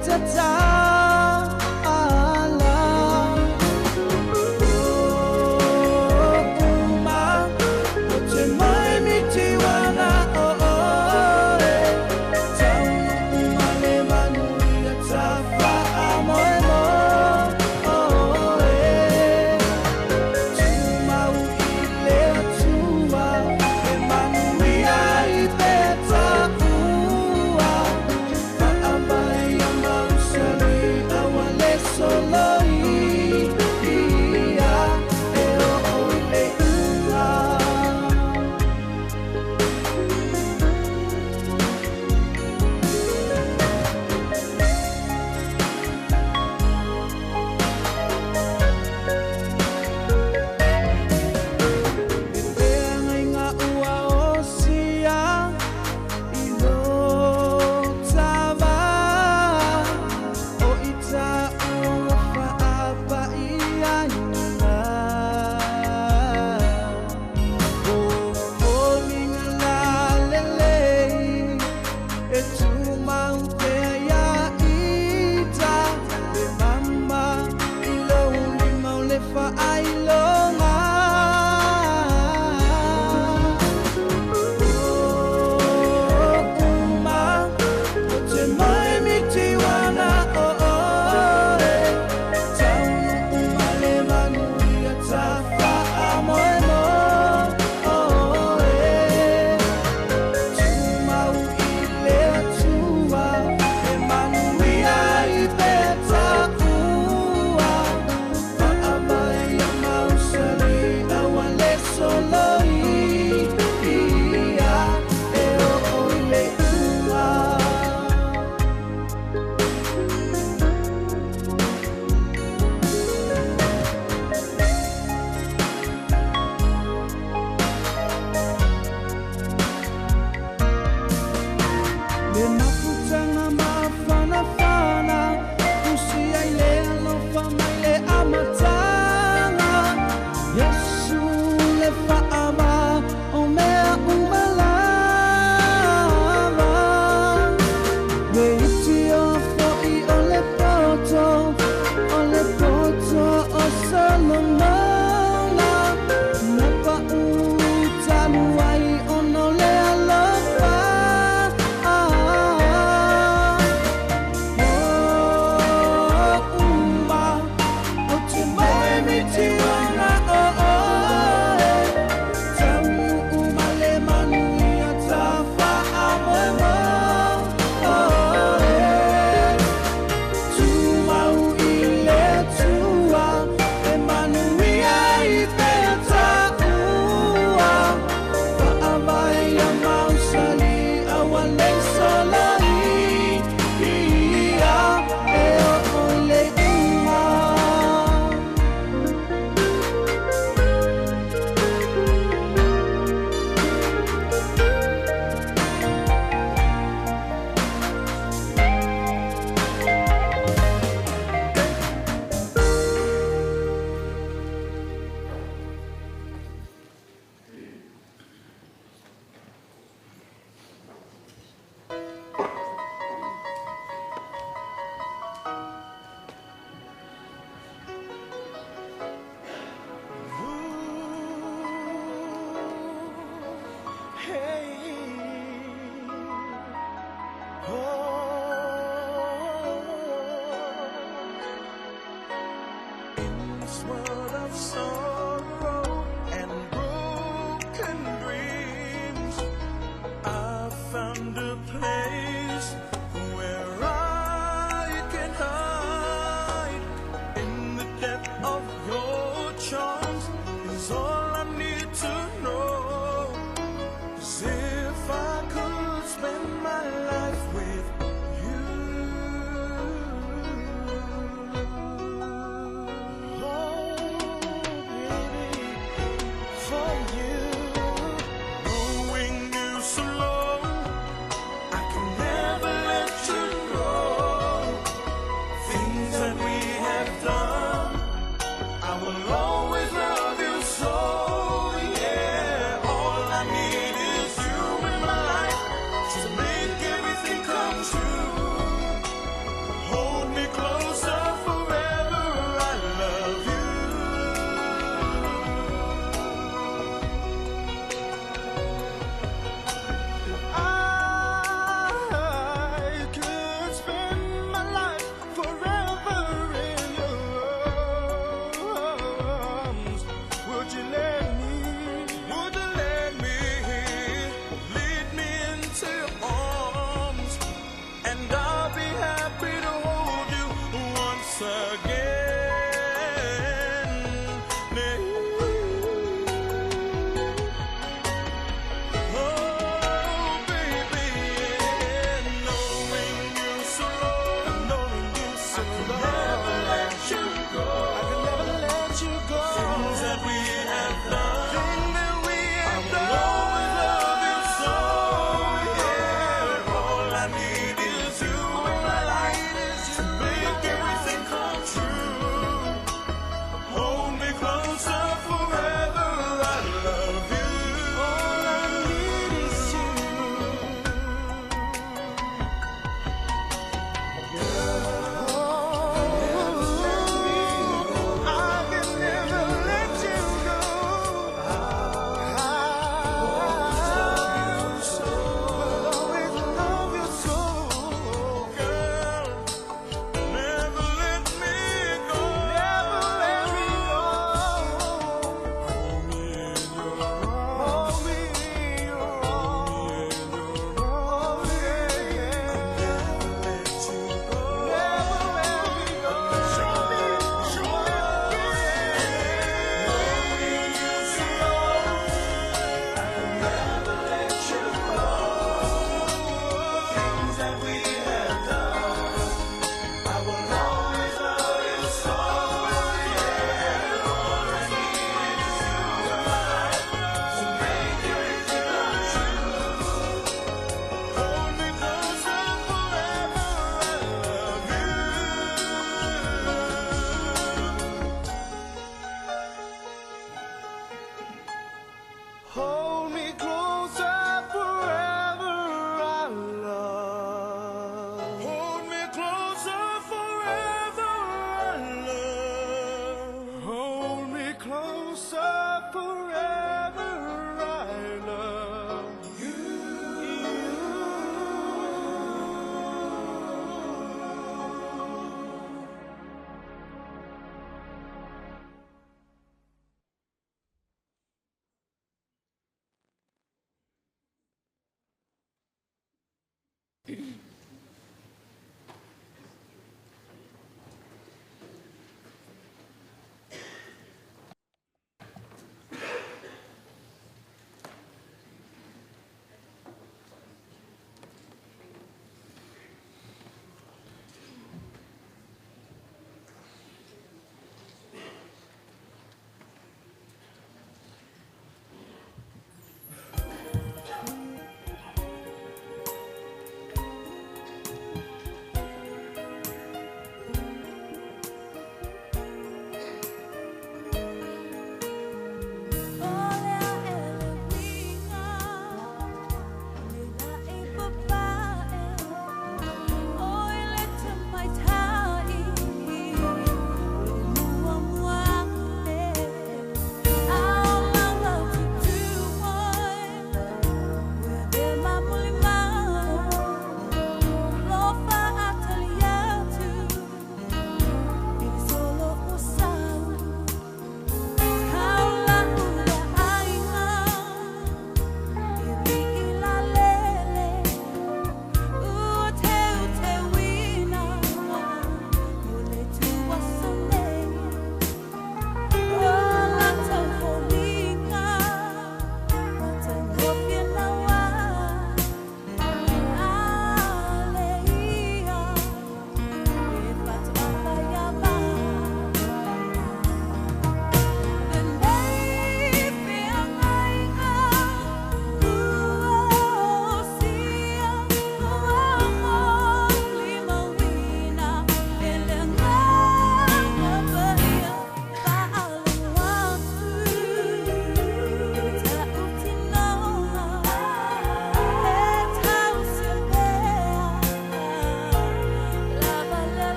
Tatala. Uma o te mai miti wana o oe. Taunu umale manu ia tafa a moe mo oe. Tumau i le atua e manu ia i peta ua. Faavai a mausali aua le solo i ia e o o i le unga. E pea ngā ua o sia i lo tava o i ta ua whaapa i aina. O fōlinga la lelei e tūmau pea ia ita le mama i lo lima o le whaailoga. Uma o te mai miti wana o oe. Taunu umale manu ia tafa a moe mo oe. Tumau i le atua e manu ia i peta ua. Faavai a mausali aua le solo i ia e o o i le unga. Le mafutanga mafanafana Usi ai le alofa mai le amatanga. Yesu le faava o mea umalava. Le iti o fo'i o le poto, o le poto o Solomona. Na pa utalu ai ono le alofa. Uma o te mai miti wana o oe. Taunu umale manu ia tafa a moe mo oe. Tumau i le atua e manu ia i peta ua. Faavai a mausali aua le solo i ia e o o i le unga. In this world of sorrow and broken dreams, I found a place where I can hide. In the depth of your charms is all I need to know. 'Cause if I could spend my life with you, oh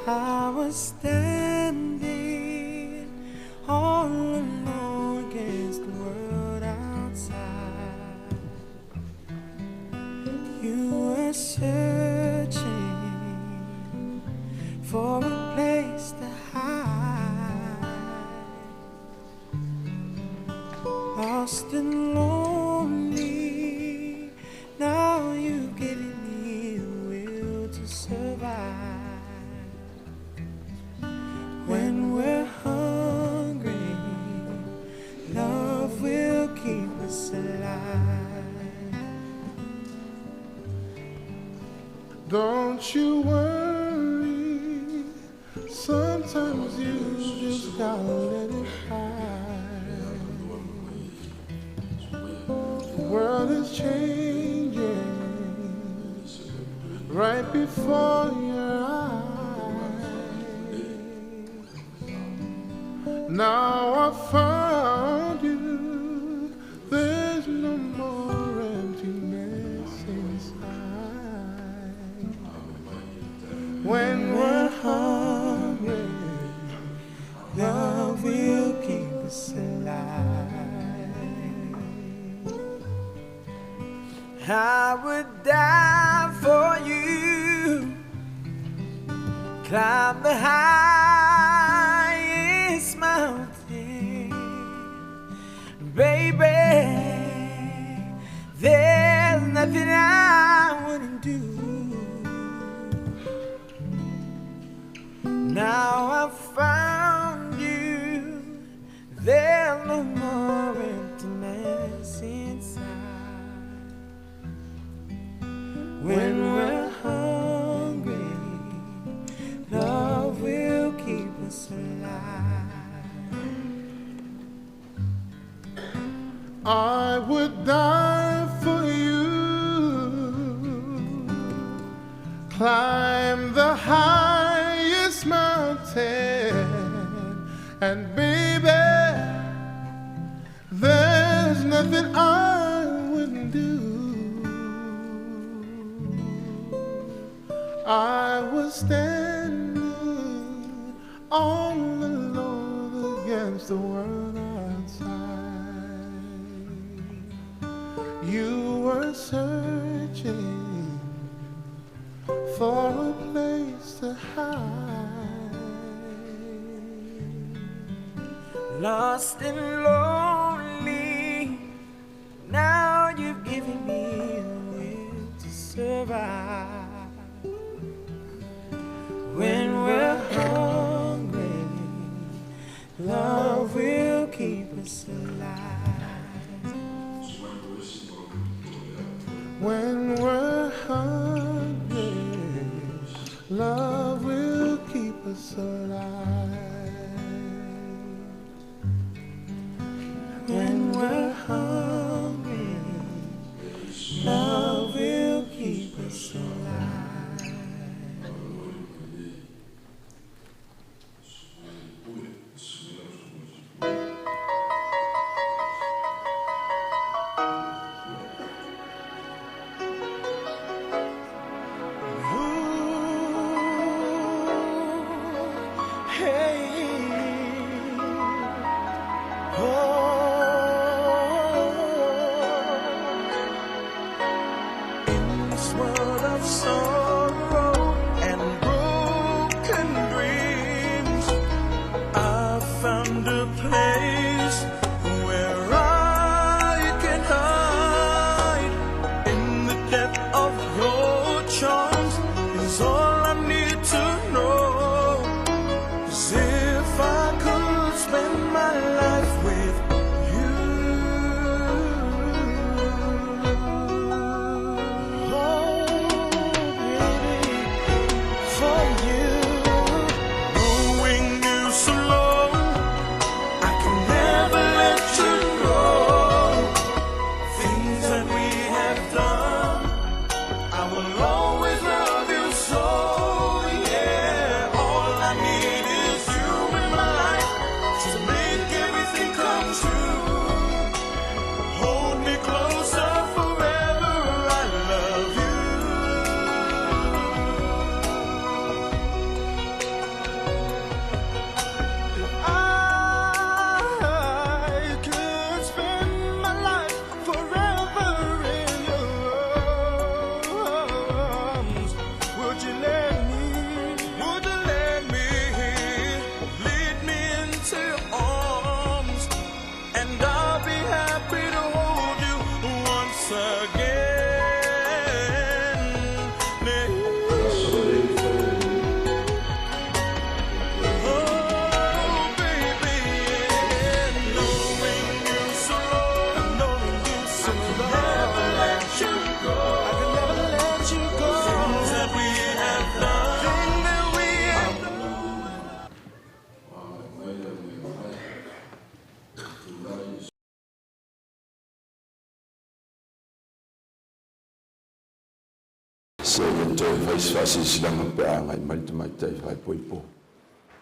I was standing all alone against the world outside. You were searching for a place to hide, lost and lonely. Now you've given me a will to survive. When we're hungry, love will keep us alive. Don't you worry, sometimes you just gotta let it hide. The world is changing right before your eyes. Now I found you, there's no more emptiness inside. When we're hungry, love will keep us alive. I would die for you, climb the highest mountain, baby. There's nothing I wouldn't do. Now I've found you, there's no more emptiness inside. When we're hungry, love will keep us alive. I would die for you, climb the highest mountain, and baby, there's nothing I wouldn't do. I was standing all alone against the world outside. You were searching for a place to hide. Lost and lonely, now you've given me a will to survive. When we're hungry, love will keep us alive. When we're hungry, love will keep us alive. When we're hungry, love will keep us alive. In this world of sorrow and broken dreams, I found a place where I can hide. In the depth of your charms is all I need to know. 'Cause if I could spend my life with you, oh baby, for you, knowing you so long, I can never let you go. Things that we have done, I will always love you so. fai se faasilasilaga pe a agai mai le tamaitai faaipoipo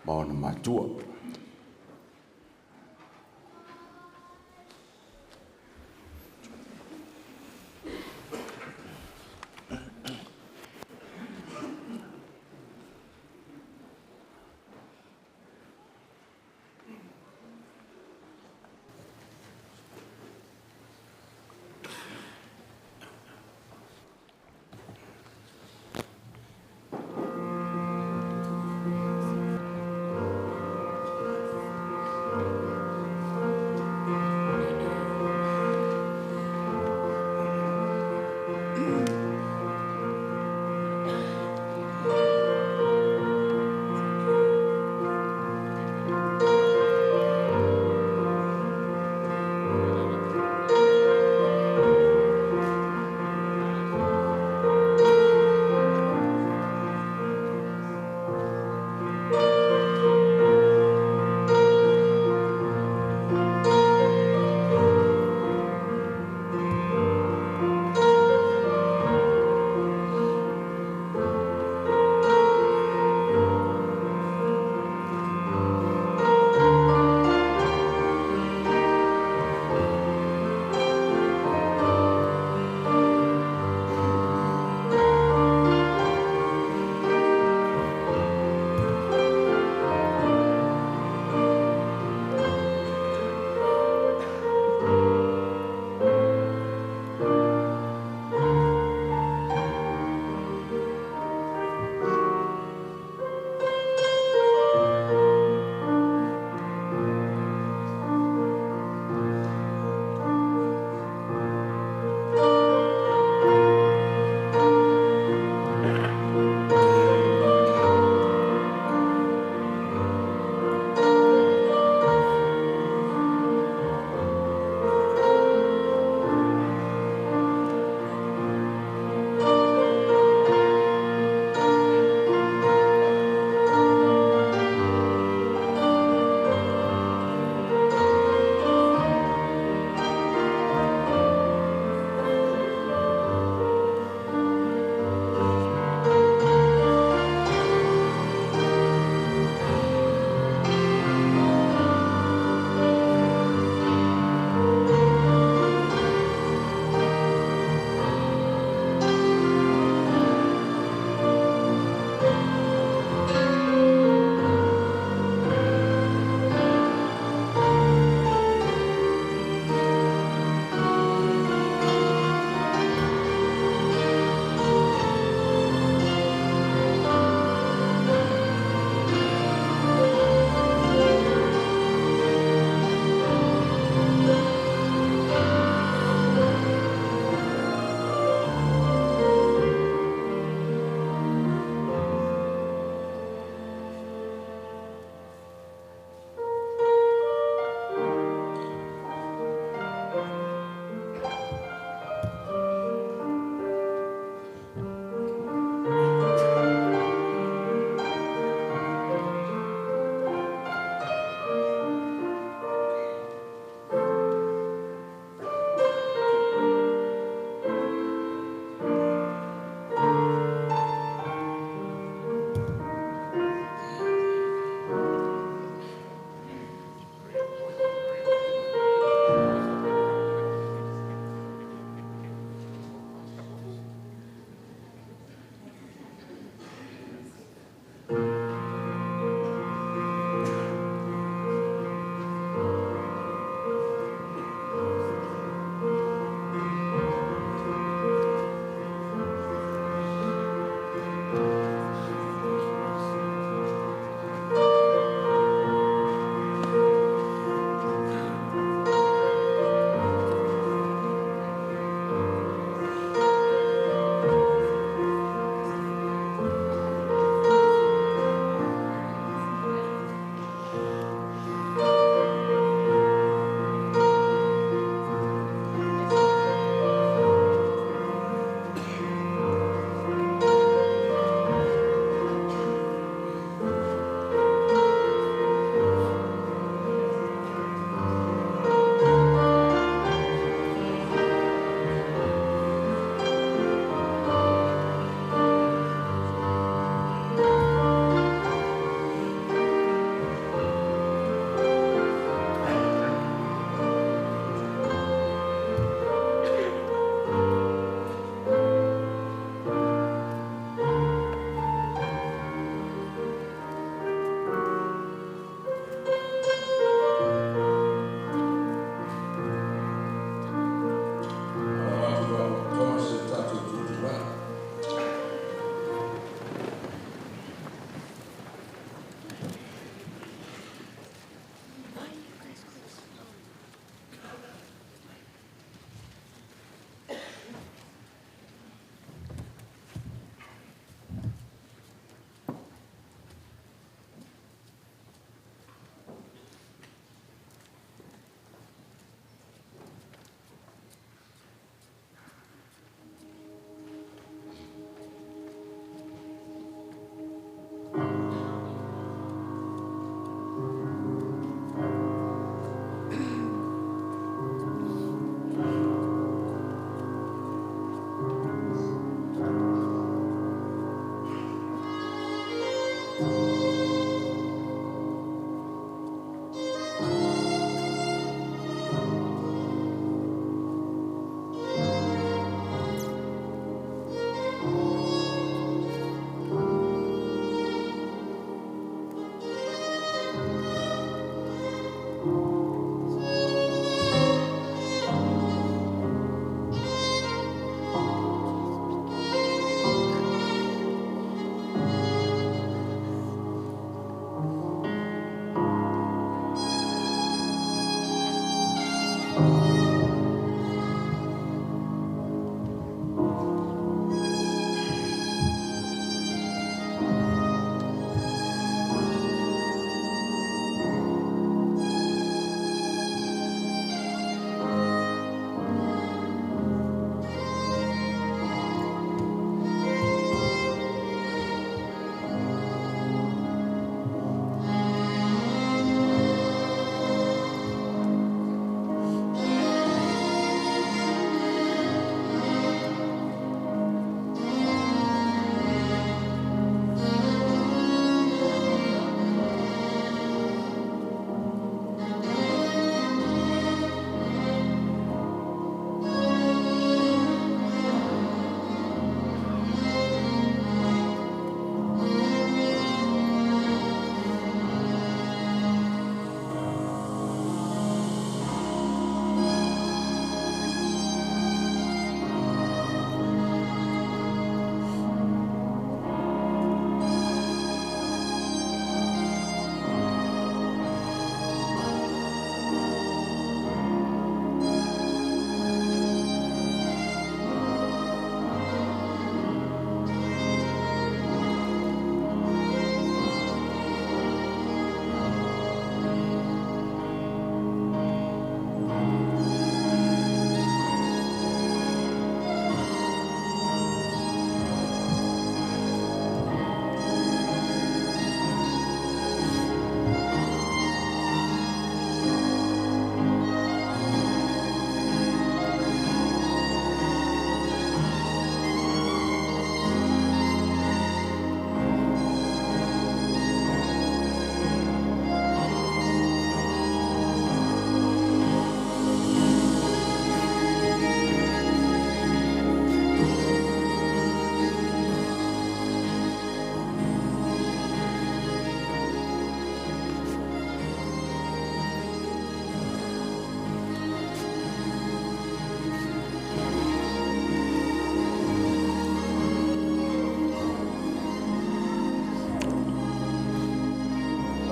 ma ona matua.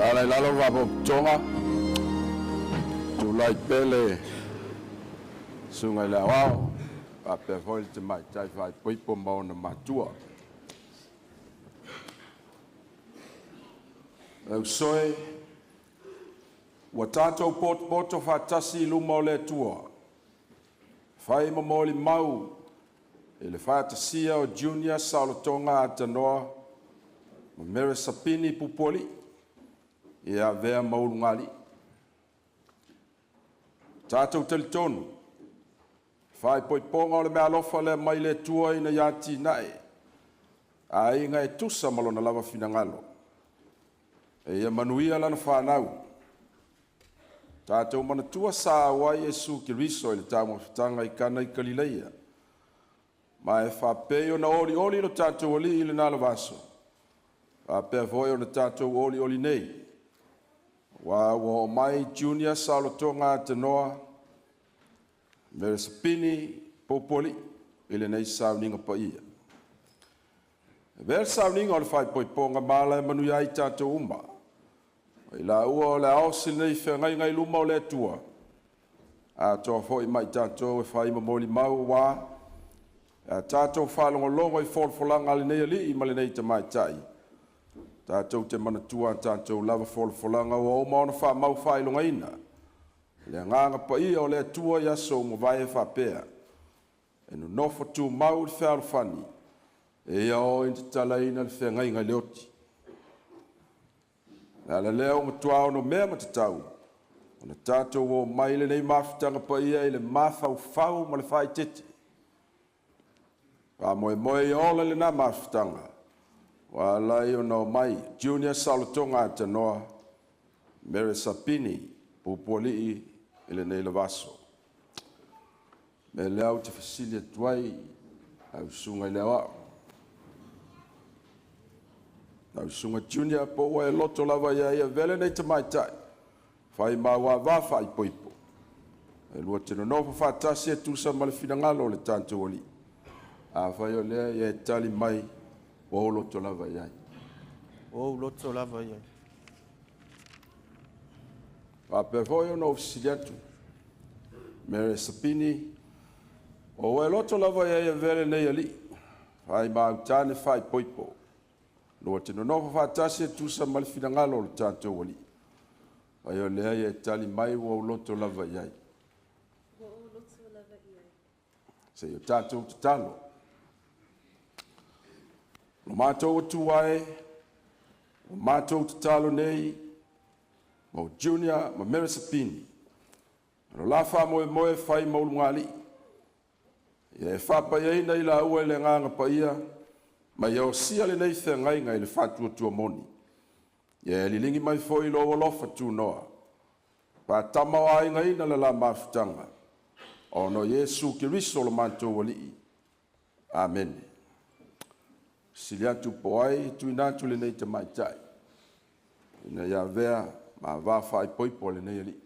Ala i lalo le Faapotopotoga, tulai pea le Susuga i le Aoao faapea foi le Tamaitai Faaipoipo ma ona matua. Le uso e, ua tatou potopoto faatasi i luma o le Atua e fai ma molimau i le faatasia o Junior Saolotoga Atanora ma Mere Sapini Pupualii e avea ma ulugalii. Tatou talitonu, o faaipoipoga o le meaalofa lea mai le Atua ina ia atinae aiga e tusa ma Lona lava finagalo, e ia manuia lana fanau. Tatou manatua sa auai Iesu Keriso i le taumafataga i Kana i Kalileia, ma e faapei ona olioli lo tatou Alii i lena lava aso, faapea foi ona tatou olioli nei, aua ua oo mai Junior Saolotoga Atanora Mere Sapini Pupualii i lenei sauniga paia. E avea le sauniga o le faaipoipoga ma ala e manuia ai tatou uma, o i laua o le a osi lenei feagaiga i luma o le Atua, atoa foi ma i tatou e fai ma molimau aua a tatou faalogologo i folafolaga a lenei alii ma lenei tamaitai, tatou te manatua a tatou lava folafolaga ua uma ona faamau faailogaina i le Agaga Paia o le Atua i aso ua mavae e faapea, “E nonofo tumau le fealofani, seia oo ina tatalaina le feagaiga i le oti.” O le ala lea ua matua onomea ma tatau ona tatou omai i lenei mafutaga paia i le mafaufau ma le faaeteete. Faamoemoe ia ola i lena mafutaga, Ua ala ai ona omai Junior Saolotoga Atanoa, Mary Sapini, Pupualii i lenei lava aso. Me lea ou te fesili atu ai lau susuga i le aoao, lau susuga Junior, po ua e loto lava ia i avea lenei tamaitai fai ma auavā faaipoipo e lua te nonofo faatasi e tusa ma le finagalo o le tatou Alii. Afai o lea, ia e tali mai ua ou loto lava i ai. Ua ou loto lava i ai. Faapea foi ona ou fesili atu, Mary Sapini, o ua e loto lava i ai e avea lenei alii fai ma autane faaipoipo, lua te nonofo faatasi e tusa ma le finagalo o le tatou Alii. Ai o lea, ia e tali mai ua ou loto lava i ai. Ua ou loto lava i ai. Se i o tatou tatalo. Lo matou Atua e, o matou tatalo nei, mo Junior ma Mary Sapini, lo la faamoemoe fai ma ulugalii, ia e faapaiaina i laua i le agaga paia, ma ia osia lenei feagaiga i le faatuatua moni. Ia e liligi mai foi lou alofa tunoa, faatamaoaigaina le la mafutaga, ona o Iesu Keriso lo matou Alii. Amene. Sili atu po o ai tuuina atu lenei tamaitai ina ia avea ma ava faaipoipo a lenei alii.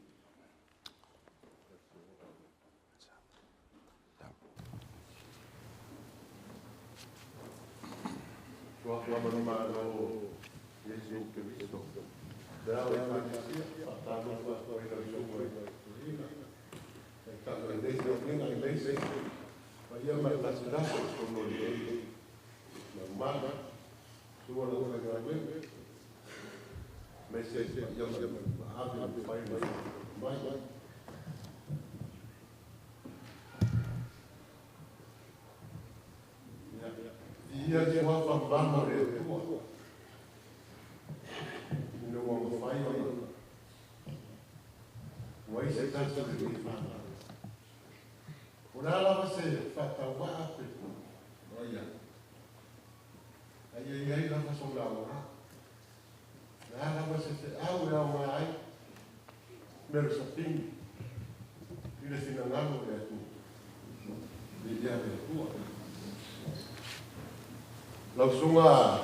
Lau susuga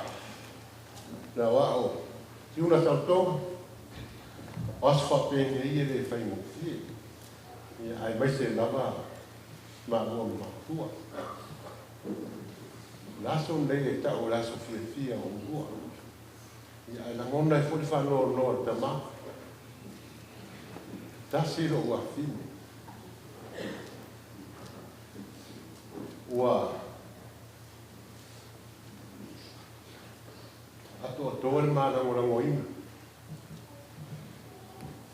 le aoao Siuna Saolotoga, o aso faapenei e le faigofie, ia aemaise lava maua ma matua. O le aso lenei e tau o le aso fiafia o ulua. Ia ae lagona ai foi le faanoanoa i le tama. Tasi lou afine. Ua atoatoa le malagolagoina.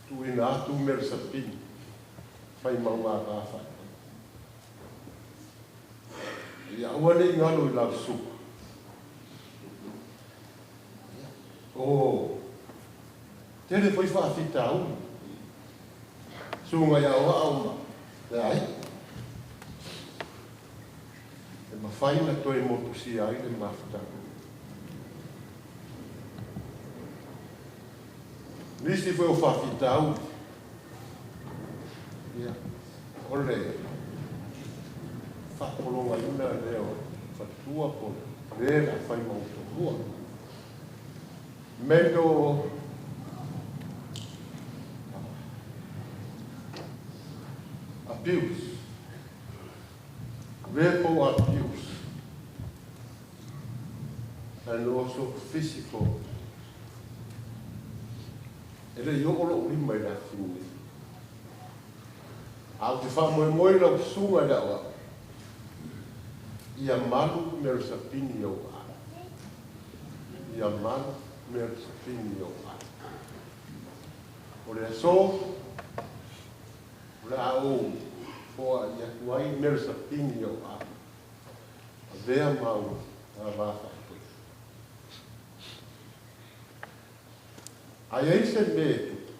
Tuuina atu Mary Sapini, fai mauga fai. Ia aua ne i galo i lau susuga. O tele foi faafitauli. Susuga ia aoao ma le aiga. E mafai ona toe motusia ai le mafutaga. Nisi foi o faafitauli. Ia, o le faapologaina lea o faletua po o le la fai mautolua. Mental abuse, verbal abuse, and also physical. E le i oo lou lima i le afine nei. A ou te faamoemoe i lau susuga i le aoao, ia malu Mary Sapini i ou aao. Ia malu Mary Sapini i ou aao. O le aso, o le a ou foai atu ai Mary Sapini i ou aao. Avea mau ava faaipoipo. Ai ai se mea e tupu.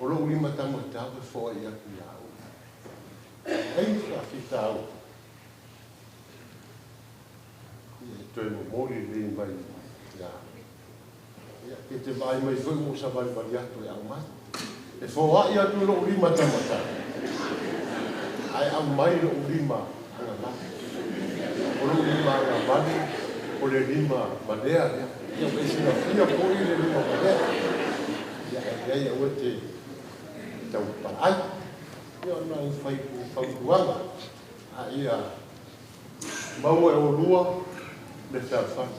O lou lima tamatau e foai atu ia au. Ai faafitauli. toe momoli lenei mai ia. Ia, e te vaai mai foi ua ou savalivali atu e aumai. E foai atu lou lima taumatau, ae aumai lou lima agavale. O lou lima agavale, o le lima valea lea. Ia, ua e silafia foi le lima valea. Ia, ae leai aua e te taupalaai. Ia, o nai fautuaga, a ia maua e olua le fealofani.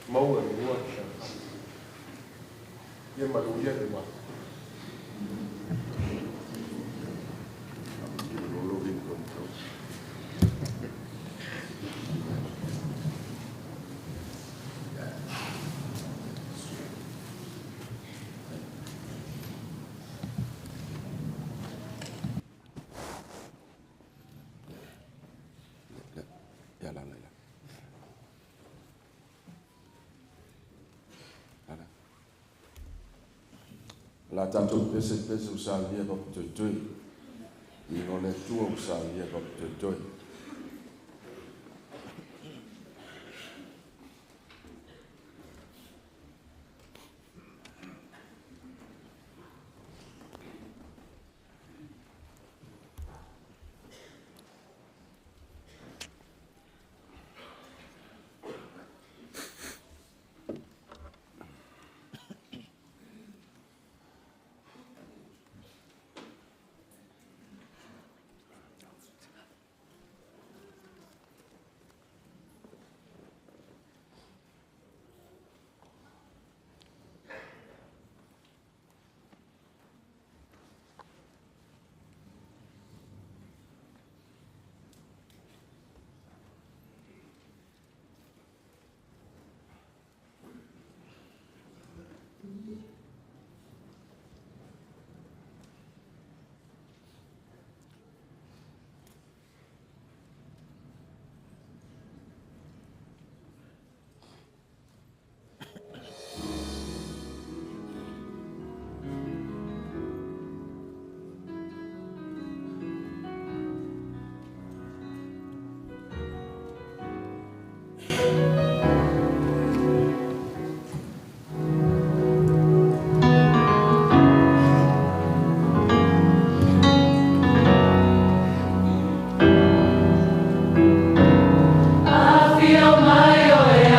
Maua e olua le fealofani. Ia manuia le vaa. Ia la la la. La la. La tatou pese pese o salia pa toitoi. I o le tua o salia pa toitoi. Afio mai o e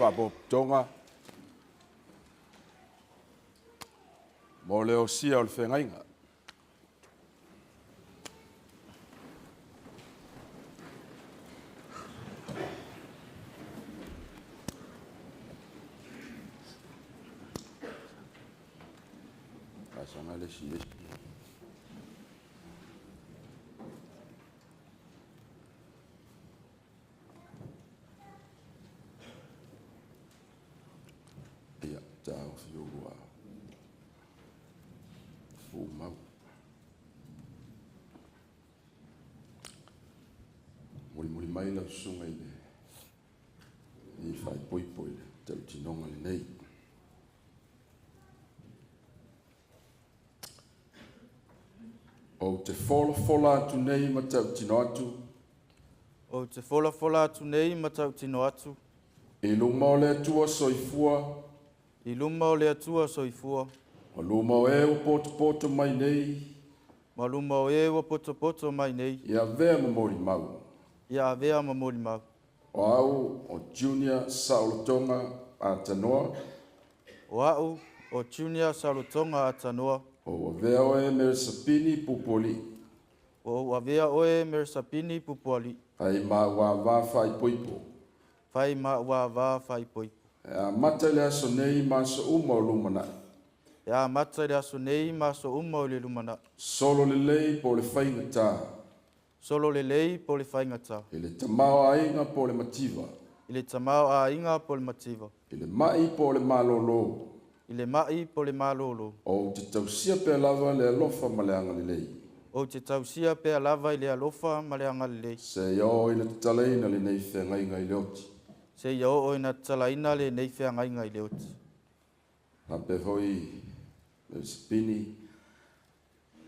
Faapotopotoga mo le osia o le feagaiga. Asaga le si le ia tau fiulua fumau. Mulimuli mai lau susuga i le i faaipoipo i le tautinoga lenei. Ou te folafola atu nei ma tautino atu. Ou te folafola atu nei ma tautino atu. I luma o le Atua soifua. I luma o le Atua soifua. Ma luma o e ua potopoto mai nei. Ma luma o e ua potopoto mai nei. Ia avea ma molimau. Ia avea ma molimau. O au o Junior Saolotoga Atanoa. O au o Junior Saolotoga Atanoa. O avea oe Meresapini Pupualii. O ou avea oe Meresapini Pupualii. Fai ma ua avā faaipoipo. Fai ma ua avā faaipoipo. E amata i le aso nei ma aso uma o lumanai. E amata i le aso nei ma aso uma o le lumanai. Solo lelei po o le faigata. Solo lelei po o le faigata. I le tamaoaiga po o le mativa. I le tamaoaiga po o le mativa. I le mai po o le malōlō. I le mai po o le malōlō. Ou te tausia pea lava le alofa ma le agalelei. Ou te tausia pea lava i le alofa ma le agalelei. Seia oo ina tatalaina lenei feagaiga i le oti. Seia oo ina tatalaina lenei feagaiga i le oti. Faapea foi le Sapini,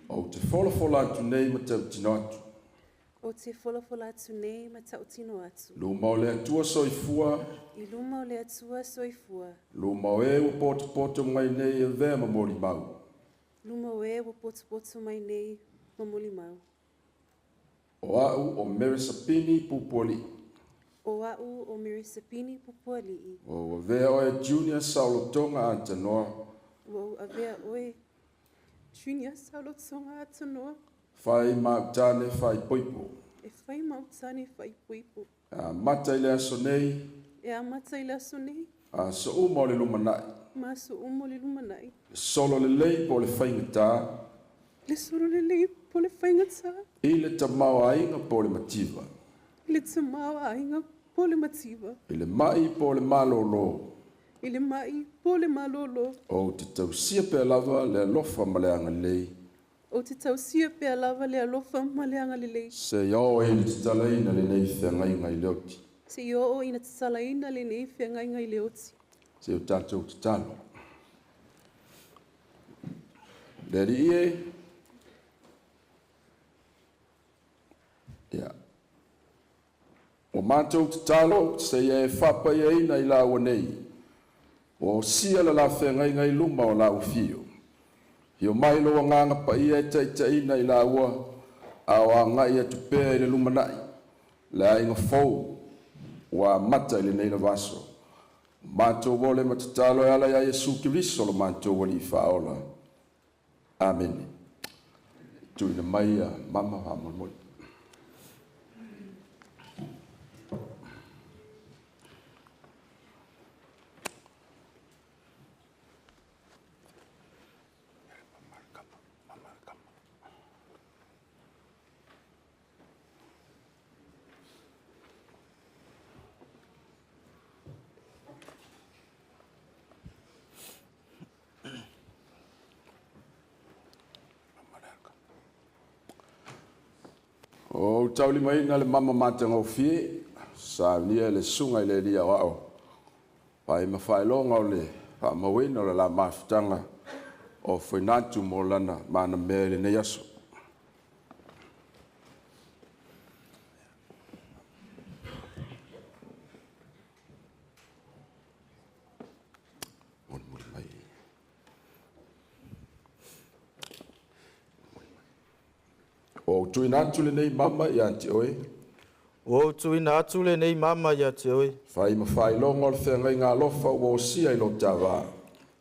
ou te folafola atu nei ma tautino atu. Ou te folafola atu nei ma tautino atu. Luma o le Atua soifua. I luma o le Atua soifua. Luma o e ua potopoto mai nei e avea ma molimau. Luma o e ua potopoto mai nei ma molimau. O au o Meresapini Pupualii. O au o Meresapini Pupualii. Ua ou avea oe Junior Saolotoga Atanoa. Ua ou avea oe Junior Saolotoga Atanoa. Fai ma au tane faaipoipo. E fai ma au tane faaipoipo. E amata i le aso nei. E amata i le aso nei. Aso uma o le lumanai. Ma aso uma o le lumanai. Le solo lelei po o le faigata. Le solo lelei po o le faigata. I le tamaoaiga po o le mativa. I le tamaoaiga po o le mativa. I le mai po o le malōlō. I le mai po o le malōlō. Ou te tausia pea lava le alofa ma le agalelei. Ou te tausia pea lava le alofa ma le agalelei. Seia oo ina tatalaina lenei feagaiga i le oti. Seia oo ina tatalaina lenei feagaiga i le oti. Se o tatou tatalo. Le Alii e, ia, ua matou tatalo seia e faapaiaina i laua nei, ua osia le la feagaiga i luma o lau afio. Afio mai lou agaga paia e taitaiina i laua, a o agai atu pea i le lumanai, le aiga fou ua amata i lenei lava aso. Matou ole ma tatalo e ala ia Iesu Keriso lo matou Alii Faaola. Amene. Tuuina mai ia mama faamolemole. O taulimaina le mama matagofie, saunia e le susuga i le Alii Aoao, fai ma faailoga o le faamauina o le la mafutaga o Foinatu mo lana manamea i lenei aso. Mulimuli mai. Ua ou tuuina atu lenei mama ia te oe. Ua ou tuuina atu lenei mama ia te oe. Fai ma faailoga o le feagaiga alofa ua osia i lo tavā.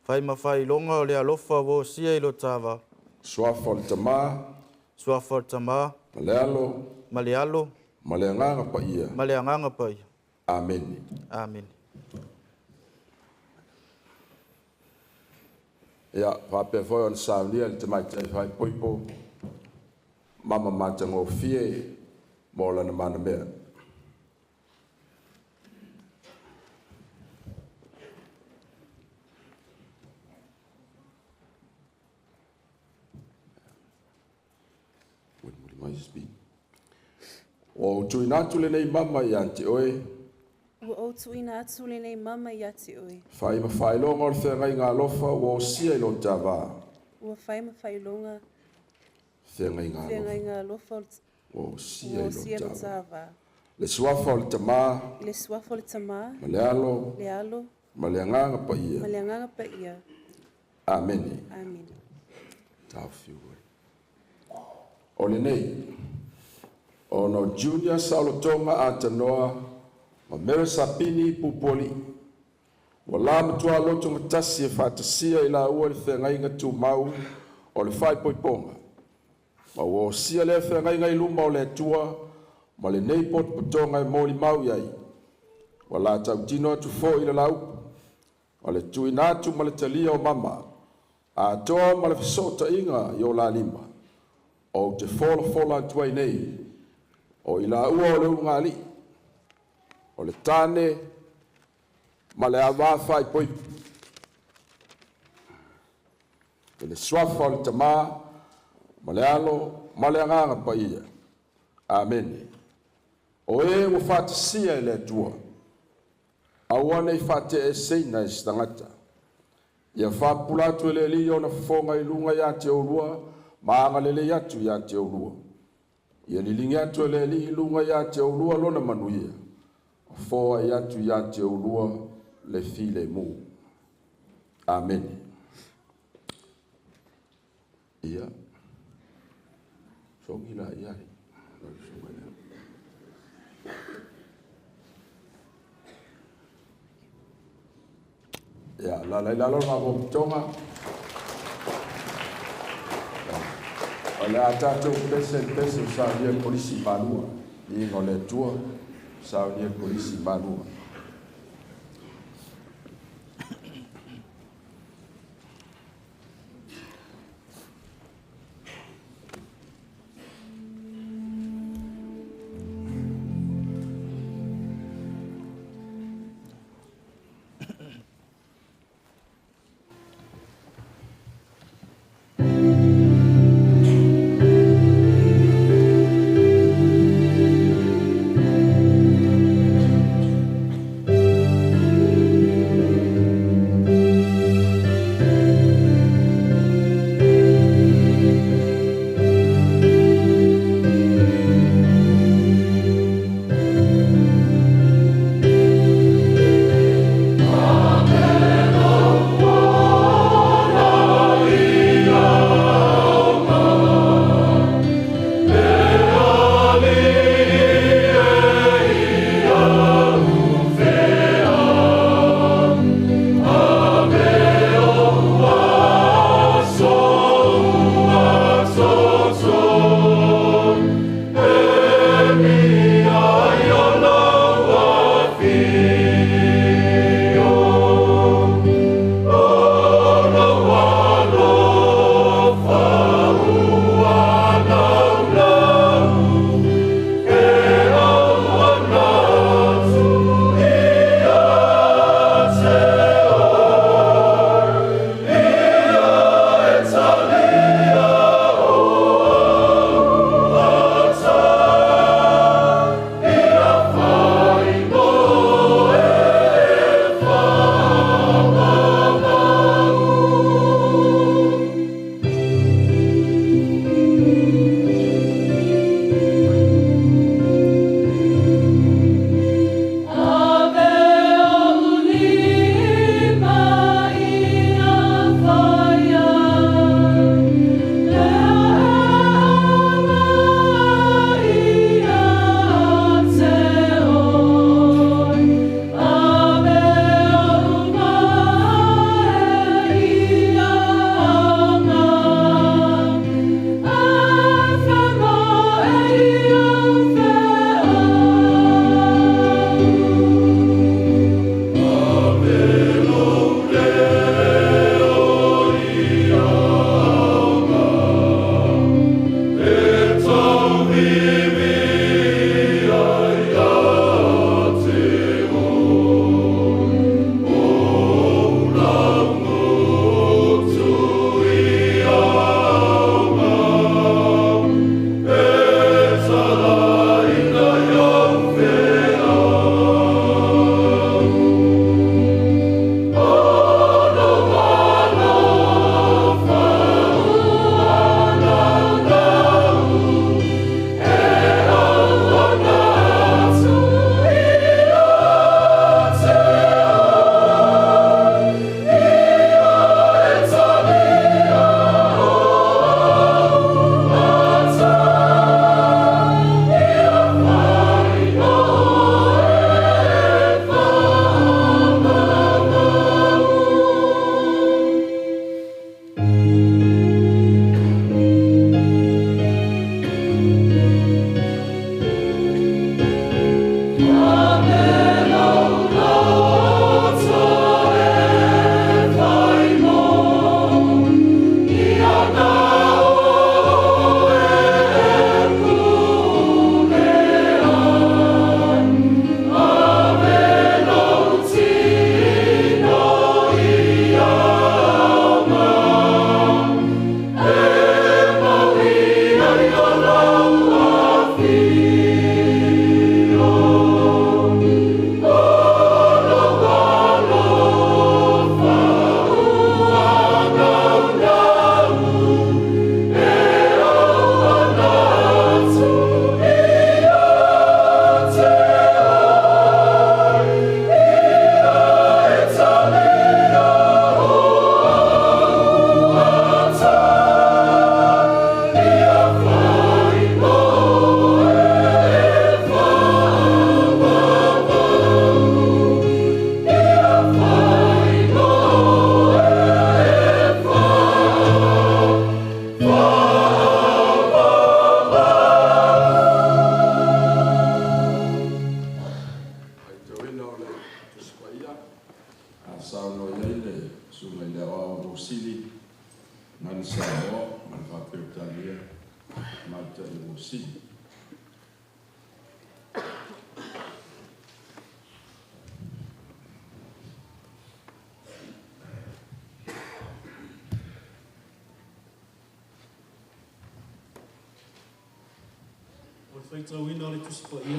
Fai ma faailoga o le alofa ua osia i lo tavā. Suafa o le Tamā. Suafa o le Tamā. Ma le Alo. Ma le Alo. Ma le Agaga Paia. Ma le Agaga Paia. Amene. Amene. Ia, faapea foi ona saunia le tamaitai faaipoipo mama matagofie mo lana manamea. Ua ou tuuina atu lenei mama ia te oe. Ua ou tuuina atu lenei mama ia te oe. Fai ma faailoga o le feagaiga alofa ua osia i lo tavā. Ua fai ma faailoga feagaiga alofa. Feagaiga alofa ua osia ua osia i i lo lo tavā. tavā. Le suafa o le Tamā. Le suafa o le Tamā. Ma le Alo. Le Alo. Ma le Agaga Paia. Ma le Agaga Paia. Amene. Amene. Taofi ua. O lenei, ona o Junior Saolotoga Atanoa ma Mary Sapini Pupualii, ua la matua loto gatasi e faatasia i laua le feagaiga tumau o le faaipoipoga. Ma ua osia lea feagaiga i luma o le Atua ma lenei potopotoga e molimau i ai. Ua la tautino atu foi i le laupu, o le tuuina atu ma le talia o mama, atoa ma le fesootaiga i o la lima. Ou te folafola atu ai nei, o i laua o le ulugalii, o le tane ma le avā faaipoipo. I le suafa o le Tamā, ma le Alo, ma le Agaga Paia. Amene. O e ua faatasia e le Atua, aua nei faateeseina e se tagata. Ia faapupula atu e le Alii ona fofoga i luga ia te oulua, ma agalelei atu ia te oulua. Ia liligi atu e le Alii i luga ia te oulua lona manuia, foai atu ia te oulua le filemu. Amene. Ia, sogi la ia. Ia, la la la la ma O le a tatou pese pese o saunia le kolisi malua. Viiga o le Atua, saunia le kolisi malua. Gagana Samoa ma le Faa-Peretania Tamaitai ua sili. O le faitauina o le Tusi Paia,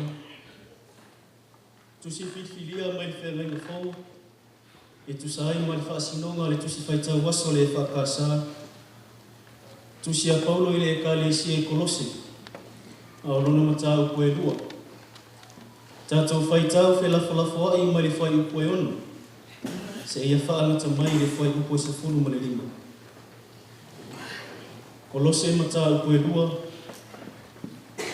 Tusi filifilia mai le Feagaiga Fou, e tusa ai ma le faasinoga a le Tusi Faitau Aso a le EFKS, Tusi a Paulo i le Ekalesia i Kolose, a o lona mataupu e lua. Tatou faitau felafolafoai mai le fuaiupu e 6 seia faagata mai i le fuaiupu e 15. Kolose mataupu e 2,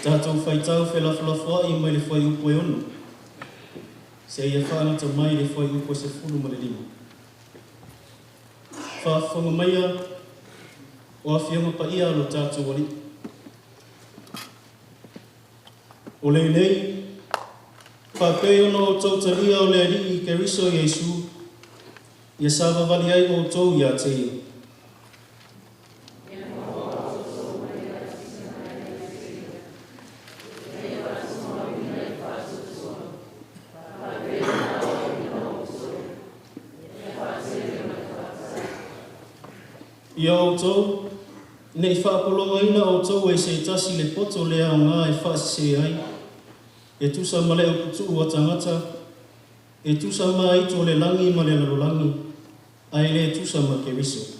tatou faitau felafolafoai mai le fuaiupu e 6 seia faagata mai i le fuaiupu e 15. Faafofoga maia o Afioga Paia a lo tatou Alii. O lenei, faapei ona outou talia o le Alii Keriso Iesu, ia savavali ai outou ia te ia. Ia outou, ne i faapologaina outou e se tasi le poto le aoga e faasese ai, e tusa ma le uputuu a tagata, e tusa ma aitu o le lagi ma le lalolagi, ae le tusa ma Keriso.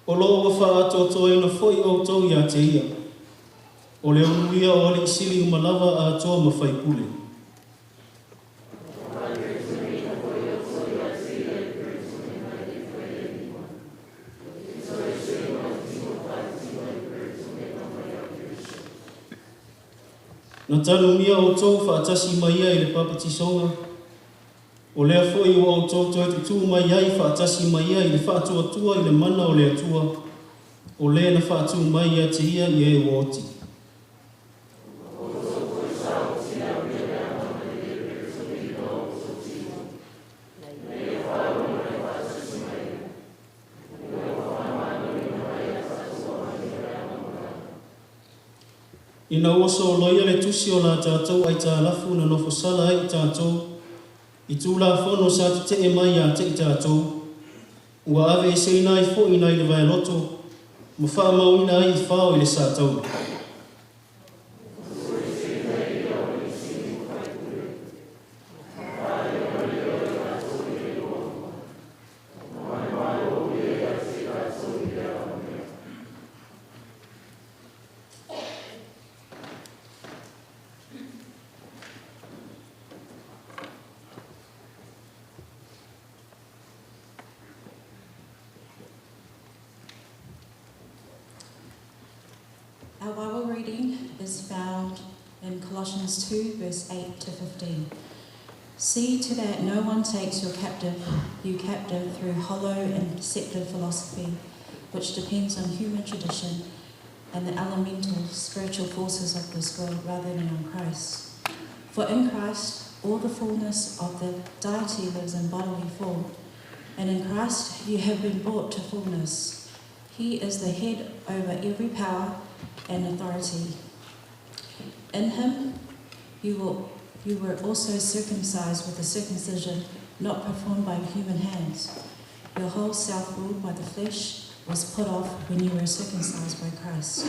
O loo ua faaatoatoaina foi outou ia te ia, o le ulu ia o alii sili uma lava a atoa ma faipule. Na tanumia outou faatasi ma ia i le papatisoga, o lea foi ua outou toe tutū mai ai faatasi ma ia i le faatuatua i le mana o le Atua, o le na faatū mai ia te ia i e ua oti. Ina ua soloia le tusi o la tatou aitalafu na nofosala ai i tatou, i Tulafono sa tetee mai ia te i tatou, ua aveeseina ai foi nai le vaeloto ma faamauina ai i fao i le satauro. Our Bible reading is found in Colossians 2, verse 8 to 15. See to that no one takes you captive through hollow and deceptive philosophy, which depends on human tradition and the elemental spiritual forces of this world rather than on Christ. For in Christ all the fullness of the deity lives in bodily form, and in Christ you have been brought to fullness. He is the head over every power and authority. In him you were also circumcised with a circumcision not performed by human hands. Your whole self ruled by the flesh was put off when you were circumcised by Christ,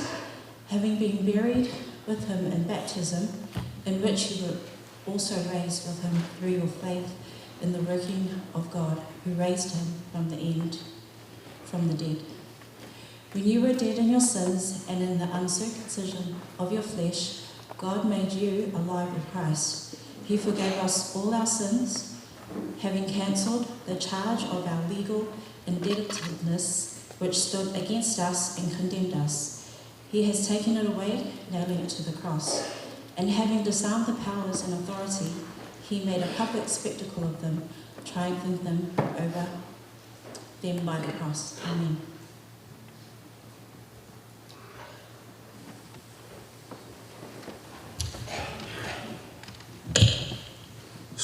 having been buried with him in baptism, in which you were also raised with him through your faith in the working of God, who raised him from the dead. When you were dead in your sins and in the uncircumcision of your flesh, God made you alive with Christ. He forgave us all our sins, having cancelled the charge of our legal indebtedness, which stood against us and condemned us. He has taken it away, nailing it to the cross. And having disarmed the powers and authority, he made a public spectacle of them, triumphing them over them by the cross. Amen.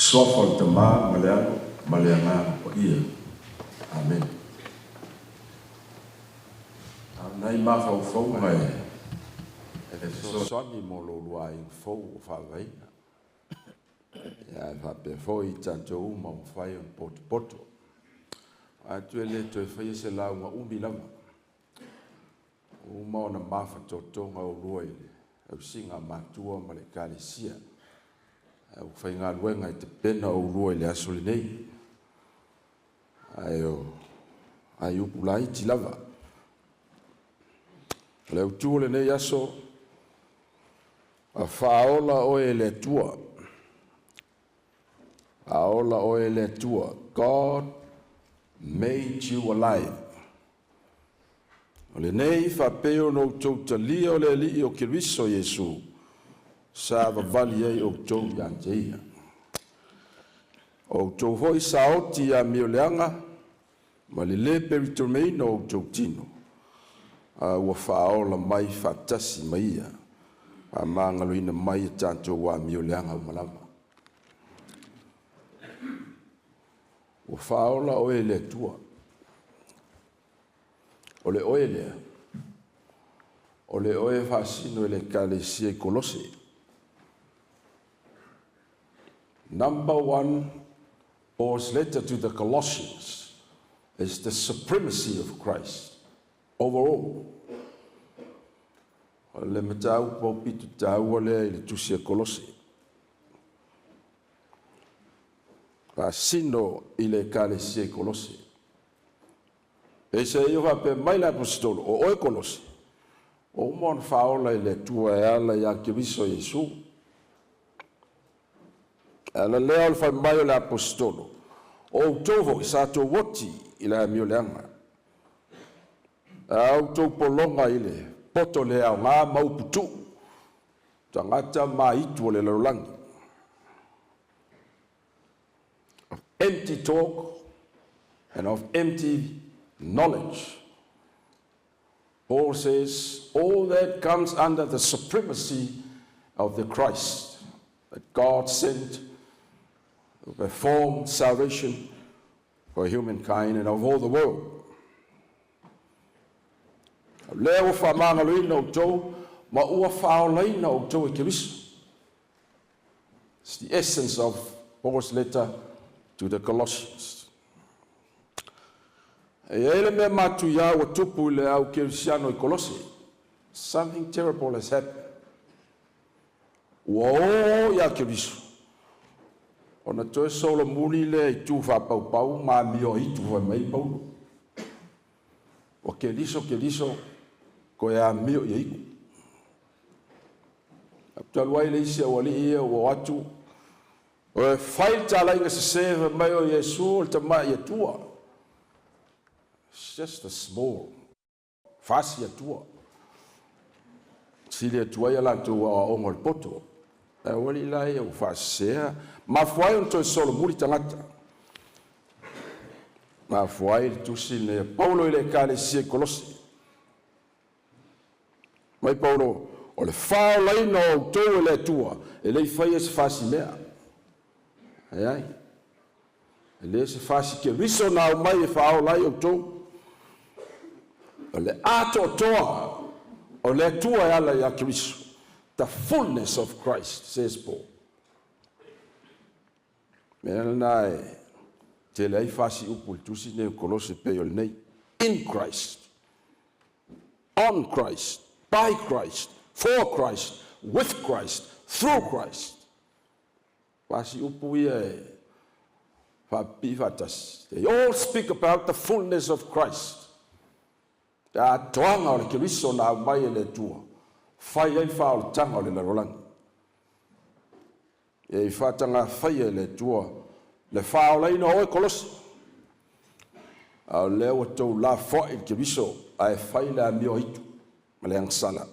Suafa o le Tama ma le Alo ma le Agaga Paia. Amene. A o nai mafaufauga e fesoasoani mo lo oulua aiga fou ua faavaeina. Ia, ae faapea foi i tatou uma ua mafai ona potopoto. Atu e le toe faia se lauga umi lava. Ua uma ona mafatotoga oulua i le ausiga a matua ma le Ekalesia. Ae ua faigaluega e tapena oulua i le aso lenei. Ae o ai upu laiti lava. O le autu o lenei aso, a faaola oe e le Atua. Faaola oe e le Atua. God made you alive. O lenei faapea ona outou talia o le Alii o Keriso Iesu, sa vavali ai outou ia te ia. O outou foi sa oti i amioleaga ma le lē pelitomeina o outou tino, a ua faaola mai faatasi ma ia, faamagaloina mai e tatou amioleaga uma lava. Ua faaola oe e le Atua. O le oe lea, o le oe e faasino i le Ekalesia i Kolose. Number one, Paul's letter to the Colossians is the supremacy of Christ over all. O le mataupu aupito taua lea i le tusi a Kolose. Faasino i le Ekalesia i Kolose. E se ia faapea mai le aposetolo, o oe Kolose, ua uma ona faaola e le Atua e ala ia Keriso Iesu. E ala lea o le fai mai o le aposetolo, o outou foi sa tou oti i le amioleaga. A outou pologa i le poto le aoga ma upu tuu, tagata maitu o le lalolagi. Of empty talk and of empty knowledge. Paul says, all that comes under the supremacy of the Christ that God sent to perform salvation for humankind and of all the world. Lea ua faamagaloina outou ma ua faaolaina outou e Keriso. It's the essence of Paul's letter to the Colossians. E i ai le mea matuia ua tupu i le au kerisiano i Kolose. Something terrible has happened. Ua o ia Keriso. Ona toe solomuli lea i tu faapaupau ma amio itu fai mai Paulo. Ua Keriso, Keriso, koe amio ia iku. Talu ai le isi au alii ia ua o atu, o e fai le talaiga sese fai mai o Iesu o le tama'i Atua. It's just a small fasi Atua. Sili atu ai a latou aoaoga o le poto. Ae ua alii la ia ua faasesea. Mafua ai ona toe solomuli tagata. Mafua ai le tusi lenei a Paulo i le Ekalesia i Kolose. Mai Paulo, o le faaolaina o outou e le Atua, e le i faia se fasimea. Ai ai. E le se fasi Keriso na aumai e faaola ai outou. O le atoatoa o le Atua e ala ia Keriso. The fullness of Christ, says Paul. Mea lena e tele ai fasi upu i le tusi nei o Kolose pei o lenei. In Christ, on Christ, by Christ, for Christ, with Christ, through Christ. Fasi upu ia e faapipii faatasi. They all speak about the fullness of Christ. Te atoaga o le Keriso na aumai e le Atua, fai ai le faaolataga o le lalolagi. Ia i faatagafaia e le Atua le faaolaina o oe Kolose. A o lea ua tou lafoai i le Keriso ae fai le amio aitu ma le agasala.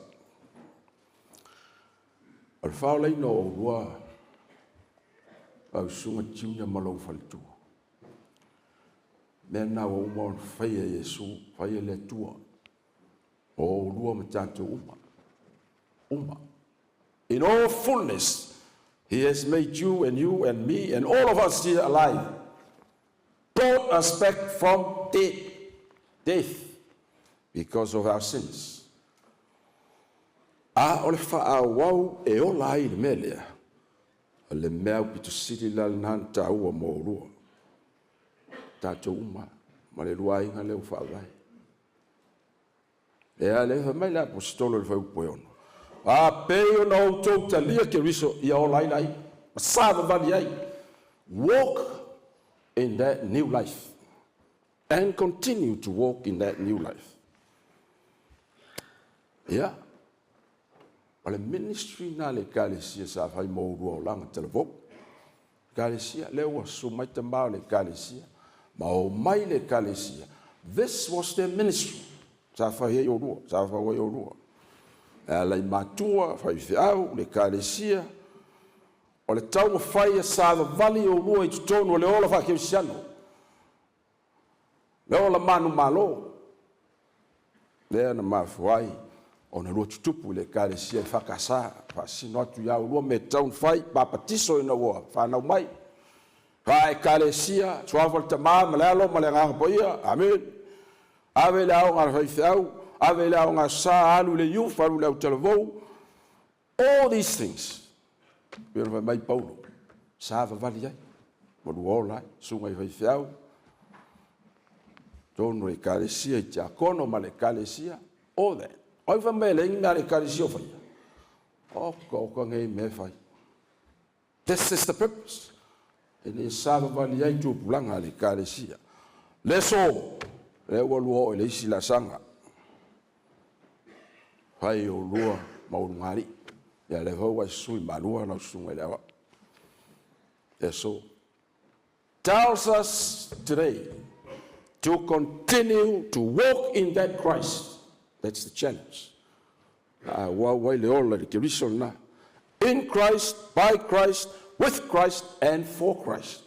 O le faaolaina o oulua lau susuga Junior ma lou faletua. Mea na ua uma ona faia e Iesu, faia e le Atua. O oulua ma tatou uma. Uma. In all fullness, He has made you and you and me and all of us here alive. Brought us back from death, death because of our sins. A o le faaauau e ola ai le mea lea, o le mea aupito sili la lena na taua mo oulua. Tatou uma ma le lua aiga lea ua faavae. Ea le fai mai le aposetolo i le fuaiupu e 6. A pei ona outou talia Keriso ia ola ai le aiga, ma savavali ai. Walk in that new life and continue to walk in that new life. Ia, o le ministry na le ekalesia sa fai mo oulua olaga talavou. Ekalesia, lea ua susu mai tama o le ekalesia, ma omai le ekalesia. This was their ministry. Sa fai ai oulua, sa fau ai oulua. E ala i matua, faifeau, le ekalesia, o le taumafai e savavali oulua i totonu o le ola faakerisiano, le ola manumalo. Lea na mafua ai ona lua tutupu i le ekalesia EFKS, faasino atu ia oulua mea e tatau ona fai, papatiso ina ua fanau mai. Faekalesia, suafa o le Tama ma le Alo ma le Agaga Paia, amene. Ave i le aoga a le faifeau, ave i le aoga sa, alu i le youth, alu i le autalavou. All these things, pei ona fai mai Paulo, savavali ai, ma lua ola ai, susuga i faifeau, totonu o le ekalesia i tiakono ma le ekalesia, all that. O ai fai mai e leai ni mea a le ekalesia o faia? Oka oka nei mea e fai. This is the purpose. E le savavali ai tupulaga a le ekalesia. Le aso, lea ua lua oo i le isi laasaga. Fai oulua ma ulugalii. Ia lea foi ua e susu i Malua lau susuga i le aoao. Le aso. Tells us today to continue to walk in that Christ. That's the challenge. Ua ai le ola i le Keriso lena. In Christ, by Christ, with Christ, and for Christ.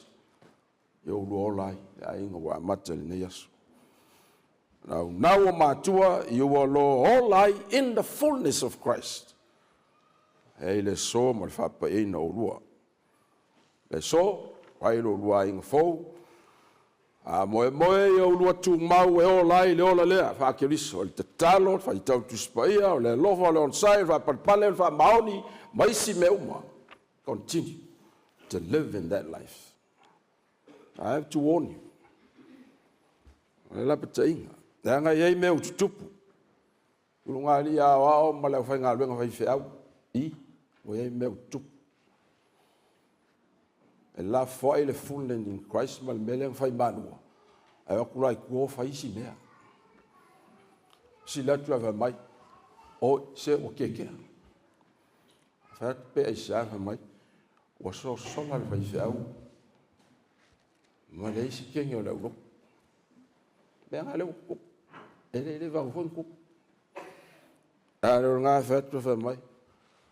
Ia oulua ola ai, le aiga ua amata i lenei aso. Naunau o matua, ia ua loa ola ai in the fullness of Christ. E i le aso ma le faapaiaina o oulua. Le aso, fai lo oulua aiga fou, a moemoe ia oulua tumau e ola ai le ola lea, faa-Keriso, o le tatalo, o le faitau Tusi Paia, o le alofa, o le onosai, o le faapalepale, o le faamaoni, ma isi mea uma. Continue to live in that life. I have to warn you. O le lapataiga. Leaga e i ai mea ua tutupu. Ulugalii aoao ma le aufaigaluega faifeau. I, ua i ai mea ua tutupu. E lafoai le full name in Christ ma le mea lea na fai malua. Ae o atu la i tua o fai isi mea. Sili atu la fai mai, oi, se ua kekea. Fai atu pe aisea fai mai, ua sosola le faifeau ma le isi kenge o le aulotu. Mea nga lea ua tutupu. E le le vanu foi na tupu. A le o lena fai atu fai mai,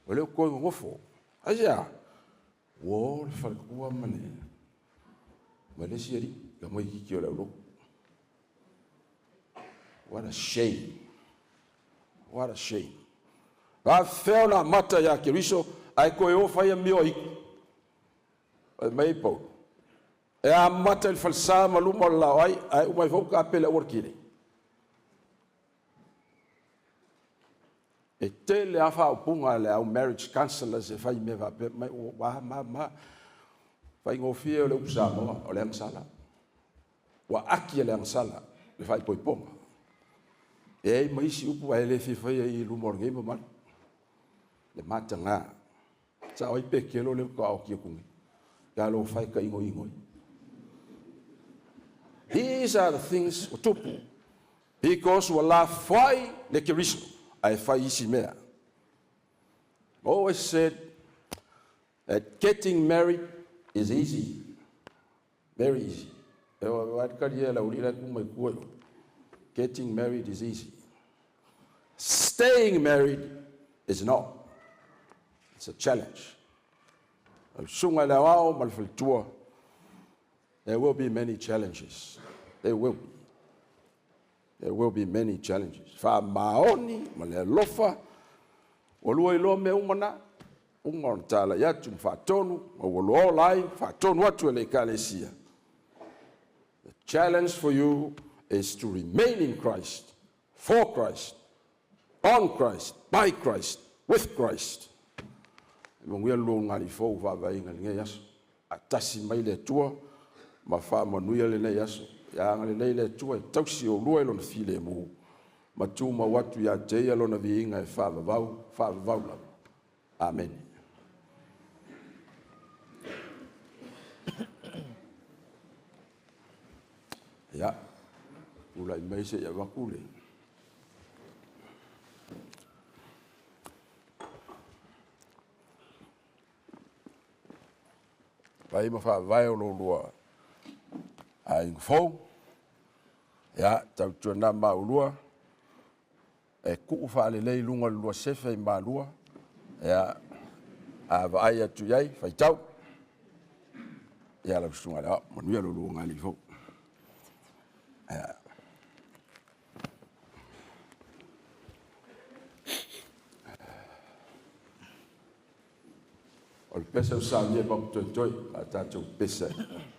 o lea ua toe nonofo. Aisea? Ua o le faletua ma le ma le isi alii, tamaitiiti o le aulotu. What a shame. What a shame. Faafefea ona amata ia Keriso ae toe o fai amio a itu. Fai mai Paulo, e amata i le falesa ma luma o le laoai ae uma ai foi ua tapele aua le kili. E tele lava faaupuga a le au marriage counselors e fai mea faapea mai ua ma ma faigofie o le upu Samoa o le agasala. Ua aki e le agasala le faaipoipoga. E ai ma isi upu ae le fia faia i luma o lenei mamalu. Le mataga. Sao ai pekelo lea faatoa oti atu nei. Talofa e ka igoigo. These are the things ua tupu. Because ua lafoai le Keriso ae fai isi mea. Always said that getting married is easy. Very easy. E o e kari e la uri la ku mai ku e. Getting married is easy. Staying married is not. It's a challenge. O le susuga i le aoao ma le faletua, there will be many challenges. There will be. There will be many challenges. Faamaoni ma le alofa, ua lua iloa mea uma na. Uma ona talai atu ma faatonu, ma ua loa ai, faatonu atu e le ekalesia. The challenge for you is to remain in Christ, for Christ, on Christ, by Christ, with Christ. E manuia le lua ulugalii fou vaavaaiga i lenei aso. Faatasi mai le Atua ma faamanuia lenei aso. Ia agalelei le Atua e tausi oulua i Lona filemu ma tumau atu ia te Ia Lona viiga e faavavau, faavavau lava. Amene. Ia, tulai mai se i avatu le vai ma faavae o lo lua aiga fou. Ia, tautuana ma ulua, e tuu faalelei i luga o le lua sefe i Malua, ia, a vaai atu i ai, faitau. Ia lau susuga i le Aoao, manuia lo lua ulugalii fou. Ia. O le pese ua saunia e Papatoetoe, a tatou pese ai.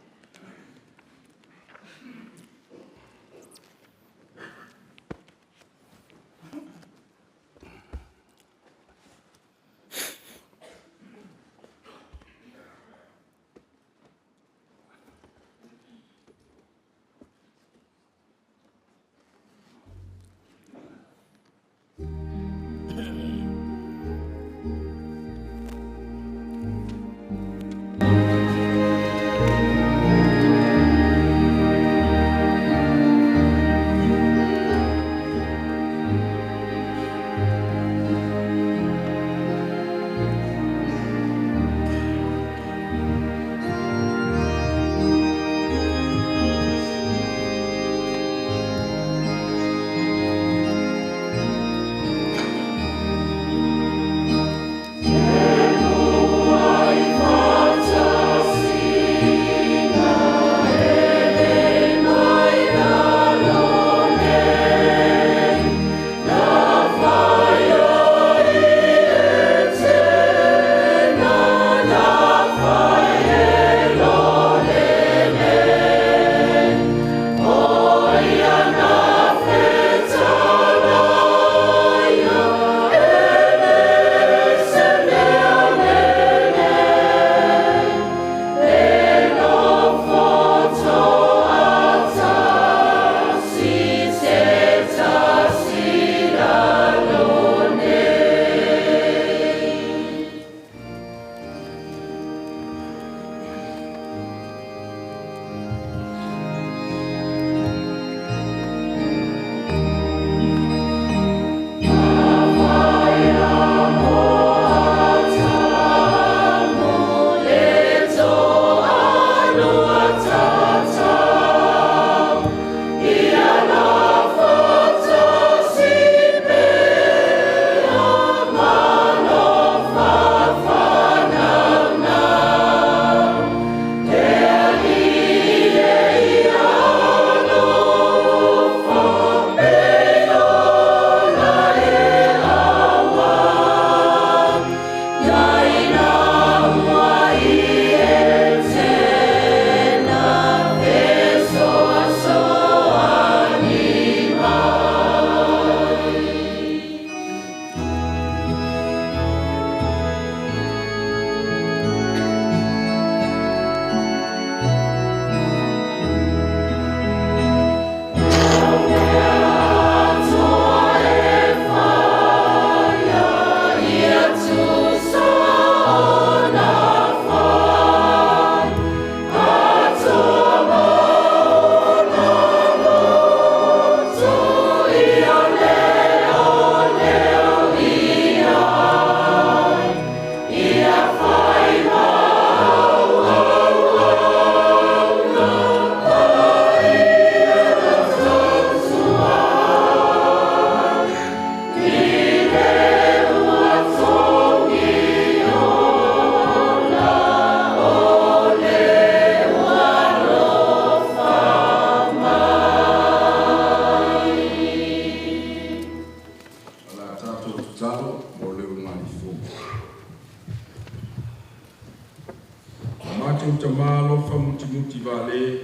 Matou Tamā alofa mutimuti vale,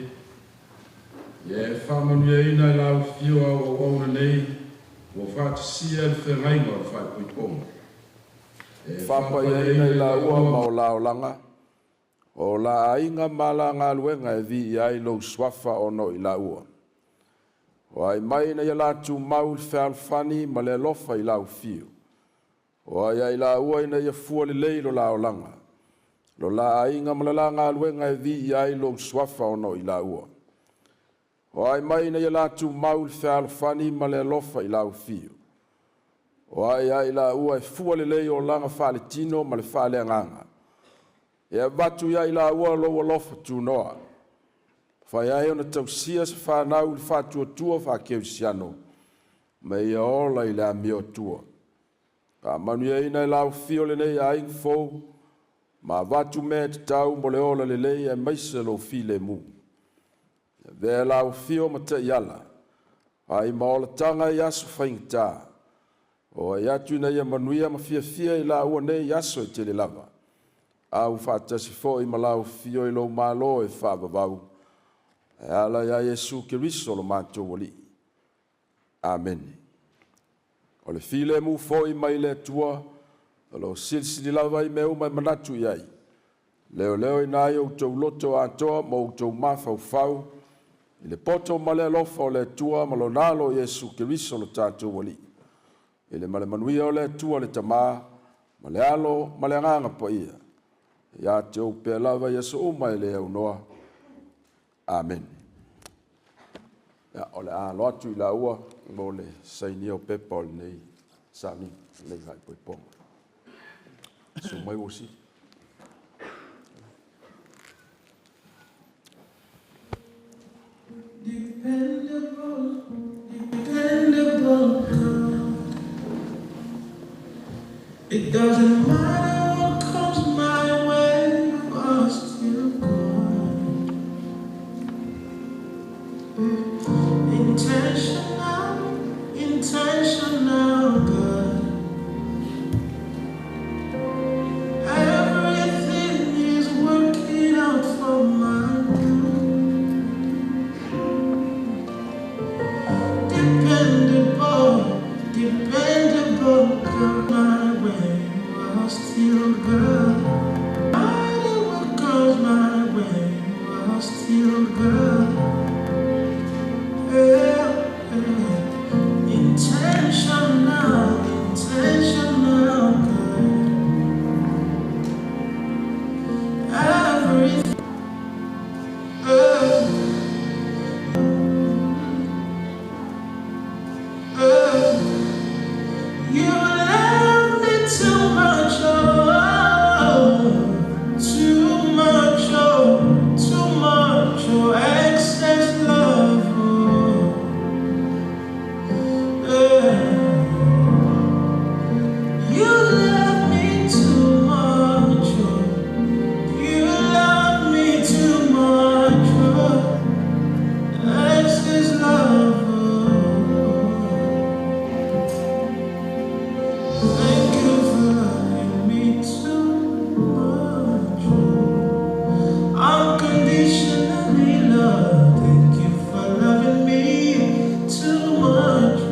ia e faamanuiaina i lau afio au auauna nei, ua faatasia le feagaiga o le faaipoipoga. E faapaiaina i laua ma o la olaga, o la aiga ma la galuega e viia ai lou suafa ona o i laua. O ai mai ina ia latou mau i le fealofani ma le alofa i lau afio. O ai ai laua ina ia fua lelei lo la olaga, lo la aiga ma le la galuega e viia ai lou suafa ona o i laua. O ai mai ina ia latou mau i le fealofani ma le alofa i lau afio. O ai ai laua e fua lelei olaga faaletino ma le faaleagaga. E avatu ia i laua lou alofa tunoa. Fai ai ona tausia se fanau i le faatuatua faakerisiano, ma ia ola i le amiotua. Faamanuiaina i lau afio lenei aiga fou, ma avatu mea e tatau mo le ola lelei aemaise lou filemu. Avea lau afio ma taiala, ai ma olataga i aso faigata. O ai atu ina ia manuia ma fiafia i laua nei i aso e tele lava. Au faatasi foi ma lau afio i lou malo e faavavau. E ala ia Iesu Keriso lo matou Alii. Amene. O le filemu foi mai le Atua, o lo silisili lava i mea uma e manatu i ai. Leoleoina ai outou loto atoa ma outou mafaufau i le poto ma le alofa o le Atua ma lona alo Iesu Keriso lo tatou Alii. I le ma le manuia o le Atua le Tamā, ma le Alo ma le Agaga Paia, ia te ou pea lava i aso uma e le aunoa. Amene. Ia, o le a alo atu i laua mo le sainia o pepa o lenei sauniga, lenei faaipoipoga. Susu mai Uosi. Dependable, dependable God. It doesn't matter what comes my way, you are still God. Intentional, intentional God. Everything is working out for my good. Dependable, dependable God, my way, you are still God. Matter what comes my way, you are still God. Yeah, yeah. Intentional, intentional God. Everything. You love me too much, oh, too much, oh, too much, oh, excess love, oh, yeah. You love me too much, oh, you love me too much, oh, excess love, oh. Thank you for loving me too much. Unconditionally love. Thank you for loving me too much.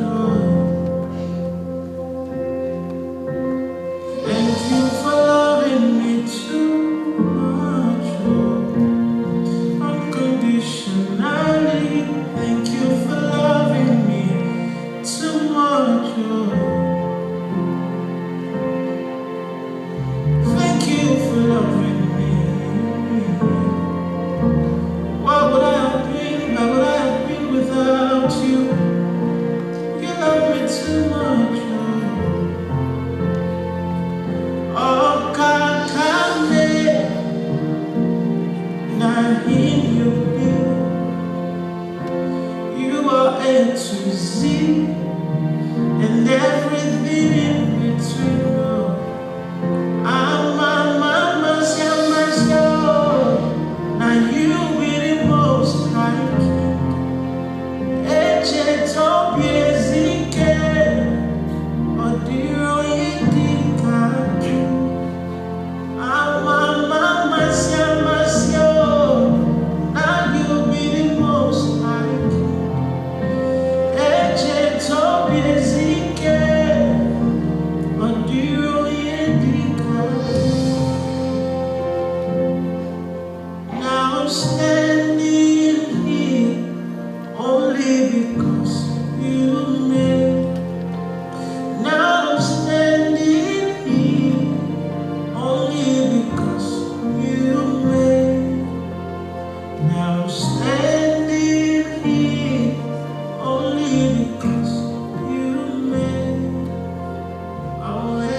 Thank you for loving me too much. Unconditionally. Thank you for loving me too much. Thank you for loving me. What would I have been? Where would I have been without you? You love me too much. Oh, Kakame, na him you be. You are A to Z and everything in between. Oh. I'm my mama's Now you be the most high king. Eche tobiezike, odiro yedikaju. I'm my mama's I'm standing here only because you made. Now I'm standing here only because you made. Now I'm standing here only because you made a way.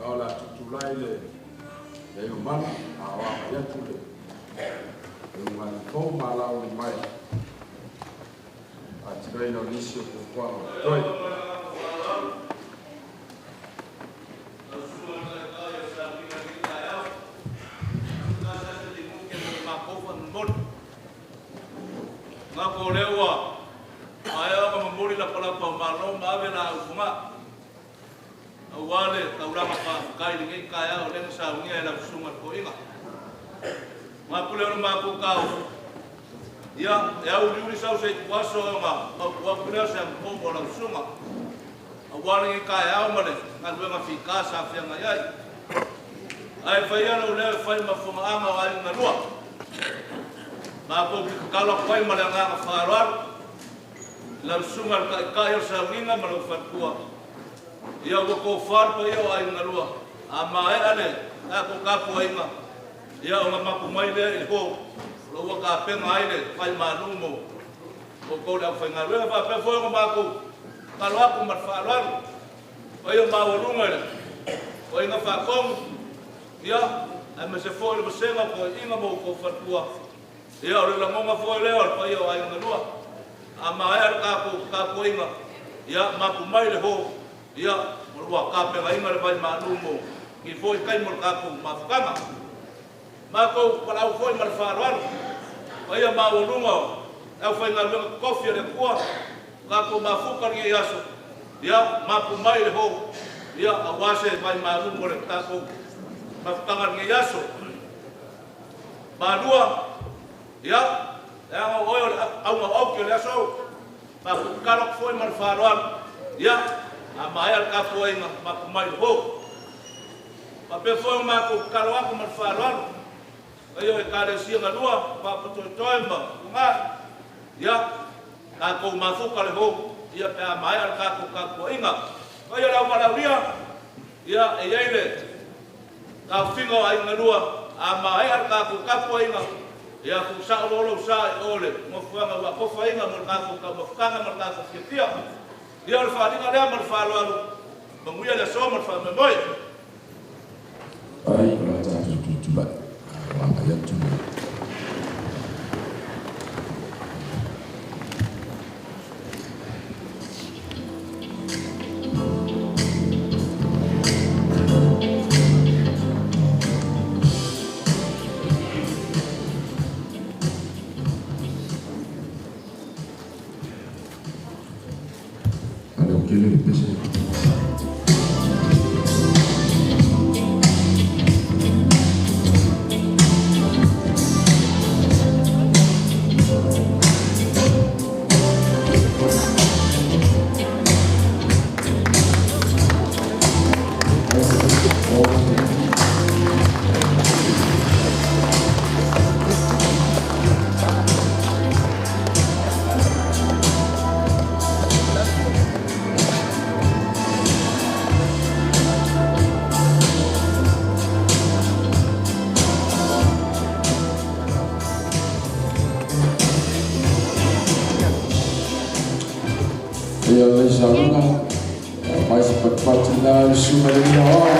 O la tutulai le le umana a o a atu le le umana fou ma la o mai a tiraina o nisi o fuafuaga o toe. Nga ko lea ua maea ona momoli lapalapa o malo ma ave laau fogaa auā le taulaga faafetai i lenei taeao lea na saunia e lau susuga le toeaina. Nga pule o le matou taofi, ia, e auliuli sau se ituaso ona mautu atu lea o se agatonu a lau susuga auā lenei taeao ma le galuega fitā sa feagai ai. Ae faia lou leo e fai ma fogaaga o aiga galua. Matou te tatalo atu ai ma le agaga faaaloalo i lau susuga i le Taitai o le sauniga ma lou faletua. Ia ua tofa le paia o aiga galua, a maea le tatou tapuaiga, ia ona mapu mai lea i le po o lo o ua tapena ai le faimalu mo outou le aufaigaluega. Faapea foi ona matou tatalo atu ma le faaaloalo paia maualuga i le toeaina faatonu, ia, aemaise foi le vasega o toeaiina ma outou faletua. Ia, o le lagona foi lea o le paia o aiga galua. A maea le tatou tapuaiga, ia, mapu mai le ho, ia, ua tapenaina le vaimalu mo ni foi taimi o le tatou mafutaga. Matou valaau foi ma le faaaloalo, paia maualuga o le aufaigaluega totofi a le Atua, tatou mafuta lenei aso, ia, mapu mai le ho, ia, aua se vaimalu mo le tatou mafutaga lenei aso. Malua, ia, leaga o oe o le auga o auki o le aso, matou tatalo atu foi ma le faaaloalo, ia, a maea le tapuaiga, mapu mai le ho. Faapea foi ona matou tatalo atu ma le faaaloalo, paia o Ekalesia galua, Faapotoetoe ma Fogaa, ia, tatou mafuta le ho, ia, pe a maea le tatou tapuaiga. Paia o le auvalaaulia, ia, e i ai le taofiga o aiga galua, a maea le tatou tapuaiga, ia, tuusao loa lou sa i o le nofoaga ua atofaina mo le tatou taumafataga ma le tatou fiafia. Ia, o le faaaliga lea ma le faaaloalo, manuia le aso ma le faamoemoe. Ai o la tatou tutulai a o agai atu le Ale o kele le pese. Ia le saunoaga, mai se patupatu la le susuga i le Ina o Ao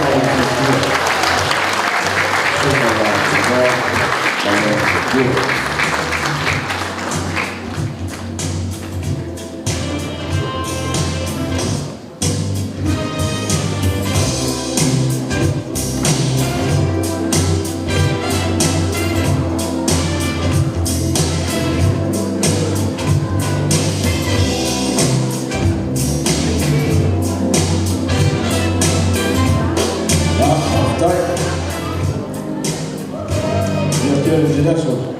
ma lona faletua, susuga ia Tutoa ma lona faletua. International.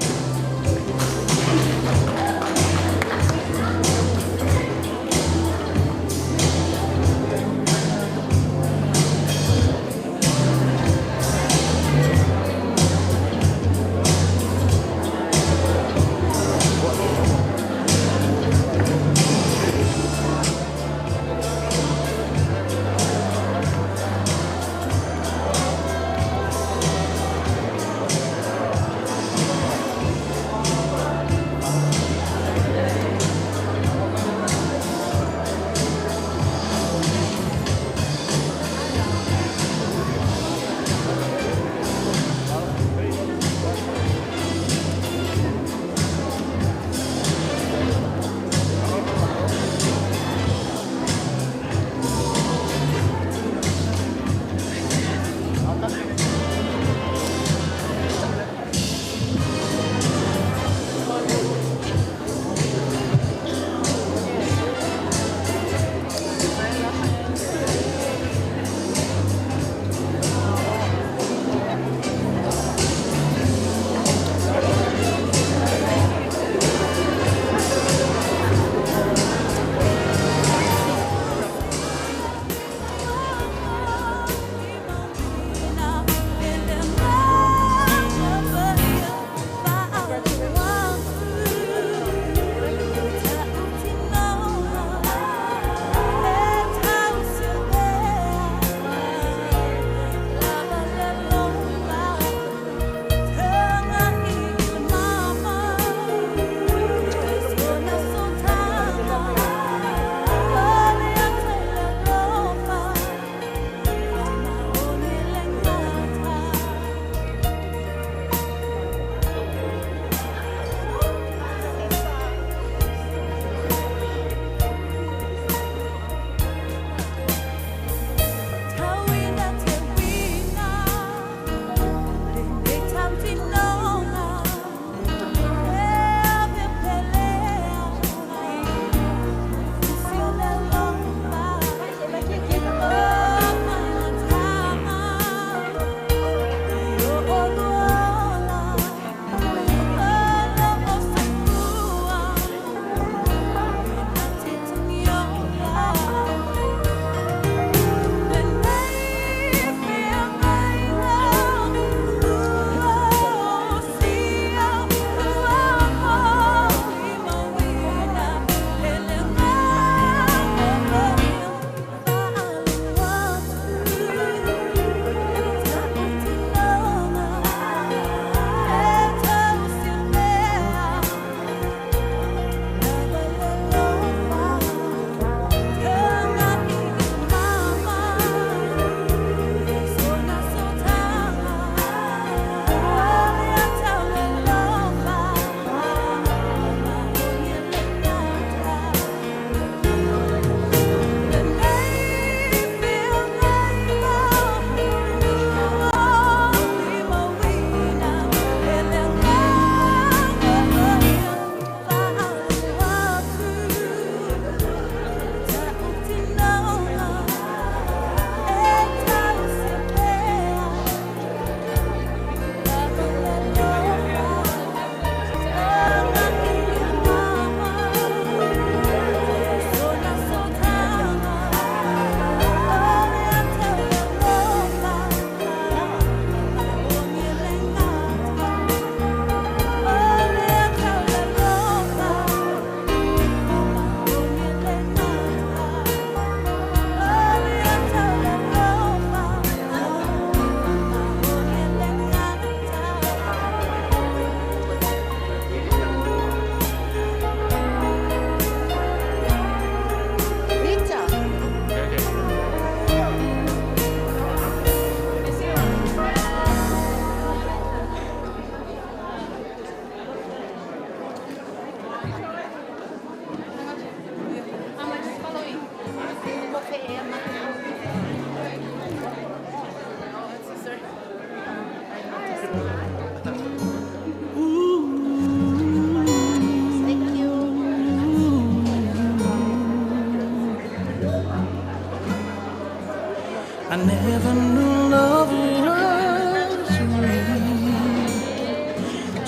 I never knew love was real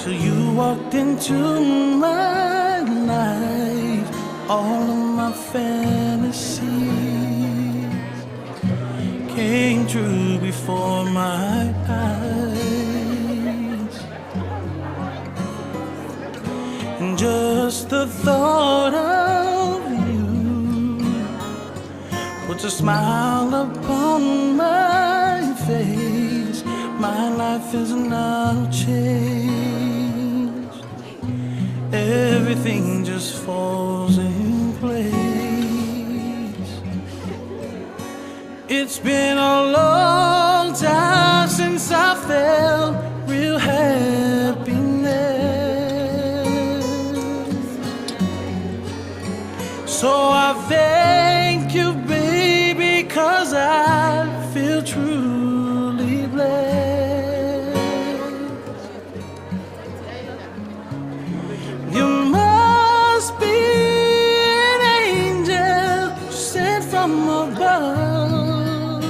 Till you walked into my life, all of my fantasies came true before my eyes. And just the thought of you puts a smile upon my face. My life is now changed. Everything just falls in place. It's been a long time since I felt real happiness. So I thank you, baby, 'cause I feel truly blessed. You must be an angel sent from above.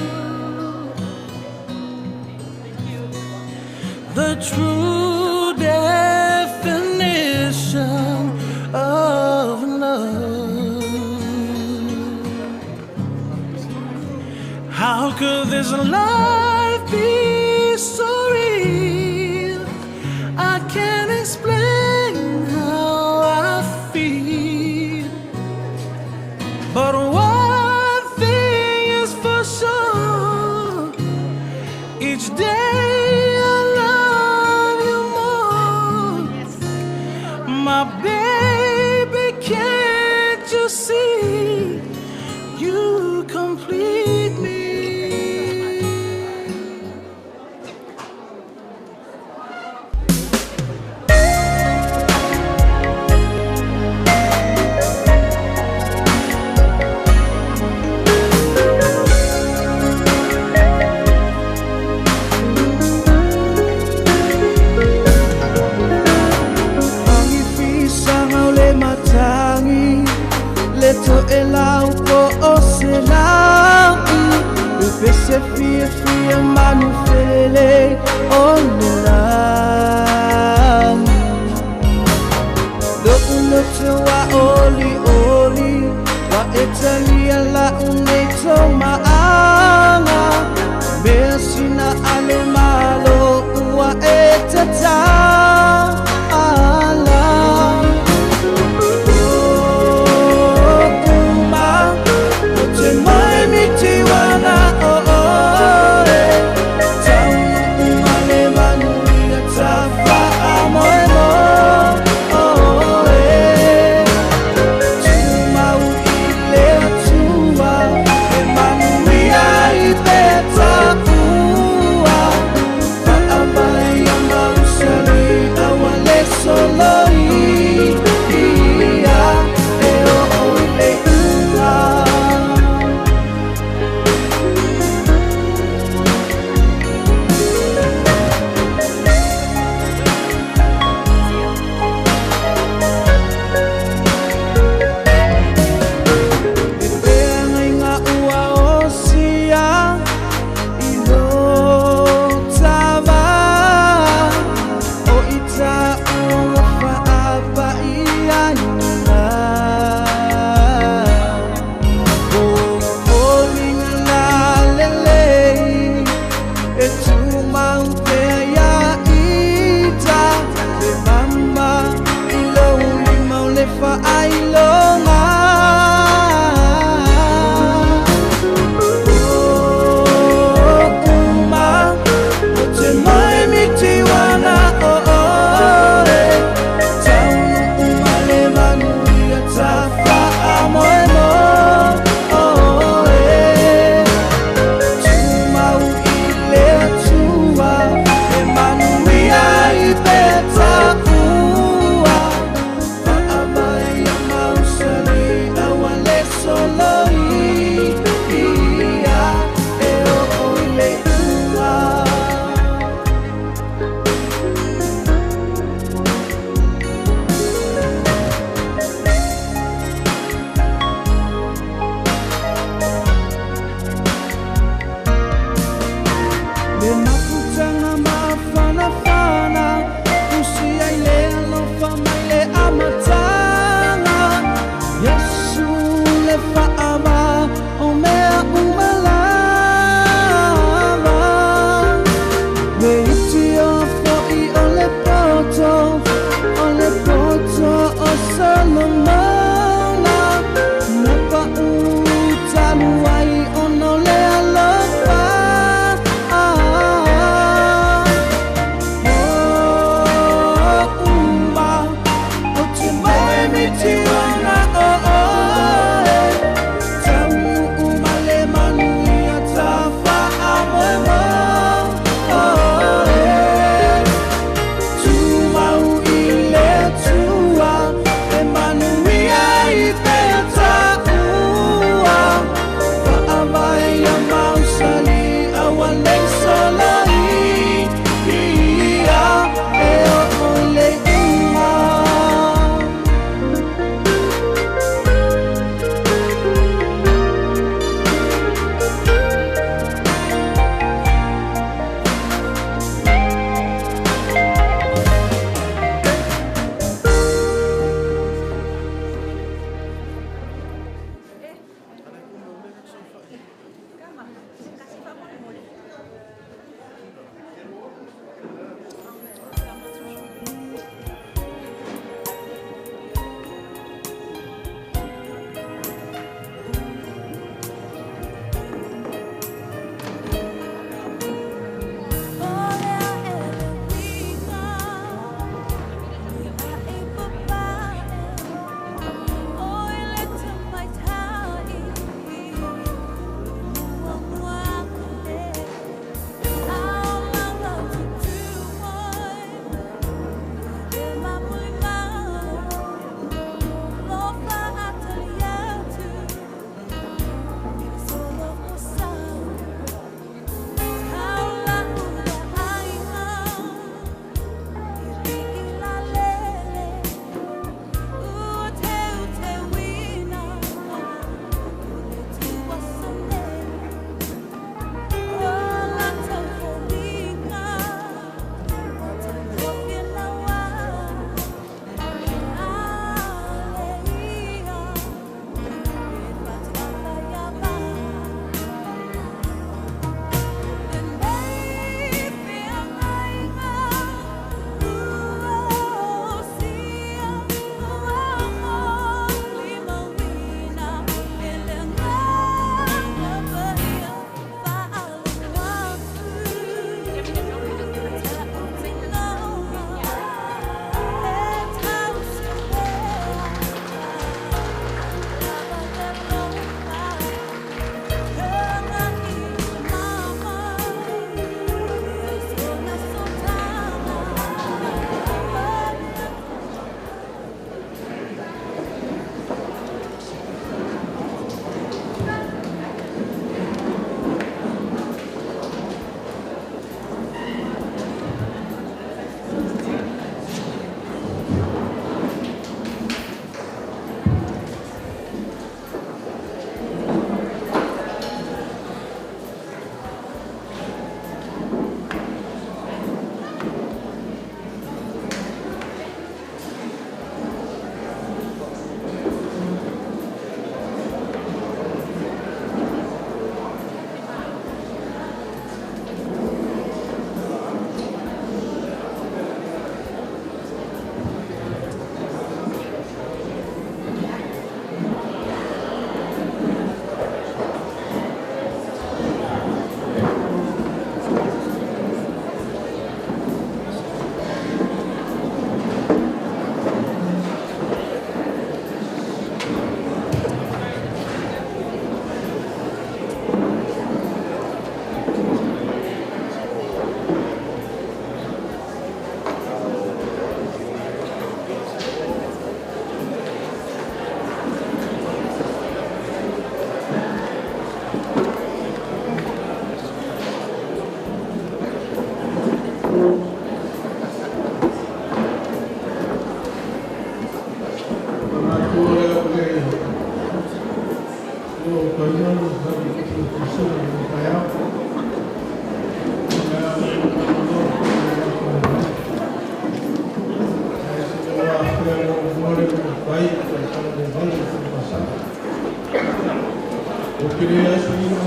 O te le aso i mo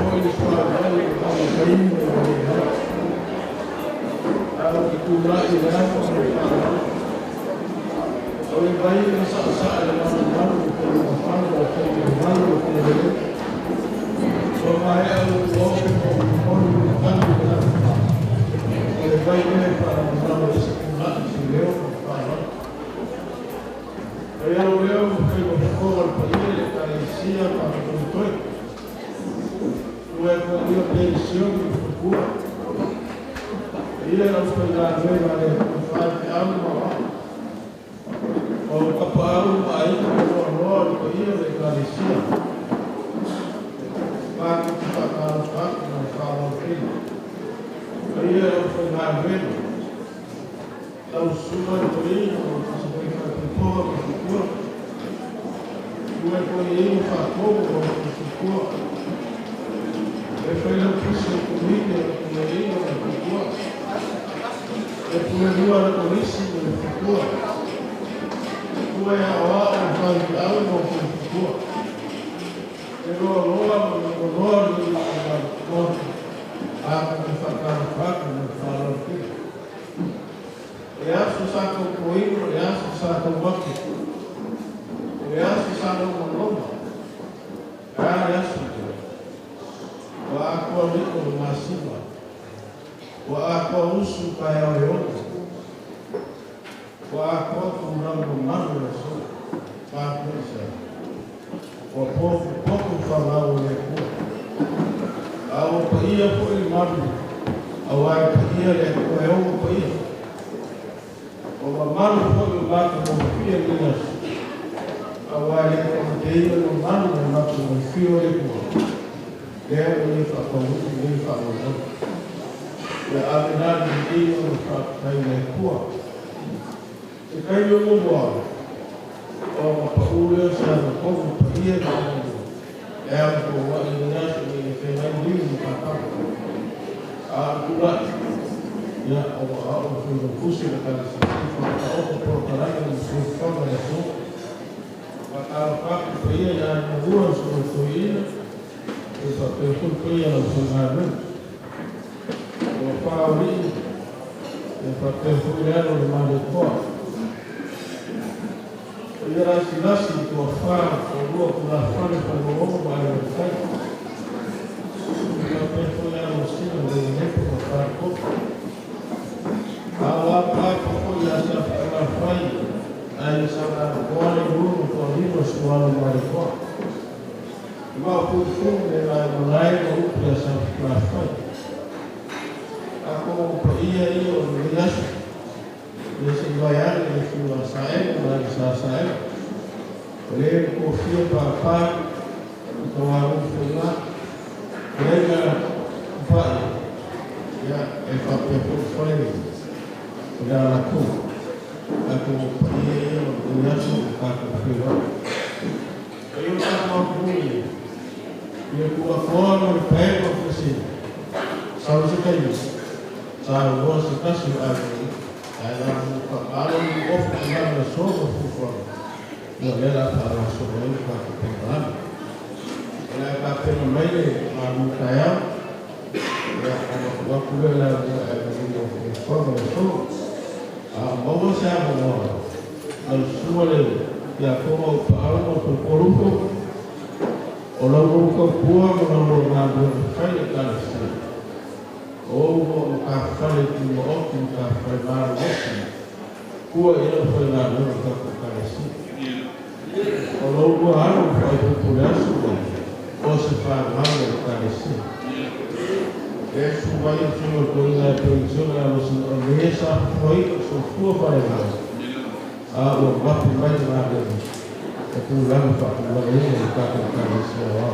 foi le soa mai o ka o kai mo o le hai. A o te tūra i le aso o le whanau. O le vai na sa sa le manu manu o te mawhanu o te manu o te le. So mai au o te mo monu o tanu o le. O le vai le whanau manu o se kura i se leo o whanau. E au leo mo kai mo whakora le paia le kaisia ma te toi. Ua e kua ia perisio ki whakua. Ia lau whai ngā le whai te au ma wā. O kapa au ma aina mo roa roa le paia le kaisia. Māku te whakaro whaku na whāro kei. Ia lau whai ngā wena. Lau suma le paia o whasawai whai ma whakua. Ua e kua ia whakō o whakua. E whai lau pisi o kumine o kumine o whakua. E pule lua le polisi o le whakua. Ua e aoa o whai te au mo whakua. E roa roa mo le roa le o ngā A ko te whakaro whaku mo whārau kiri. E aso sa kau koino, e aso sa kau wake. E aso sa kau manoma. E a e aso te. Wa akoa liko le masima. Wa akoa usu ka eo e ono. Wa akoa kūrau no manu le so. Pāpui sa. Wa pōku poku whangau le kua. A o paia po i manu. A wai paia le kua e o paia. O mamalu po i matu mo fia ni aso. A wai le kua te ia no manu mo matu mo fia le kua. Lea o le whakamutu le whakamutu. Ia ave nā ni ia o whakatai le kua. Te kai o mua o mapauleo sa na kovu paia na o e au ko wa i le aso ni e whenai liu mo kākau. A kura ia o a o whiro kusi na kare si whakaoko porokaranga ni suwhanga le so. Whakao kaku paia ia na rua so o tuina e whapea paia lau whangarua. O whaori e whapea hui alo le mare koa. O ia rasi rasi tua whā o rua kura whare whai o ma e o kai. O whapea hui alo sina o le nepo ma whakoko. A wā pāpa hoi a sa whakara whai a i sa ngā koa le ruru toa lima sualo mare koa. I wā pū me ngā malae o upi a sa whakara whai. A ko o pa ia ia o le aso. Ia se i vai ane le whiu a sae, ma le sa sae. O le ko whia pāpā i ka wā rufu ngā. O le ngā whai ia e whapea pō whai. O le ala kō. A ko o pa ia ia o le aso o kākou whiu. O ia o tā maupuni. Ia kua koa no le paepa whasi. Sau se kai. Sa roa se kasi o ai. Ai la mu ka alo ni ofu ka nana so mo fufuana. Ia le la pa la so mo ka ko pengana. Ela ka pena mai le ma mu ka ya. Ia ka mo wa ku le la e mo mo fufuana le so. A mo sa mo mo. Al sua le ia ko mo pa alo mo ko koruko. O la mo ko pua mo la mo na mo fai le ka le si. O mo ka fale ki mo o ki ka fai ma mo si. Kua e la fai na mo ka ko ka le si. O lo ua alo fai ko ko le aso o se fa ma mo ka le si. E su vai o senhor ko ina pensione a lo si o le sa foi so fua fai na. A o mapu mai na le. E ku la fa ku la e ka ko ka le si o.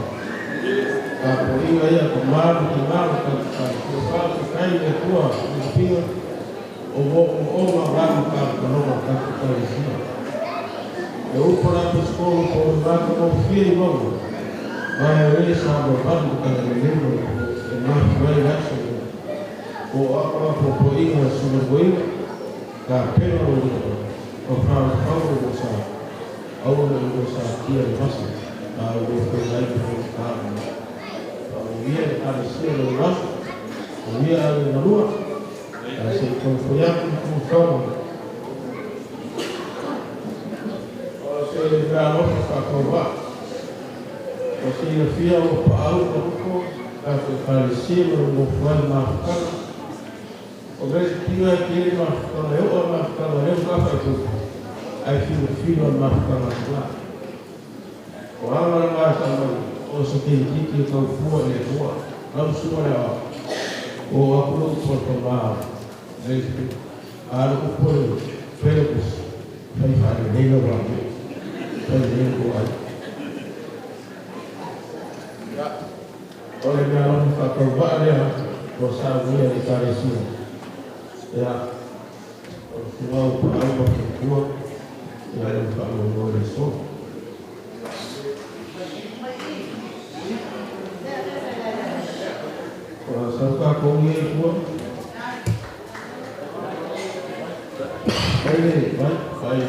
Ka ko inga ia ko maru ki maru ka ka ko fa ko kai le kua i pia o mo o ma ramu ka ko no ka ko ka le si. E o para ko skolo ko ma ko fie mo. Vai e sa mo ba ka le le mo e ma vai la so. O a ko ko inga su mo ka pero o fa fa o sa. Au o sa kia le masi. A ua feagai ma faigata o le Faamanuia i le Ekalesia i lou aso, manuia aiga galua, ae se i taumafai atu le fuafuaga. O se meaalofa faatauvaa, ua silafia ua paau ma upu tatou Ekalesia ma le nonofo ai i mafutaga. O mea e tele mafutaga e oo lava mafutaga lea ua faaipoipo, ae filofilo i le mafutaga lena. O aga na sa aumai, o se keikiki e taufua i le Atua. Lau susuga i le Aoao, ua oo atu le upu a le tama a le upu a le Failautusi, fai faalelei lau amio, fai lelei le tou aiga. Ia, o le meaalofa faatauvaa lea ua saunia e le Ekalesia. Ia, o le susuga o Paau ma faletua, ia le faamoemoe i le aso. Ua sau tatou ia i tua. Mai le mai, mai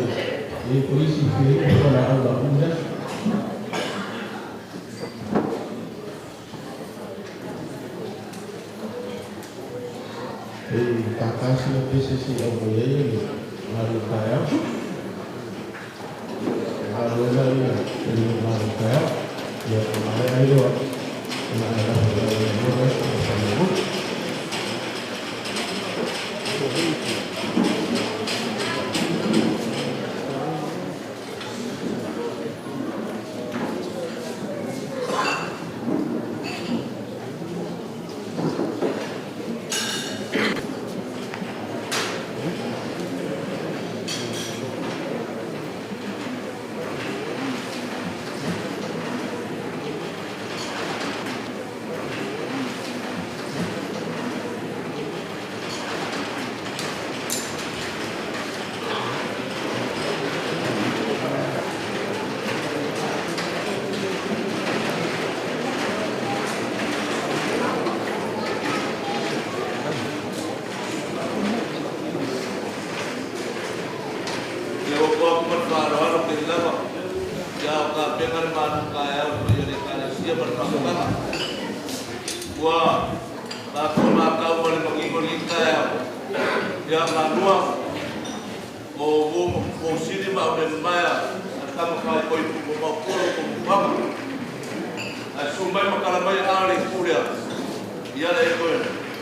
e foi isi fia i fualaau la umi aso. E tātā sina pese se i au mai ai le malu taeao. Malo ela ia e le malu taeao. Ia o mai ai loa. Ona ai la ia ia ia ia ia. Ia ua toa ma le faaaloalo ke lava. Ia o ka penga le malu taeao i le Ekalesia ma le mafutaga. Ua tatou matau ma le manino i lenei taeao. Ia malua o uo ma sili ma aulemamae a tama faaipoipo ma maupolo o tomufaga. Ae susu mai ma tala mai a le itu lea. Ia le toe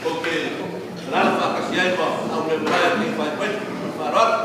tou te alaala faatasi ai ma aulemamae a te faaipoipo. Ma le faaaloalo.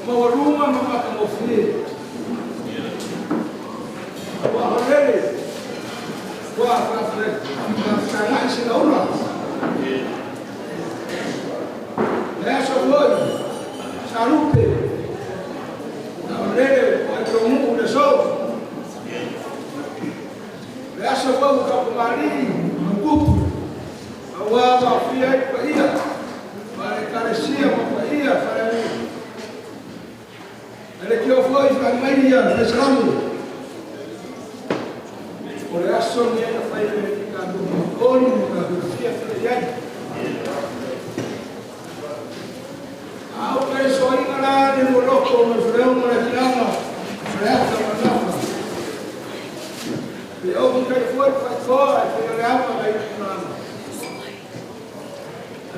Maualuga ma matagofie. Ua holele ua faafesagai segaula. Le aso foi salupe na holele o ai le so. Le aso foi kapumali makupu. Aua maafia ai paia. Ma le kalesia ma paia whareani. Le kio foi whangai ia le salamu. O le aso ni e whai le ka tumoni ka fia fia iai. Au kai soinga la ni mo loko mo freo mo le tinanga. Freata ma nafa. Le o kai foi whai koa e whai le ama kai tinanga.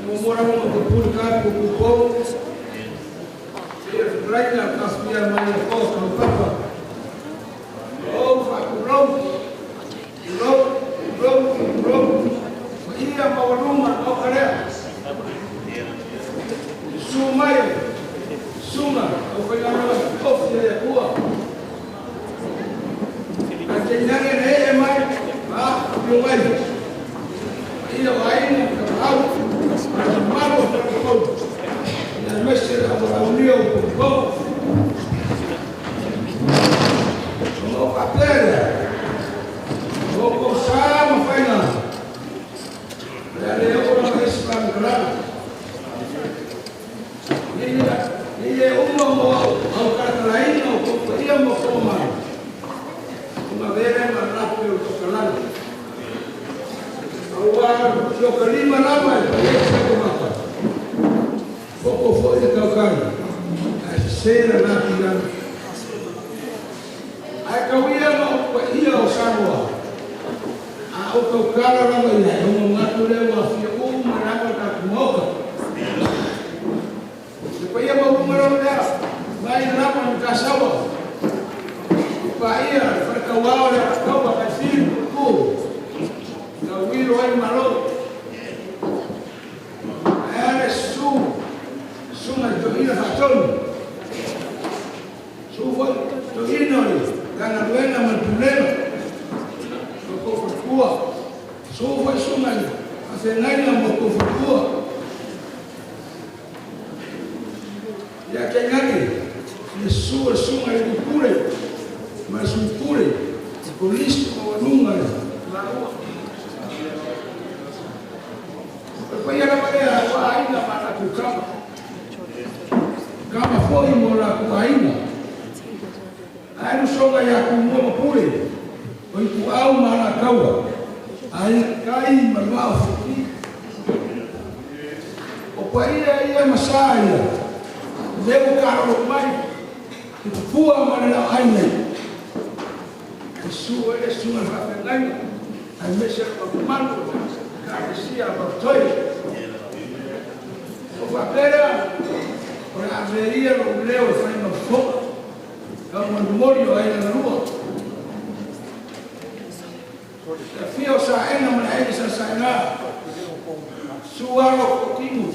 Mo mora mo ko puri ka ko ko. Ia raina ka fia mai ko ko papa. O fa ku ro. Ro ro ro. Ia mawaluma o karea. Su mai. Suma o kai ana o fia ia kua. A te nane ne e mai. Ma yo mai. Ia waina ka au. Malo ka ko. Ia mese la unio ko. O papel. O ko sa ma faina. Le le o na islam kala. Ni uma mo au ka o ko ia mo ko ma. Uma vere ma rapu o to kala. Aua o kalima lama e se ko mata. Poko foi de kaukai. A sera na pila. Ai kauia mo ko ia o Samoa. A o kaukala lama ia o ngatu le wa fia o marama ka kumoka. Se paia mo kumaro le mai lama no kasawa. Pa ia whakawao le kawa ka siru ku. Ka wilo ai malo. Ere su sunga toina fatonu. Su foi toino ni kana luena malpuleno. Ko fukua. Su foi sunga ni afengaina mo ko fukua. Ya kengani ni su sunga ni pure. Mas un pure polisi o nunga la rua. Poi era marea aina mana ku kama. Kama foi mo la ku aina. Ai no songa ya ku mo pure. Oi ku au mana kaua. Ai kai malua fuki. O paia ia masaia. Leu karo mai. Te pua mana la aina. Su ele sunga whawhengaina. Ai mese ka manu. Ka sia ma toi. O whapera. O le averia lo leo e whai ma foka. Ka mori o aina na rua. Te fia o saena mana aina sa saena. Suaro ko timu.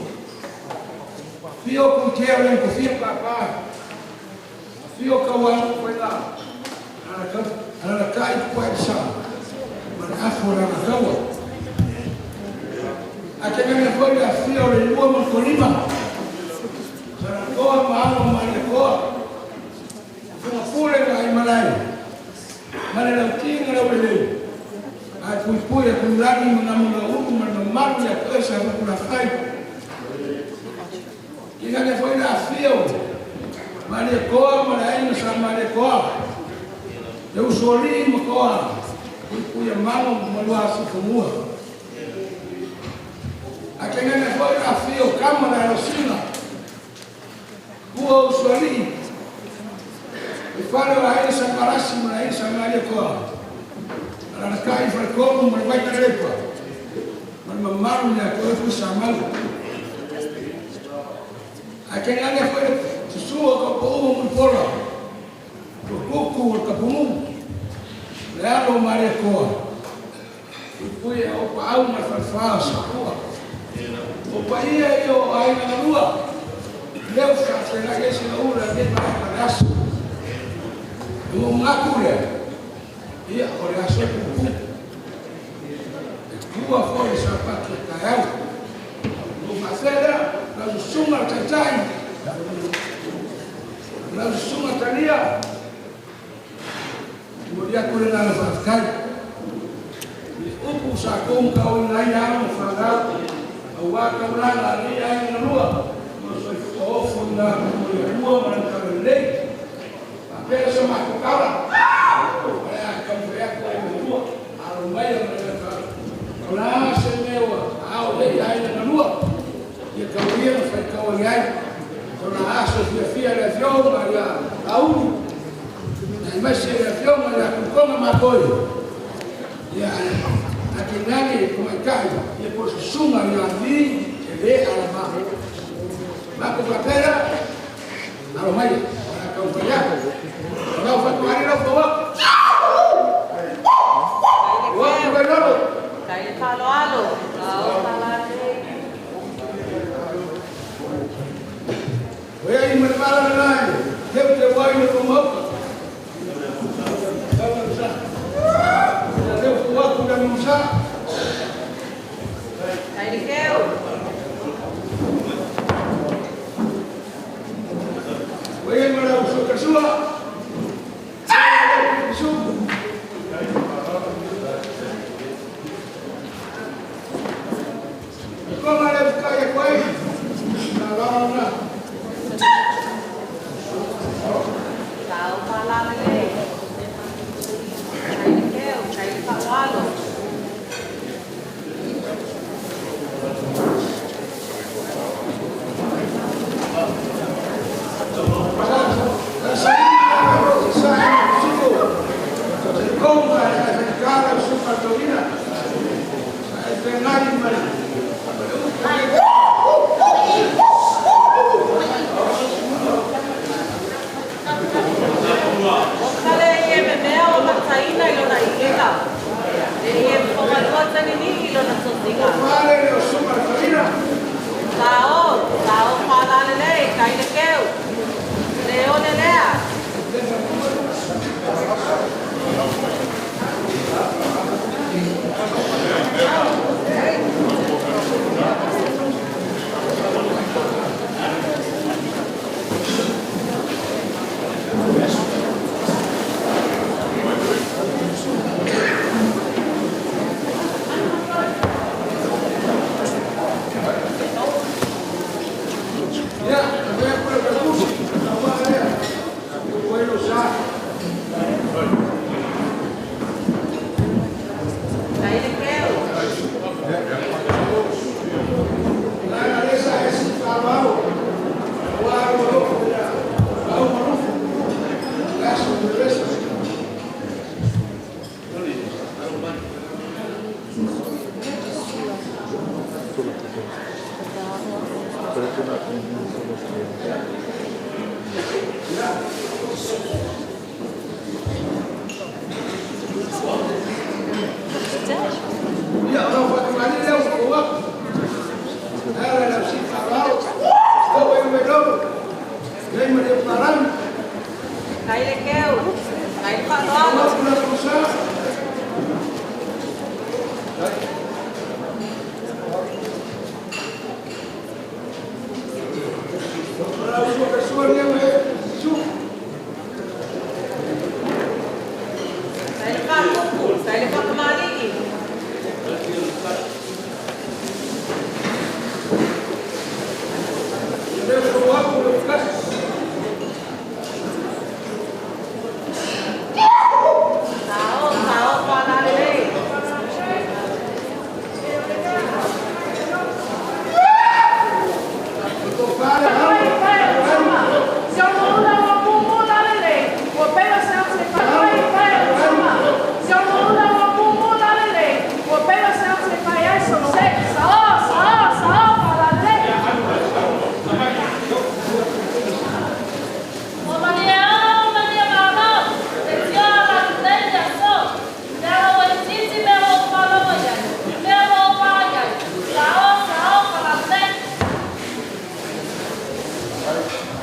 Fia o kutea le ko fia papa. Fia o kawa ko ina. Ana kai ko sa. Mana afo na kawa. A ke me foi a fia o le lua mo kolima. Sa koa ma amo ma le koa. Fua pule na i malai. Male la tinga la wele. A pui pui a kulani mo na mo uku ma na maru ya ko sa ko la fai. Ina le foi la fia. Male koa ma la ina sa male koa. Eu soli mo koa. Pui pui a mamo mo lua su fumua. A ke me foi la fia kama la rosina. Kua o soli. E fale la ina sa marasi ma la ina sa male koa. Ala kai fa como ma vai tarepa. Ma mamaru ya ko fu sa mal. A ke ngane foi susua ko ko mo pola. Ko kuku ka pumu. Le alo mare koa. Pui o pa au ma fa fa sa koa. O pa ia i o ai na lua. Leu sa Faafegai ai sina ula lenei vaega o le aso. E muamua lea, ia o le aso e puupuu. E tua foi le sapatu e taeao. Ua faafea lea, lau susuga le taitai, lau susuga Talia, momoli atu le agaga faafetai. I upu sa tou matauina ai alo ma fanau, auā taulaga a lenei aiga galua, o le soifua ofo lena mo le Atua ma lana talalelei. Faapea sa matou tala, o le a taumafai atu ai matua, alo mai ma le o le a se mea ua ao nei aiga galua, ia tauia ma faitau ai ai. O la aso fiafia le afioga ia Auli, aemaise le afioga ia Tutoga Mapoi, ia atinane tamaitai, ia po o susuga ia Vi e lē alama. Matou faapea, alo mai, o le a taumafai atu. O lau fatuali lau fauaku. Ua atu lolo. Tai le faaaloalo. Sao faalalelei. O ia i ma le vala lena e teuteu ai le maumauka. Tau na sa. Ia leu fauaku le nusa. Tai le keu. O ia i ma le usokasua. Su. Koma le fukai e koe. Na lona. Sao faalalelei. Tai le keu. Tai le faaaloalo. O kale i e me mea o mataina i lona ikeka. Le i e mfongalua tanini i lona tosiga. Sao, sao faalalelei, tai le keu. Le ole lea. Tai le keu. Tai le keu. Tai le faaaloalo. Tai le faakupu. Tai le faakamali'i. Sao, sao faalalelei.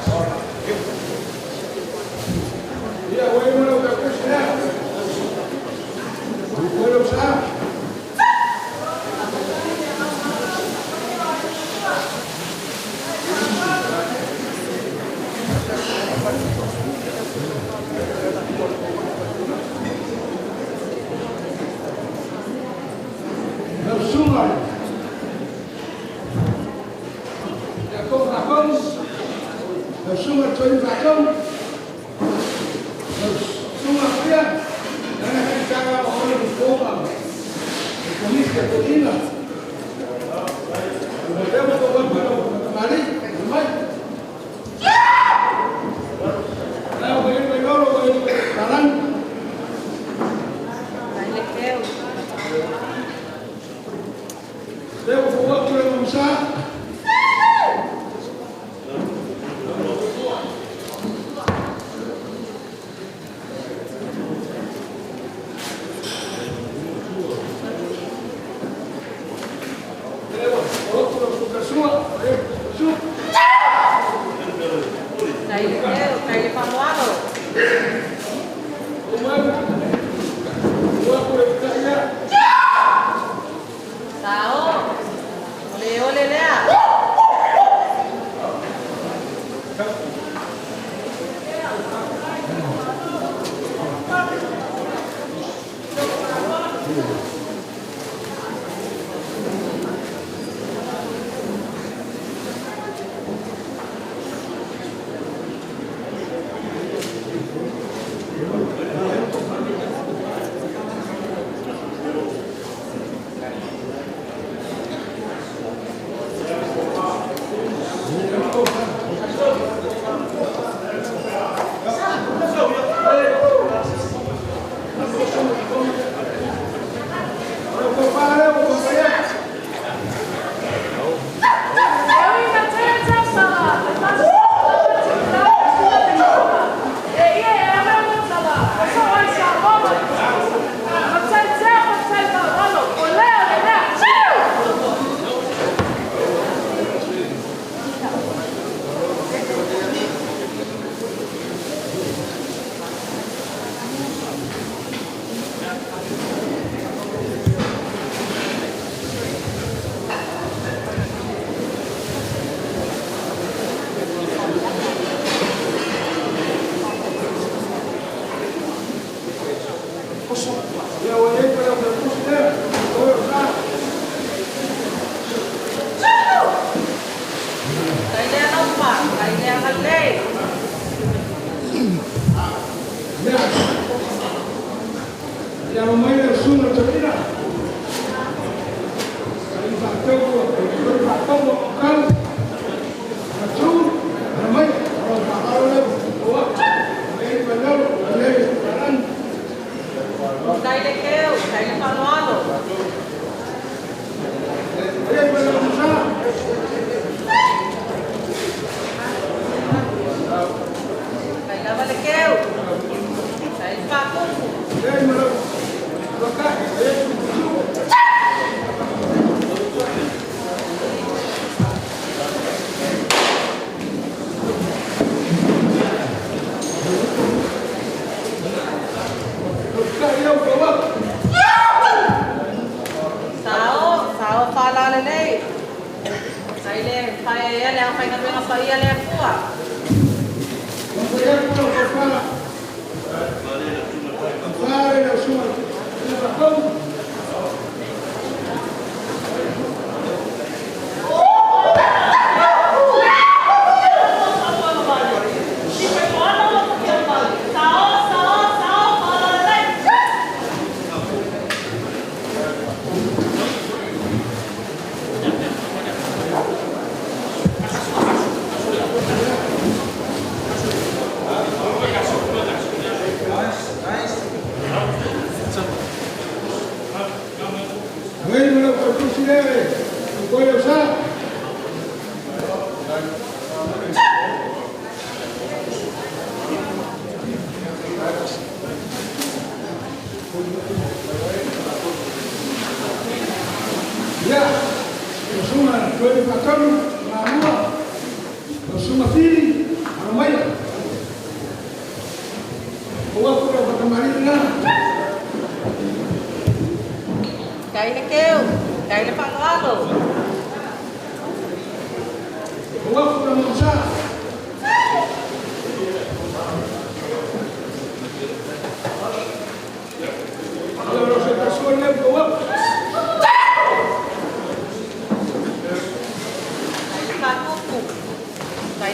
Sao. Lau susuga i le Toeaina Faatonu, lau susuga Pia, lana taitala o ole mo ma le Komisi a Toeaina. Lea ua ou atu i lau tamalii, mai. Lau ua i ai Lolo ua i Palani. Tai le keu. Lea ua ou atu i lau Mamsa. Lea ua ou atu i lau Sukasua, Su. Tai le keu, tai le faaloalo. O mai, ua atu le Itaia. Sao. O le ole lea. Lea ua i ai pa lau Faletusi lea, o oe o sa. Tai le alofa, tai le agalelei. Lea. Ia alo mai le susuga i le Toeaina. Ai faatau, ai faatau o kau. Atu, ana mai, o faakalo lea, o atu. Ai pa lalo, ai palani. Tai le keu, tai le faaloalo. Ai pa lau Mamsa. Tai lava le keu. Tai le fakufu. Ai ma lau Wakai, ai su. Wakai au ko atu. Sao, sao faalalelei. Tai le pae le aufaigaluega paia le Atua. Wakai atu lau Kofala. Fale lau susuga i le Faatonu. Sao, sao, sao, faalalelei.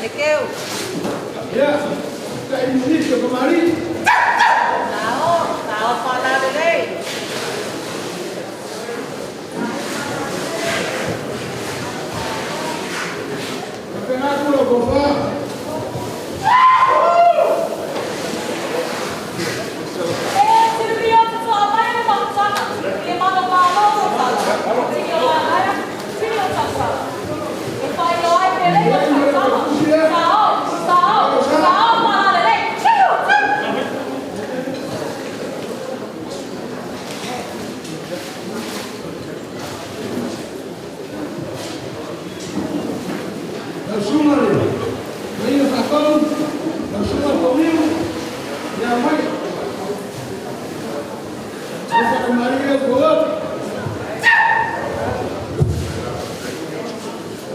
le keu. Ia, ta'i o kamali. Sao, sao fa'alalelei. Faapena atu lau tofa. Lau susuga le aiga faatonu, lau susuga Pouniu, ia mai. O fa'akamali'i lau tou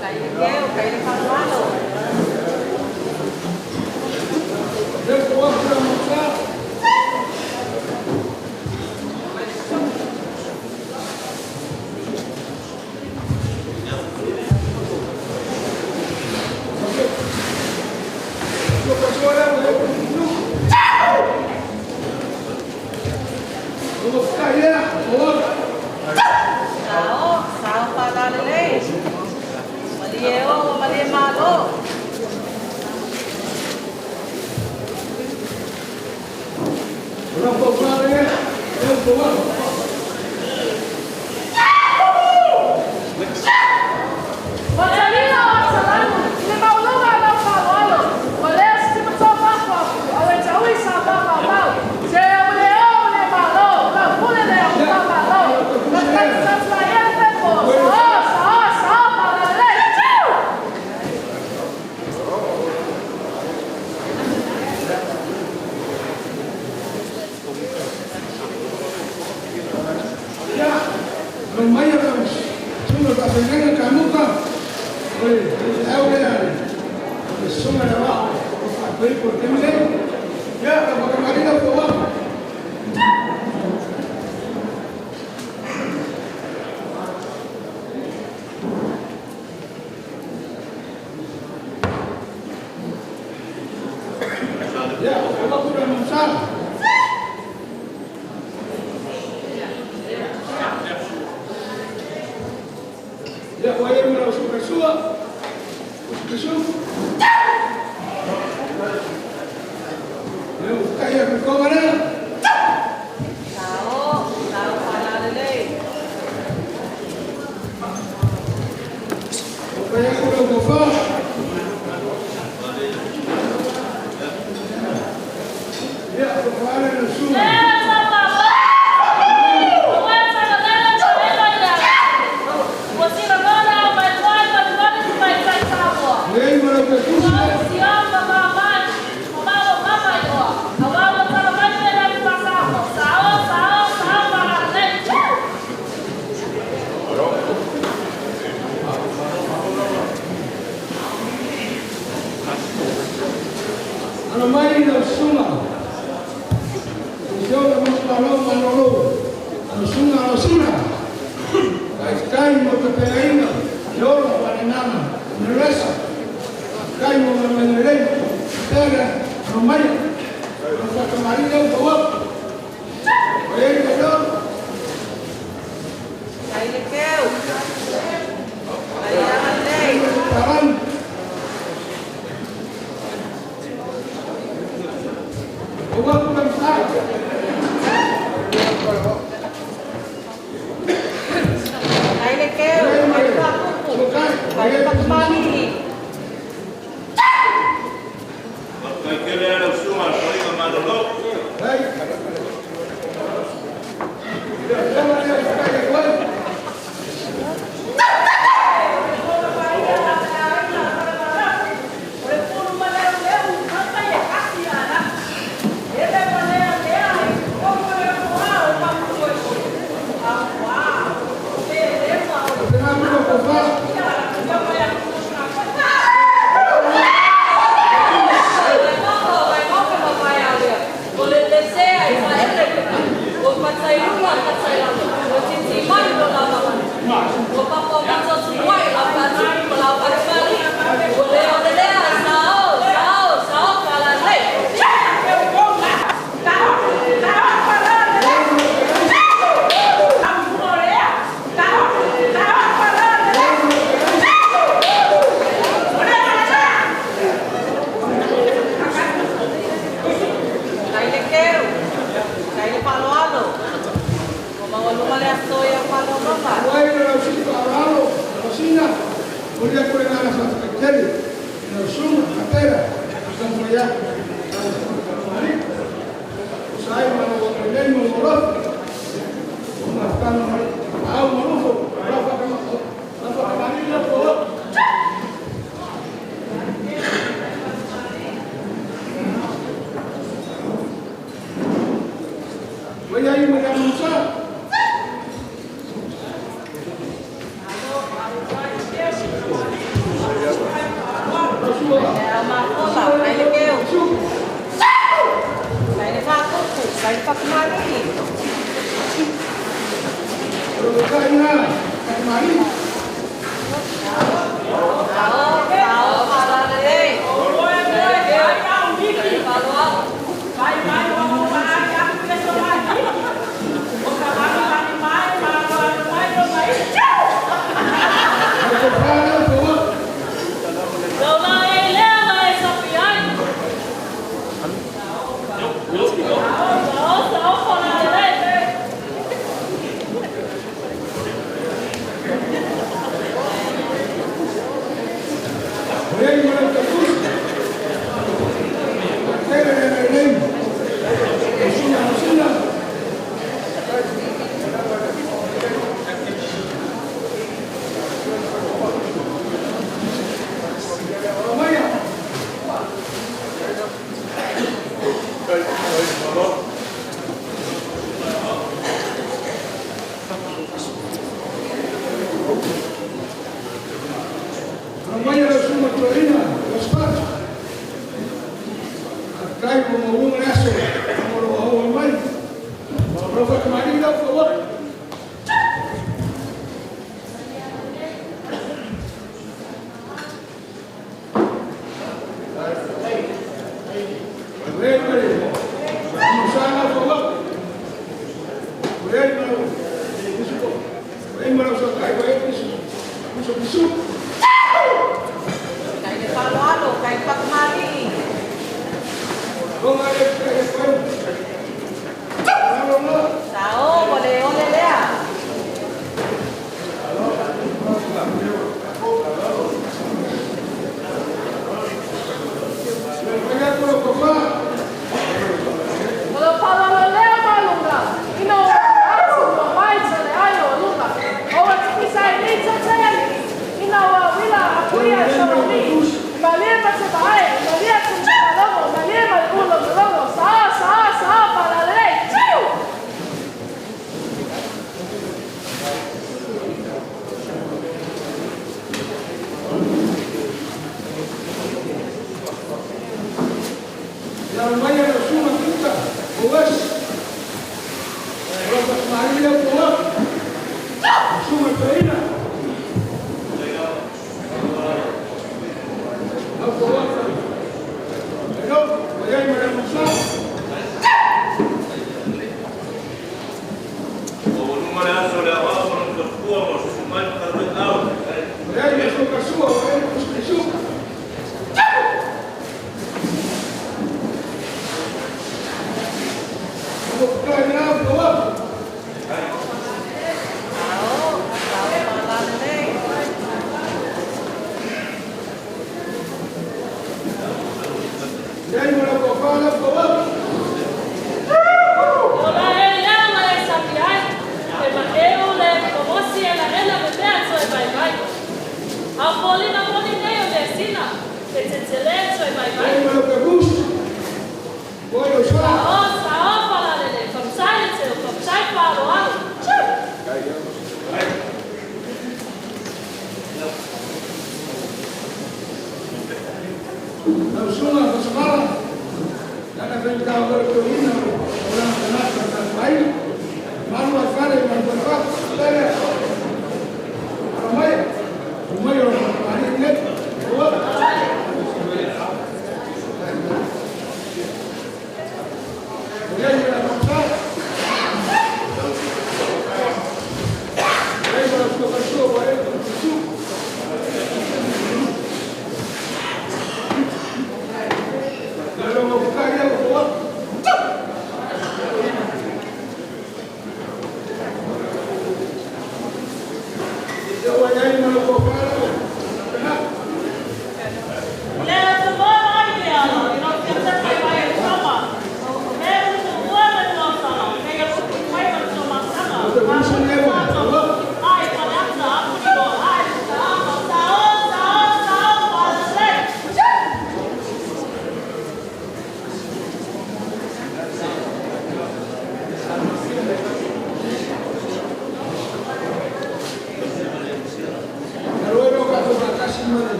Kai le keu, kai le fa'aloalo. Leu tou afu la mausā. Sao, sao fa'alalelei. Malie o, malie malo. Matalina o Asalamu, i le maualuga o lau faaaloalo, ua lea se timatofafoafu, au e taui sa faamaumau. Se ua le o ua le malo, lau pule lea o faamalo. Na tatatalaia le pepo, sao, sao, sao fa'alalelei. Tiu! Ia, lau mai lau susuga fa'afeagaiga kamuka, o le feau lea le susuga le va'o o fa'atoipo le taimi nei. Ia, lau fa'akamali'i lau tou afu. Ia, o atu le mausā. Ia, ua ia ma lau susuga sua, usukasu. Ia, ufuta'i a fekoga lea. Sao, sao fa'alalelei. O pai aku lau tofa. Ia, o fa'ale le susuga. Lei ma lau fetusi. Alo mai lau susuga. O sio le malo malolo. Alo susuga alo sina. Faafetai mo tapenaina le ola fa'alenaga nelesa. Faafetai mo galuega lelei. Pele alo mai. O fa'akamali'i lau tou afu. O iai le lolo. Kai le keu. Kai agalelei. Parani. O atu le matai. Kai le keu, kai le fa'apupu. Kai le fa'akamali'i. Kai kele lau susuga le faiga malolo. Ai. Ia, lea lea fakai ai koe. Tena atu lau tofa.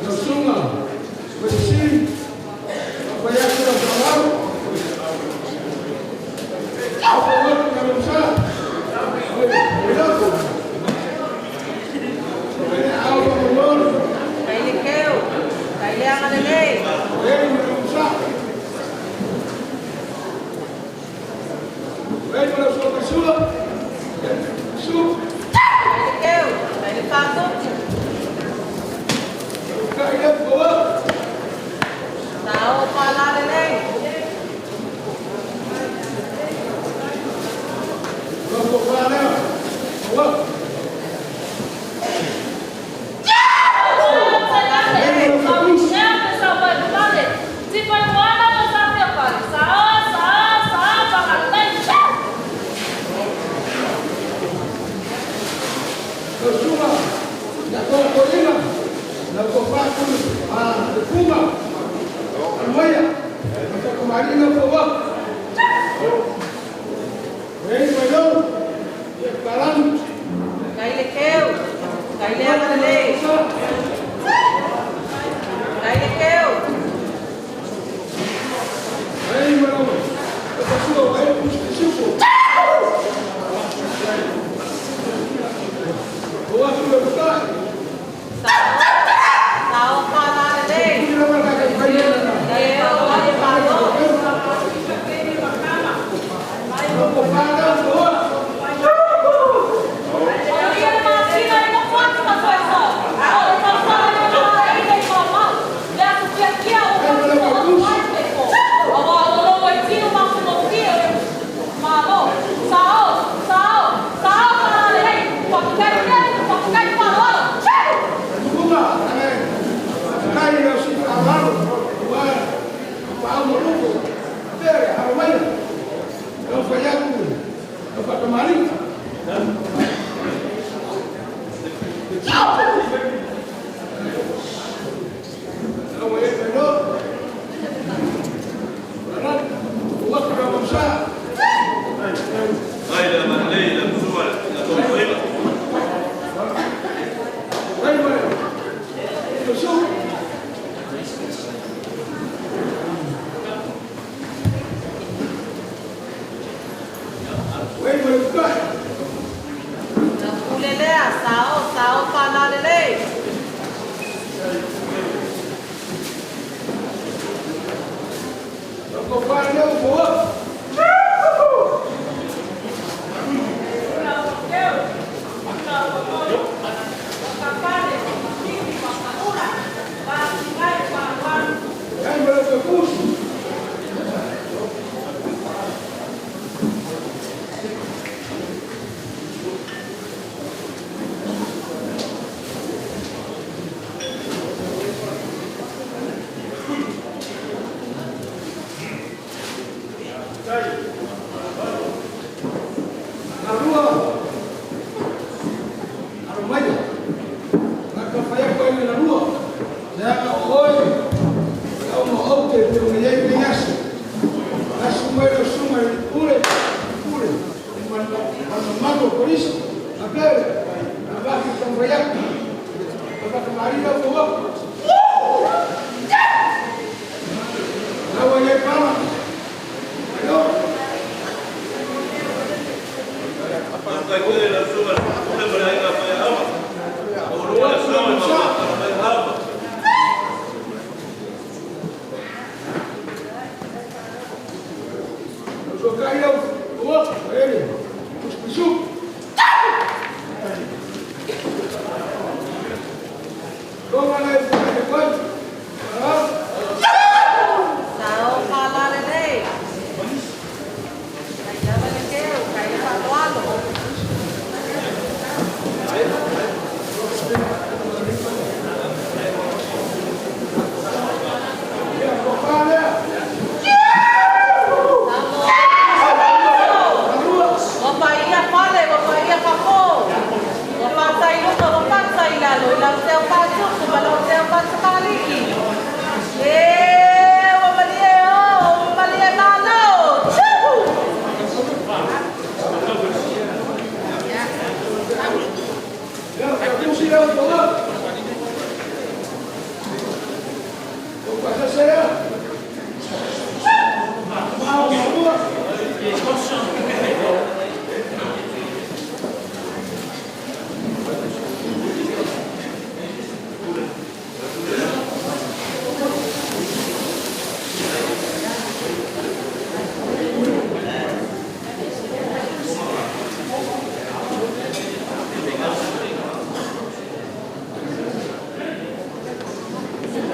Lau susuga Uelesili, faafai atu lau faaaloalo. Lau fauatu ma lau sa, Oiloto. Ai le aao faamolemole. Tai le keu, tai le agalelei. Ei ma lau sa. Ei ma lau suaga sua. Su. Tai le keu, tai le fatupu. Kai le foa. Sa o faalalelei. Lau tofa lea. Foa. Lau susuga ia Tolakolina, lau tofa le Fuga, Alumaia, ma takamali'i lau foa. Ei mai lau, ia Kalani. Tai le keu, tai le agalelei. Tai le keu. Ei ma lau tapasua o e pusipisiupo. O atu le matai. Sa o faalalelei. Keu, le malo. Lau tofa lea foa. Kuma, kai lau si faaaloalo, ua faaumoluko, pere, alumaia. Lau fai atu, lau faakamali'i. Lau e mai lo. Alani, o atu lau mausa. Ai le agalelei i lau susuga i le Tolakolima. Ai mai. Su. Ei mai kai. Lau pule lea, sa o, sa o faalalelei. Lau tofa lea foa. Ai mai lau tapusi. Arua. Arumaia. Naka fai ko ai le rua. Le aka o oe. Au mo au te pe o nei nei aso. Aso mai le suma i pule. Pule. Man man mago polisi. A pere. A va ki ka fai aku. A va ka mari lau foa. Lau ai pala. Ayo. Lau taita'i lau susuga i le Pule ma le aiga faiaoga. Maualuga le aso i le faiaoga. Lau sokai lau foa. Ele. Pusipisu. Toma le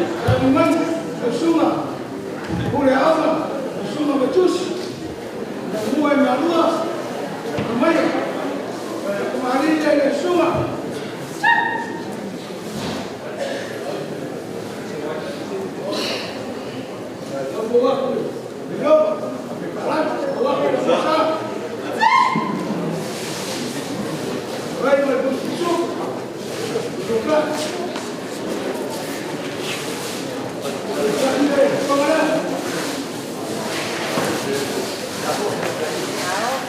Mai, lau susuga Pule Aoga, lau susuga Matusi, lau mua e malua, aumai, tamalii lea i le susuga. Lau aku i Leova, Palani, lau aku i Sa. Vai ma le Pusisu, Luka.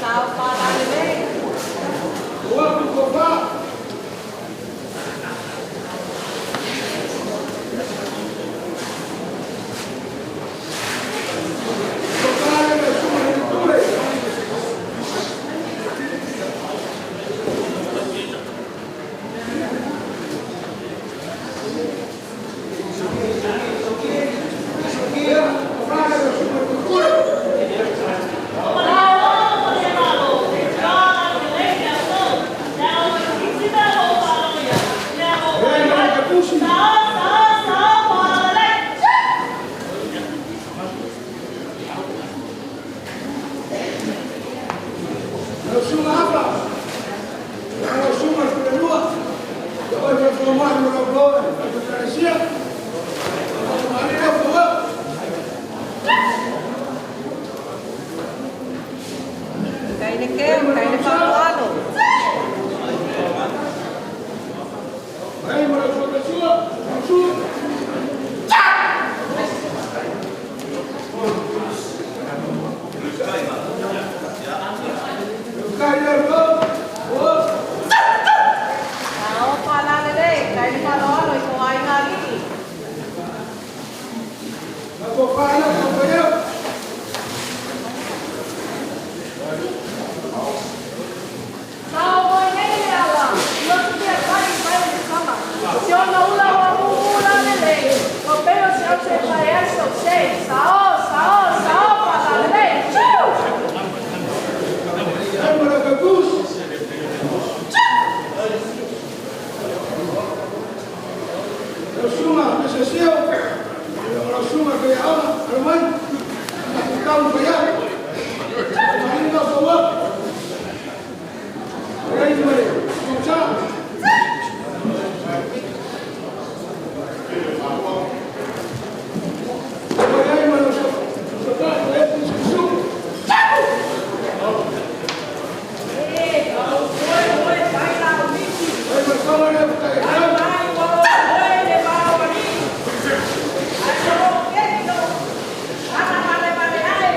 Sao fa'alalelei. Ua aku ko Lau susuga Apa, lau susuga Pulenua, ia oe falefogamai ma lau ulo e faleekalesia. Tamalii lau fauau. Kai le keu, kai le fa'aloalo. Ai ma lau sotasua, su. Kai le lo, o. Sao fa'alalelei, kai le fa'aloalo i ko aiga ali'i. Na ko pa ia ko pa ia. Sao moi nei le ala, lotu pia kai mai o te sama. Si ona ula hoa ula lelei, o peo se au se pae aso se. Sao, sao, sao fa'alalelei. Chiu! Ai ma lau kakus. Lau susuga Peseseo, lau susuga Kaiaoga, alo mai. Na ku tau pa ia. Tamalii lau fauau. Ai ma le Komsa. Ai ma lau sopa, e Pusisu. E, au oe oe kai la o misi. Ai ma le kawa le kai. Ai mai ua oe le maoali. Ai o ke no. Ana male male ae.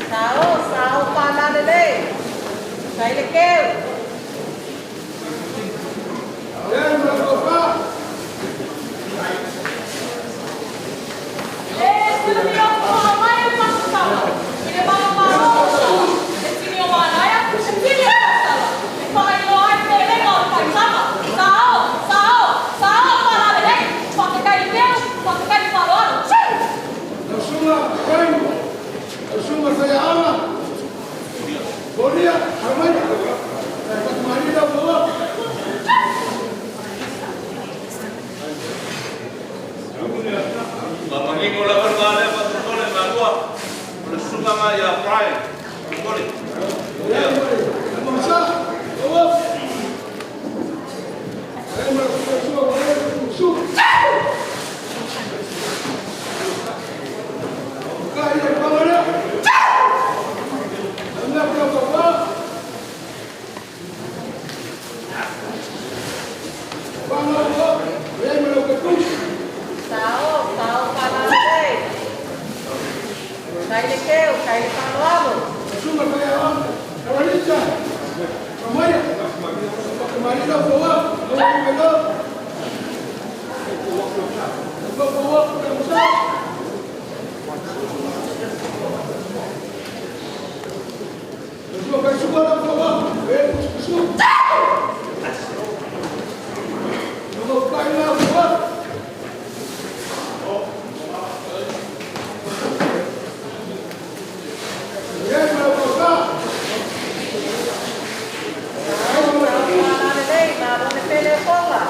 Sao, sao palalele. Kai le keu. E sila o fofoga mai le faatatala i le malomalo o Sala, le tini o Manaia, le tini o Tausala, e faailoa ai pelega o le faitaga. Sao, sao, sao palalelei. Faafetai le keu, faafetai le faaaloalo. Faamagigo lava le valea faatotole malua o le susuga ma ia Brian Tole. Sao, sao palalelei. Kai le keu, kai le faaaloalo. Sao, sao palalelei, malo le pele o foga.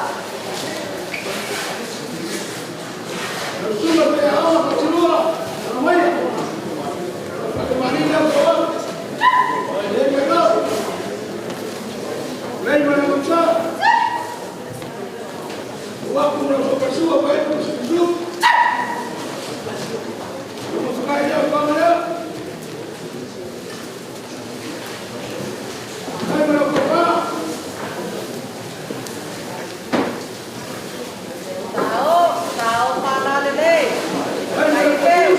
Sao, sao palalelei. Kai le keu.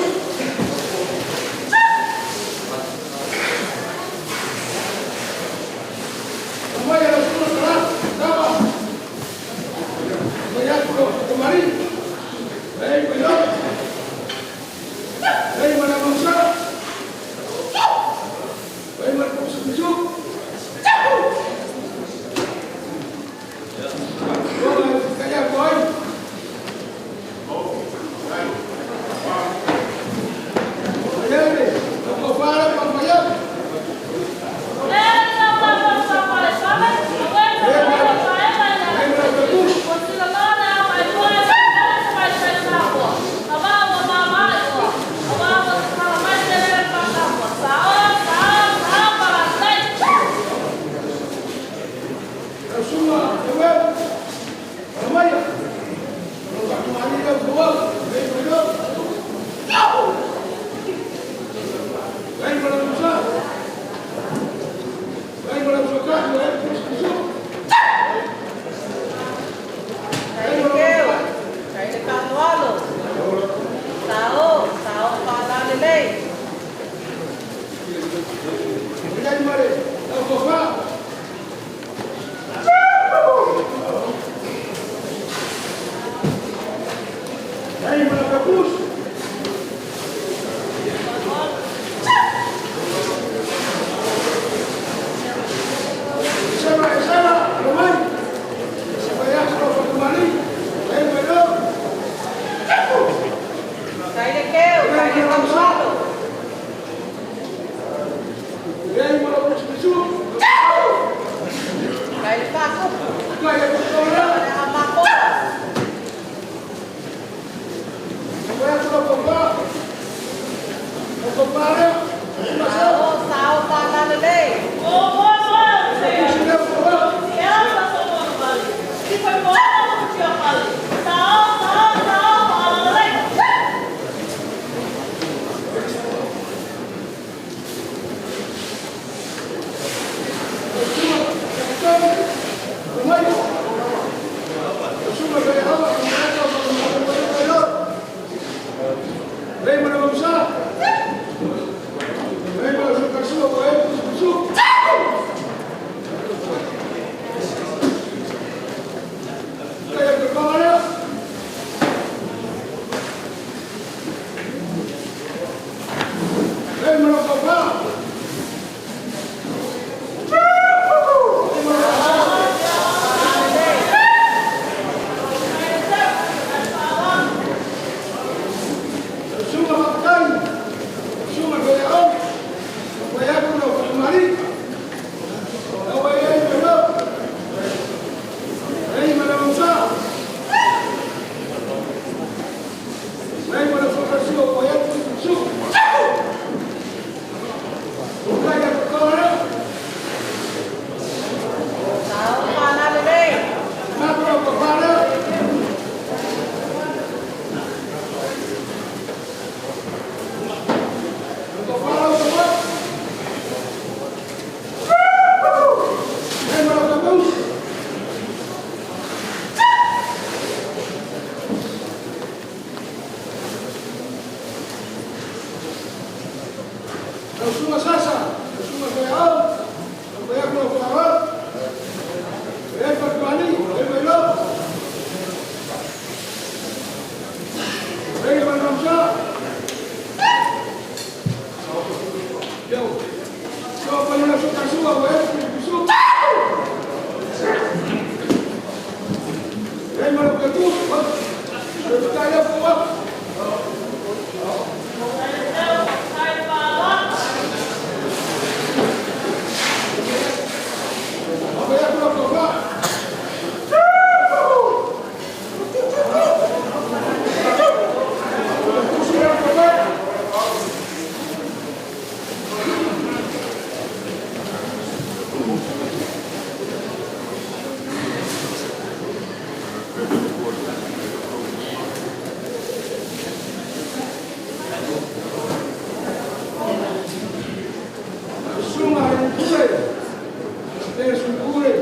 Sui Pule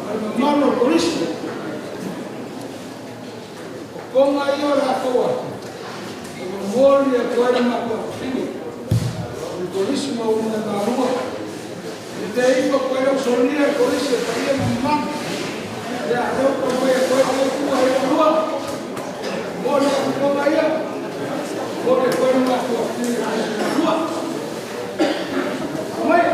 ma le mamalu o le Kolisi. O koga ia o le a tou atu e momoli atu ai le matou afafine o le Kolisi maualuga e malua. E te ifo atu ai le ausonia e Kolisi e paia ma mamalu. Ia, lea ua taumafai atu ai lenei itu a lua. Momoli atu koga ia, momoli atu ai le matou afafine i le Kolisi malua. Aumai.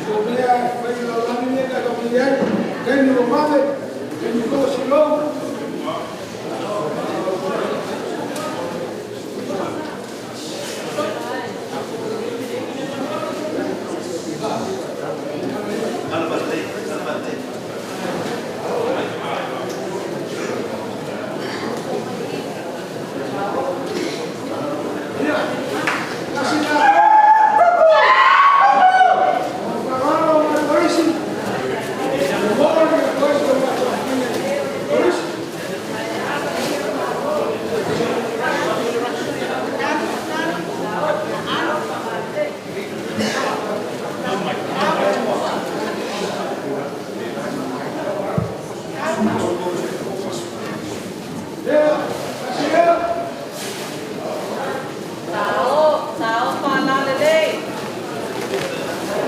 O mea e fai lalolagi nei tatou te i ai, taimi ua vave, taimi foi ua silou. Ia, tasi tatou. Faaaloalo ma le Kolisi, momoli atu ai si o matou afafine Kolisi. Ia, tasi lea. Sao, sao fa'alalelei.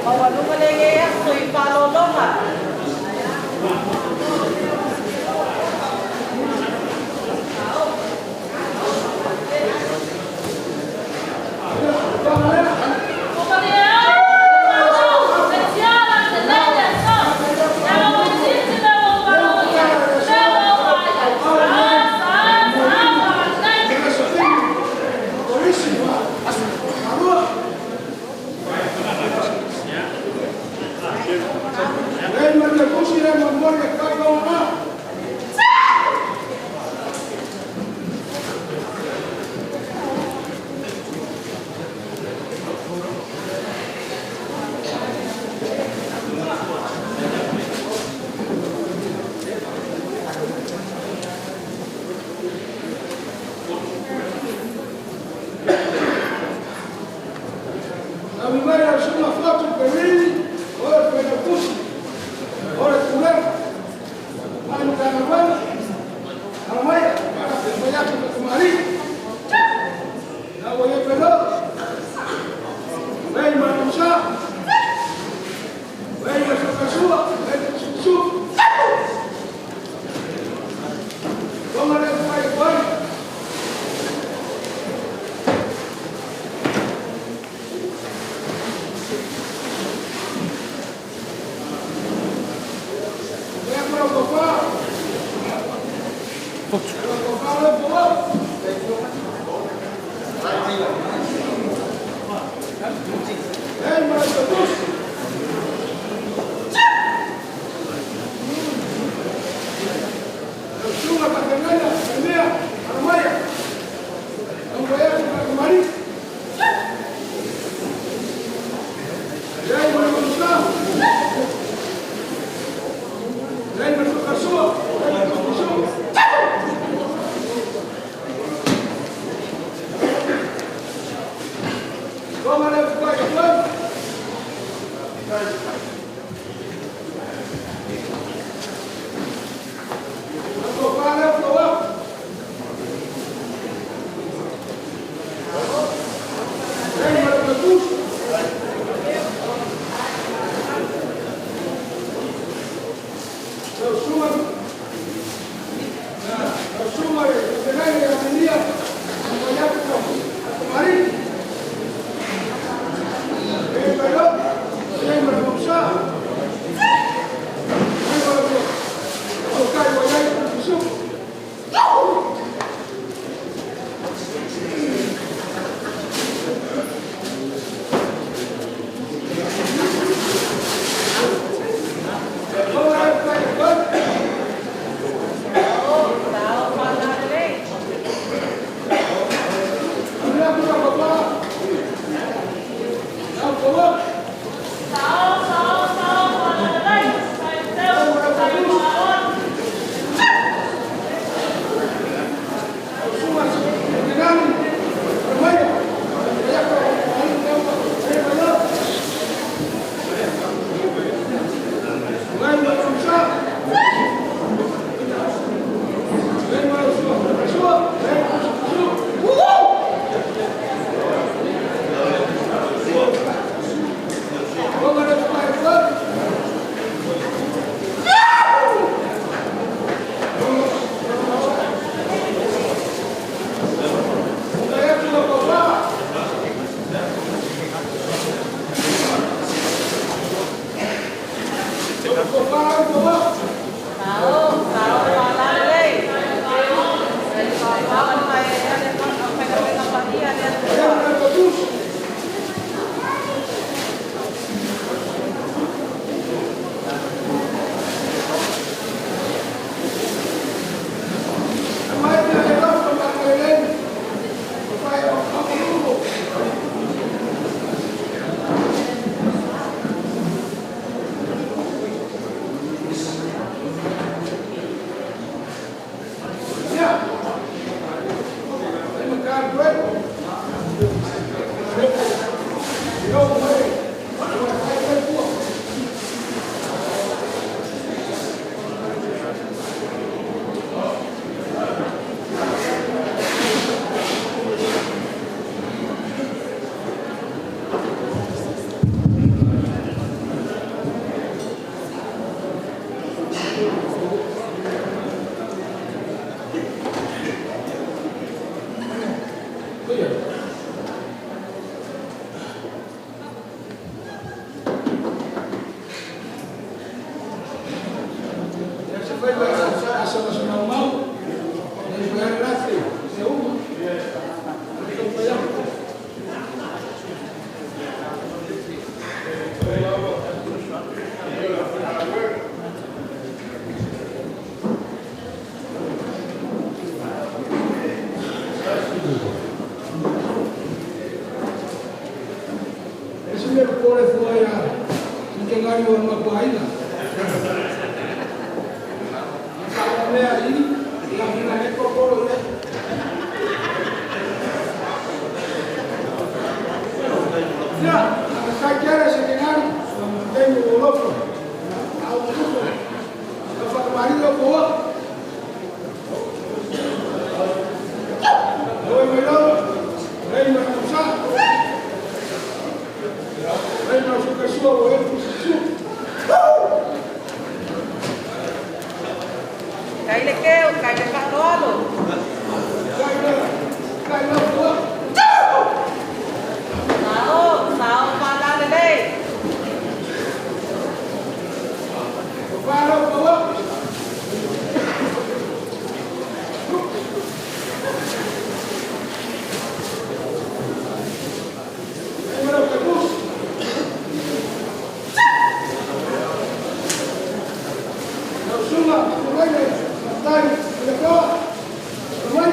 Maualuga lenei aso i fa'alologa. Kolisi, malua. le fua ia Sikengari o Mapuaina. Mea i ia fina le kokolo le. Ia, a kai kere Sikengari, tei o lofo. Au lofo. Ka whakamari o koa. Oi mai lalo. Rei mai kusa. Rei mai suka sua o e fusi su. Kai le keu, kai le fa'aloalo. Kai le, kai le koa. Sao, sao fa'alalelei. Whānau koa. Rei mai lau kakus. Lau sunga, maile, tai, le koa. Mai.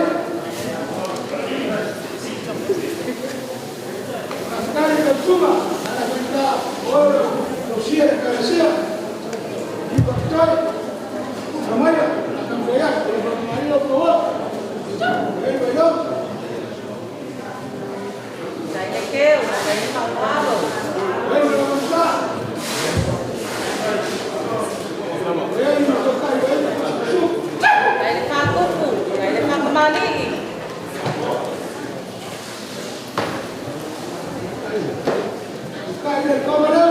Tai lau sunga, ana kuita, oro, lau sia le kalesia. Ipa tai. Ramaya, akamboya, le whakamari lau koa. Rei mai lau. Kai le keu, kai le fa'aloalo. Rei mai lau kusa. Rei mai lau kai, rei mai su. Kai le fa'atupu, kai le fa'akamali'i. Kai le komana.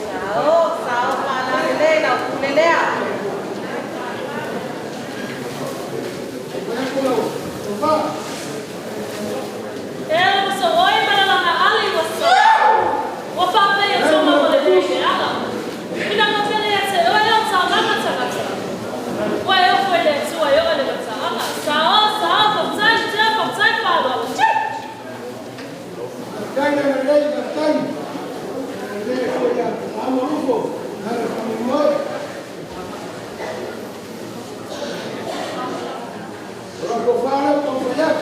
Sao, sao fa'alalelei lau pule lea. Koe ko lau. Ba. E le maso oi ma le lana ali ua so. Ua whapei a tōma mo le lei le ala. Ina ka pele e te oe o tā manga tangata. Ua e ofo i le tua e o le mataanga. Sao, sao, whaptai, tea, whaptai, whāloalo. Tai le lei ka tai. Le ko ia amo rufo. Nara kamu moi. Ora ko whānau ko whaiak.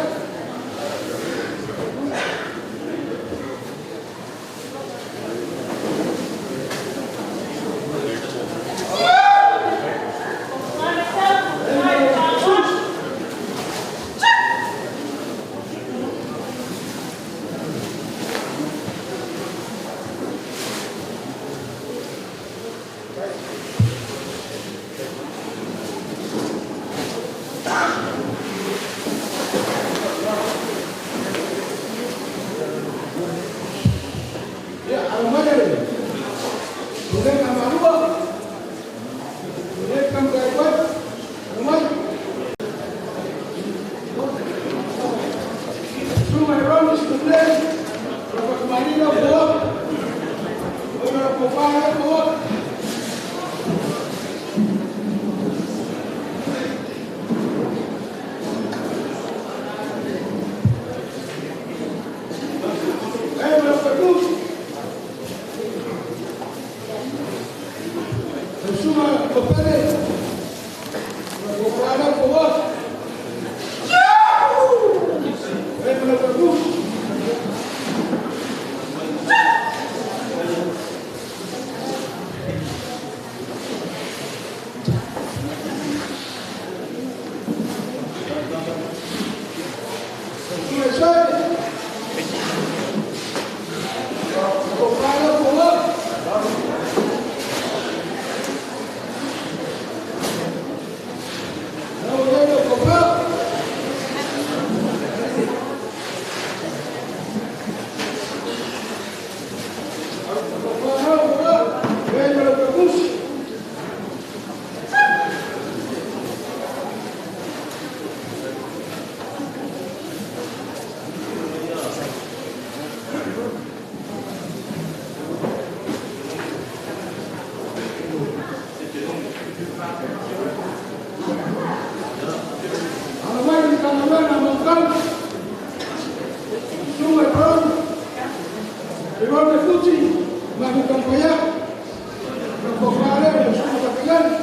Whaptai le keu, whaptai, whāloalo. Ia, alo mai le. Le ka marua. Le kam kai koe. Alo mai. Sunga i romi si te Ora whakamari lau koa. Ora ko whānau koa. Rei mai lau kakus. Sunga ko pere. Ora ko whānau koa. Rei mai lau kakus. Sunga sai. Ko whānau koa. Lau lei ko pā. Ko whānau koa. Rei mai lau kakus. Alo mai ni kanga mea na mongkau. Sunga i param. I rome futi. Mahu kampoya. Na ko whānau le sunga whakangani.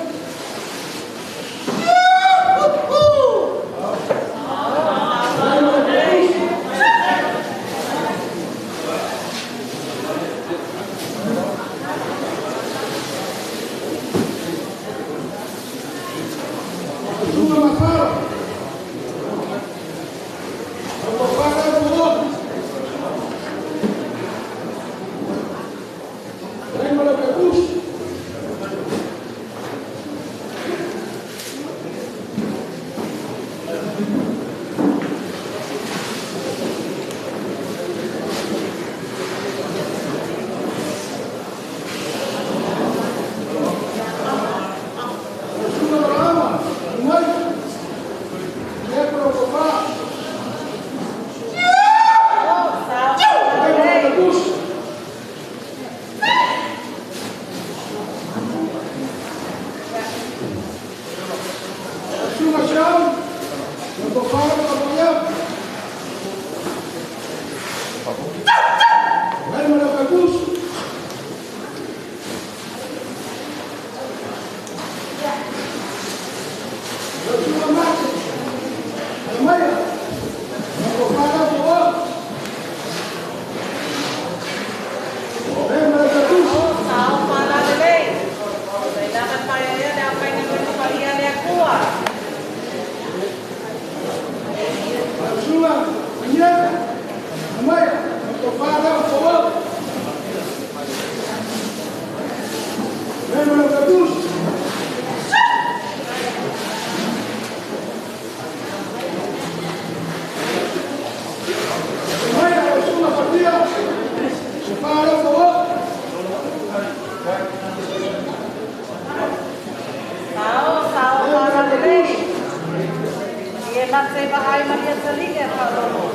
mate vaai malia talinga faalogo.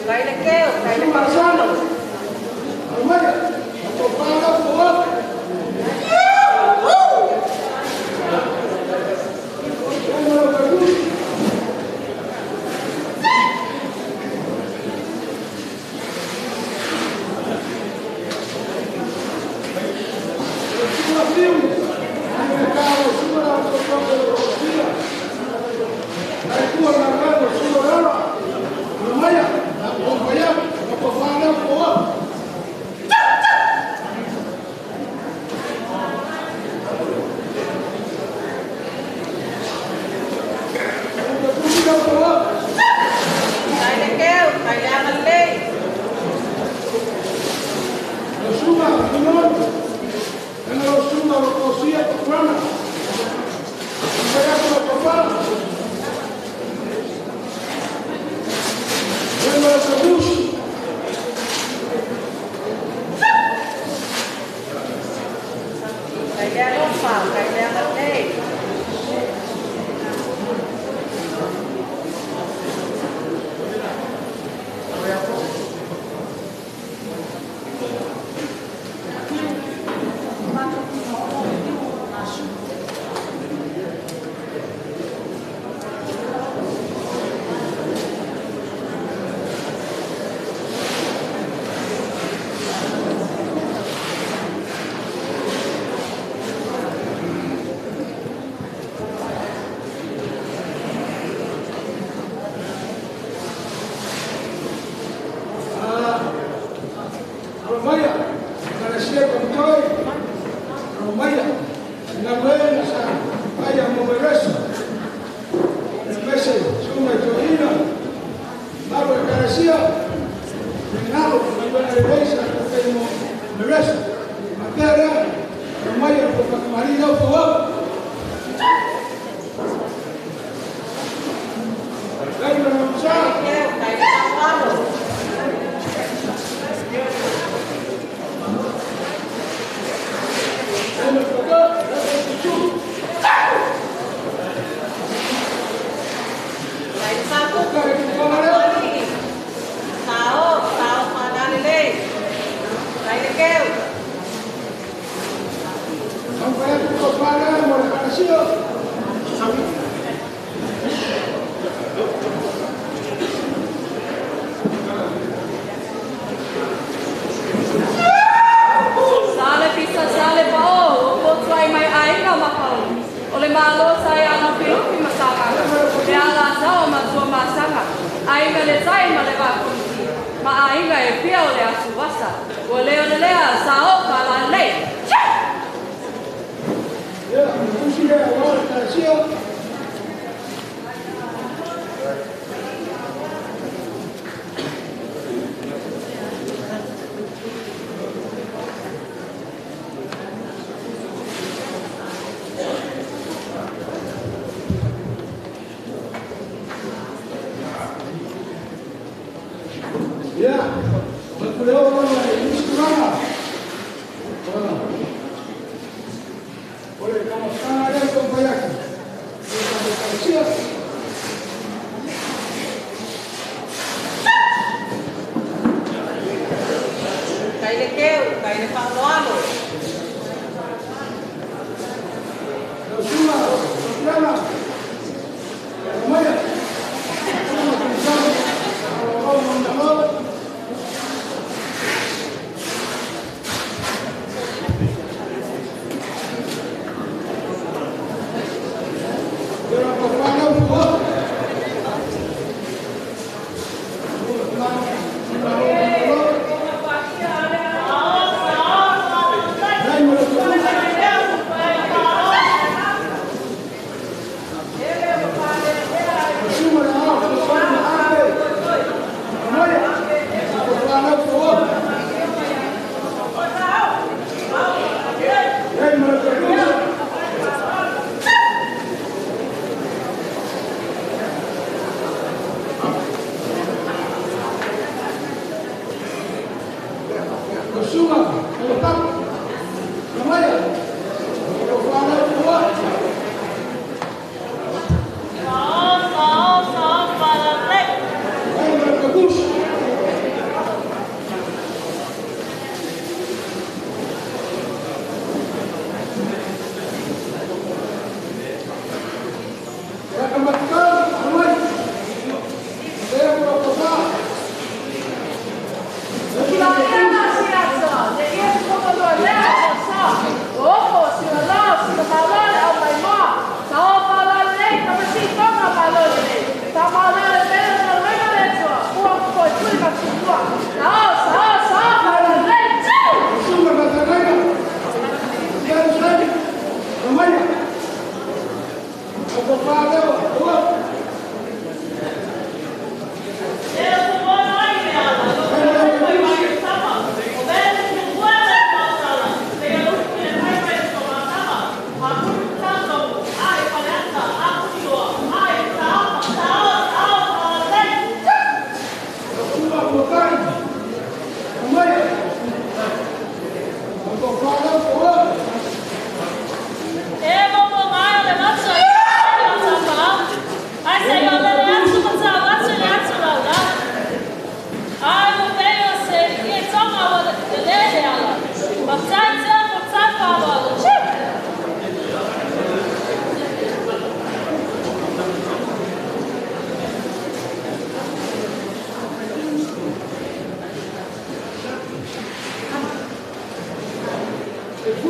Tai le keu, tai le faalogo. Tai le keu, tai le agalelei. Tai le alofa, tai le agalelei. Keu, tai le faaloalo. Tai le sakuku, faaloalii. Sao, sao faalalelei. Tai le keu. Sale pisa sale pa o, o potu ai mai aiga o makau. O le malo sa ia na piupi masanga. Le ala sao ma tua masanga. Aiga le tai ma le vakonti. Ma aiga e pia o le asuwasa. Ua leo le lea sa o ka la lei. Tai le keu, tai le faaloalo.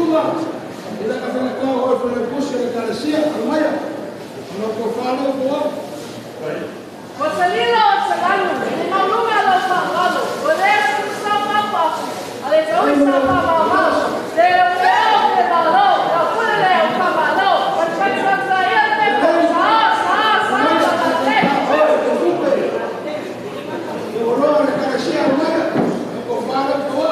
Suga, ila ka fena ka o fena pusi le kalasia, almaya. Ono ko falo ko. Wasalila o salanu, le mauluga lau fa'aloalo, ua lē sa papafu, a le taui sa pamamao, le leo le malo, lau pule lea o kamalo, fatufatufatulaia le pepo, sa sa sa palale. Oloa le kalasia almaya. Ko falo ko.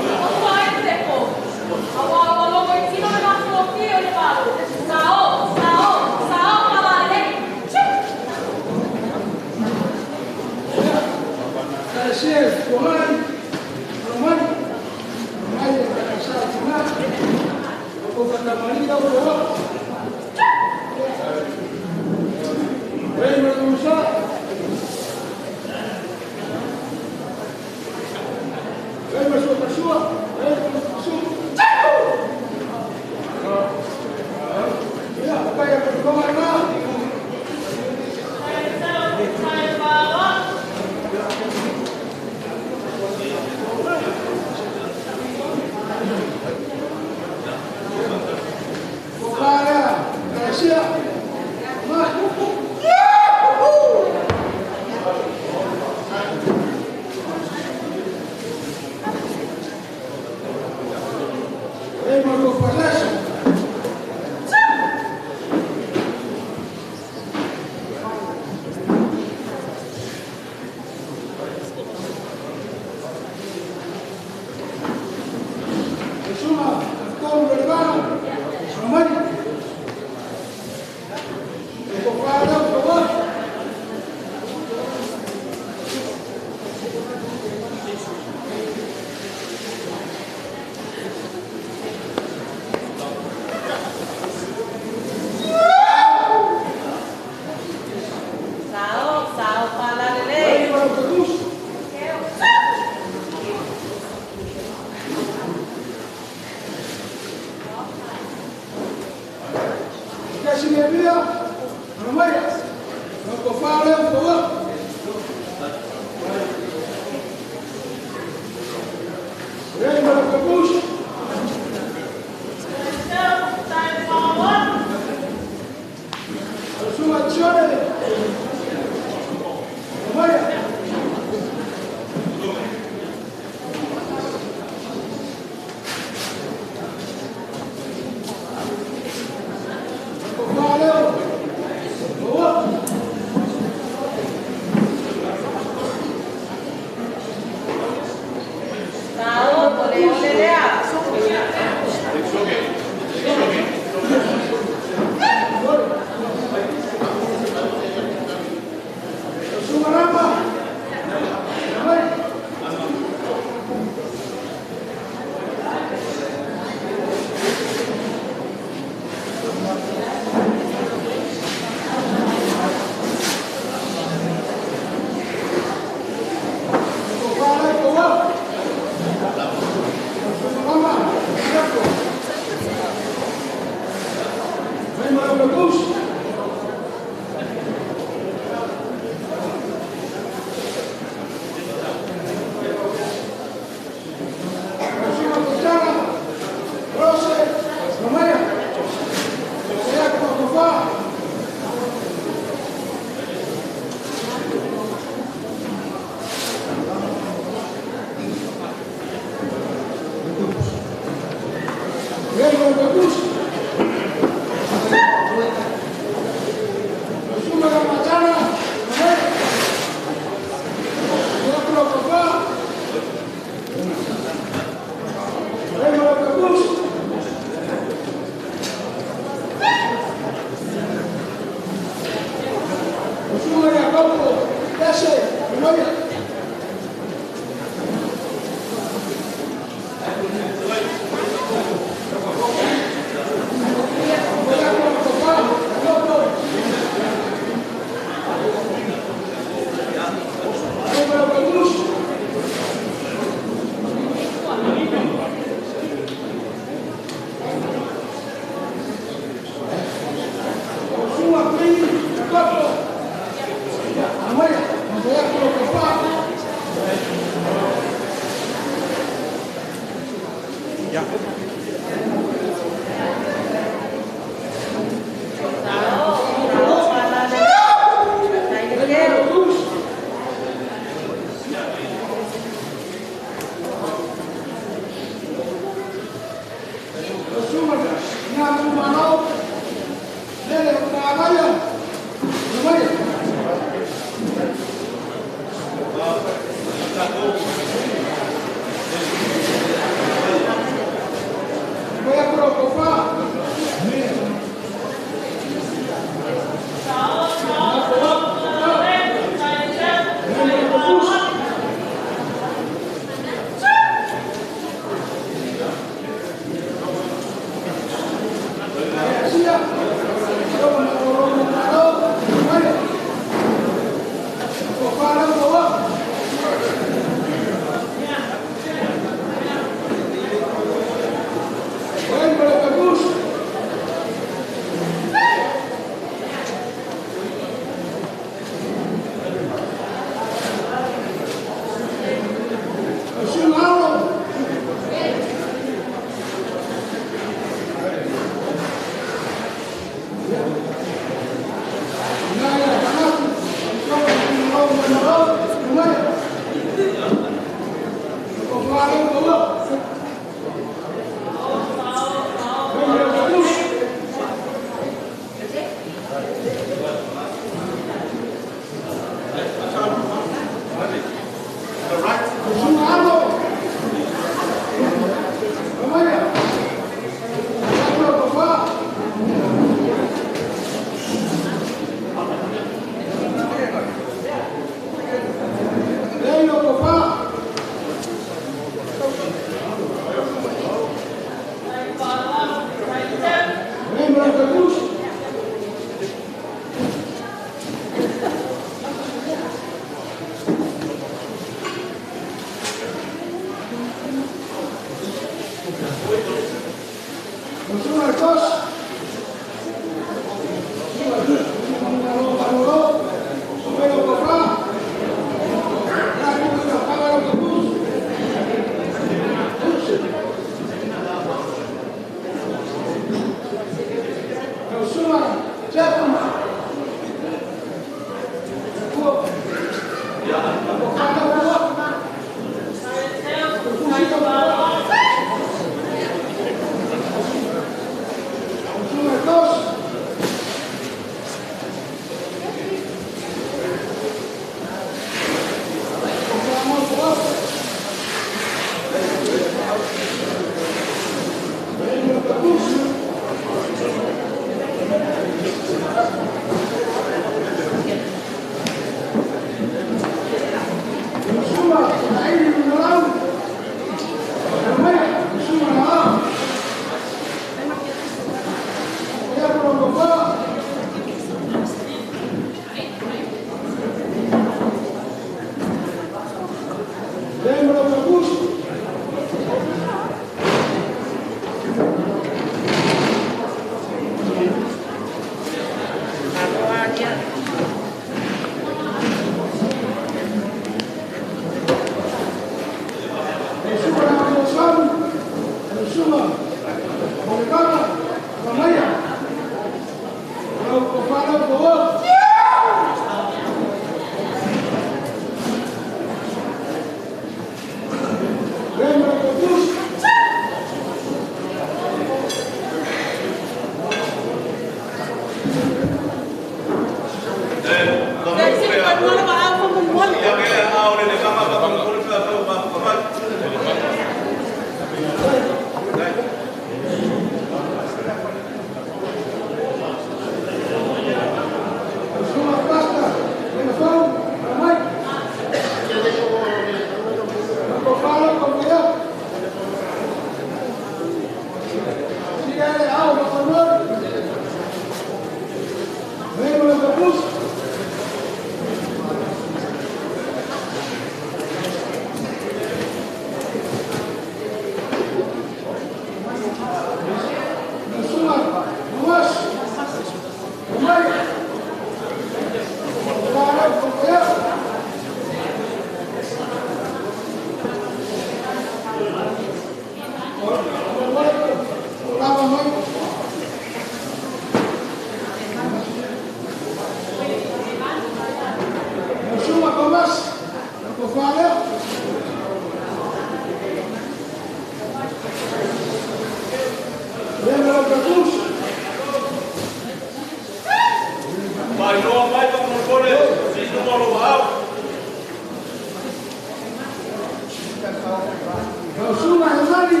Lau Susuga Hemani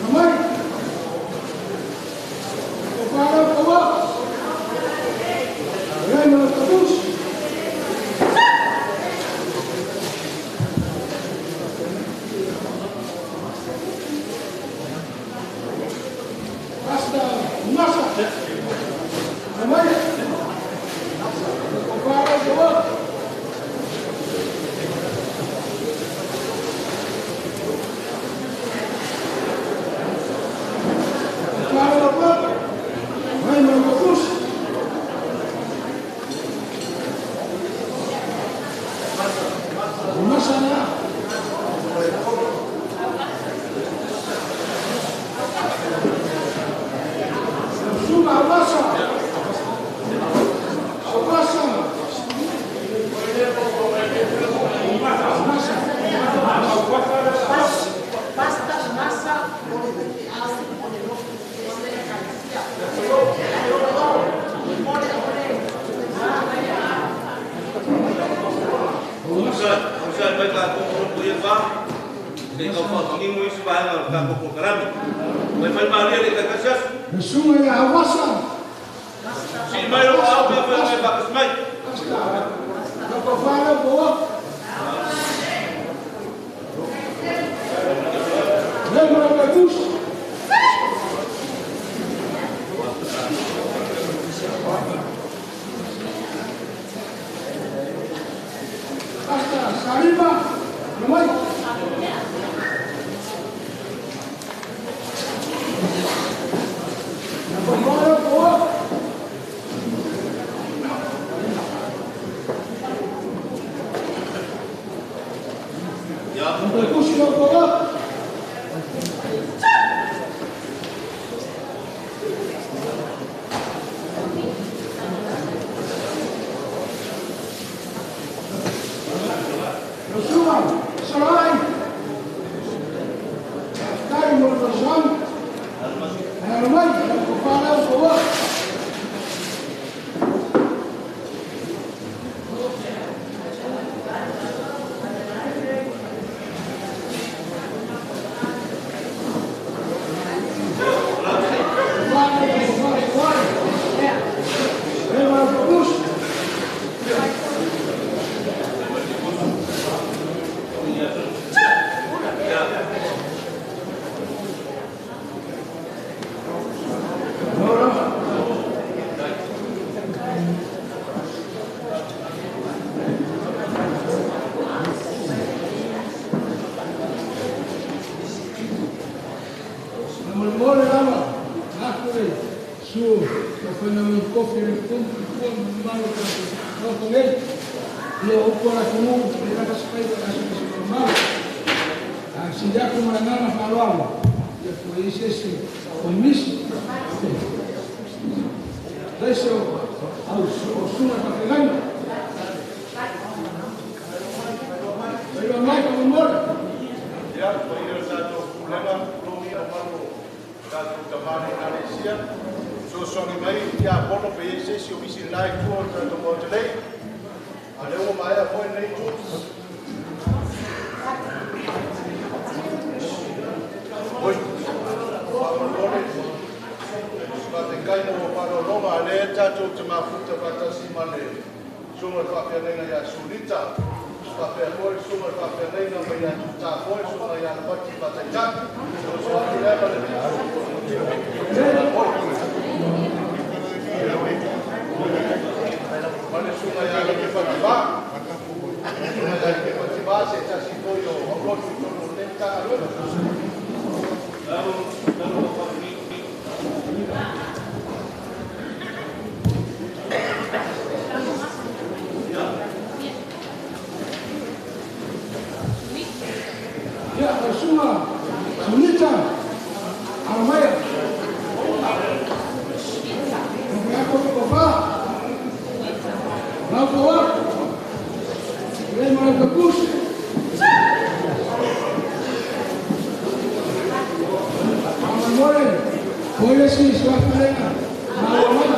Alamai. Tofa lau Paua. Leai ma lau Tapusi. Pastor Masa. Alamai. Tofa lau Paua. Tofa lau Paua. Leai ma lau Tapusi. Masa na. Lau Susuga Masa. Masa. Masa. Pasta masa. Usa mai ka ko ko ia fa. Sei ka fa ki mo isi ba na ka ko karami. Mai mai maria le ka kasias. Susuga ia Hawasa. Si mai ro au ka fa mai ba mai. Tofa lau Paua. Leai ma lau Tapusi. Pastor Sarima Alamai. Tofa lau Paua. Tapusi lau Paua. Lau Susuga Sarai. Tari mo le Fesoasoani. Alamai. Tofa lau Paua. Leai ma lau Tapusi. Molemole lava, aku le su o whaina mai kofi le kumpu kua malo ka te nei. Ia o upu ala kunu, le raka sapai ka aso kasi malo. A si iaku malangana whaaloalo, ia kua isi esi o misi. Lese o au o sunga ka whengaina. Whailua mai ka molemole. Ia, pa ia o tātou pulega, lomi o malo tātou tamane Alesia. So songi mai ia pono pe i se si o misi lai tu o tātou mo te nei. A le ua mai a foe nei tu. Oi, whakamolole, ma te kaino o whanolonga, a le tātou te mafuta whatasi ma le sunga le whawhianenga ia Sunita. Whawhia foe, sunga le whawhianenga ma ia tūtā foe, sunga ia Lamati Whataitaki. So atu lea ma le Ma le sunga ia Lake Whativā. Sunga ia Lake Whativā, se tasi foi o aulotu i tonu o lenta. Ia, lau Susuga Sunita Alamai. Lau Tofa. Lau Paua. Leai ma lau Tapusi. Faamolemole, foi le isi suafalega. Malo mai.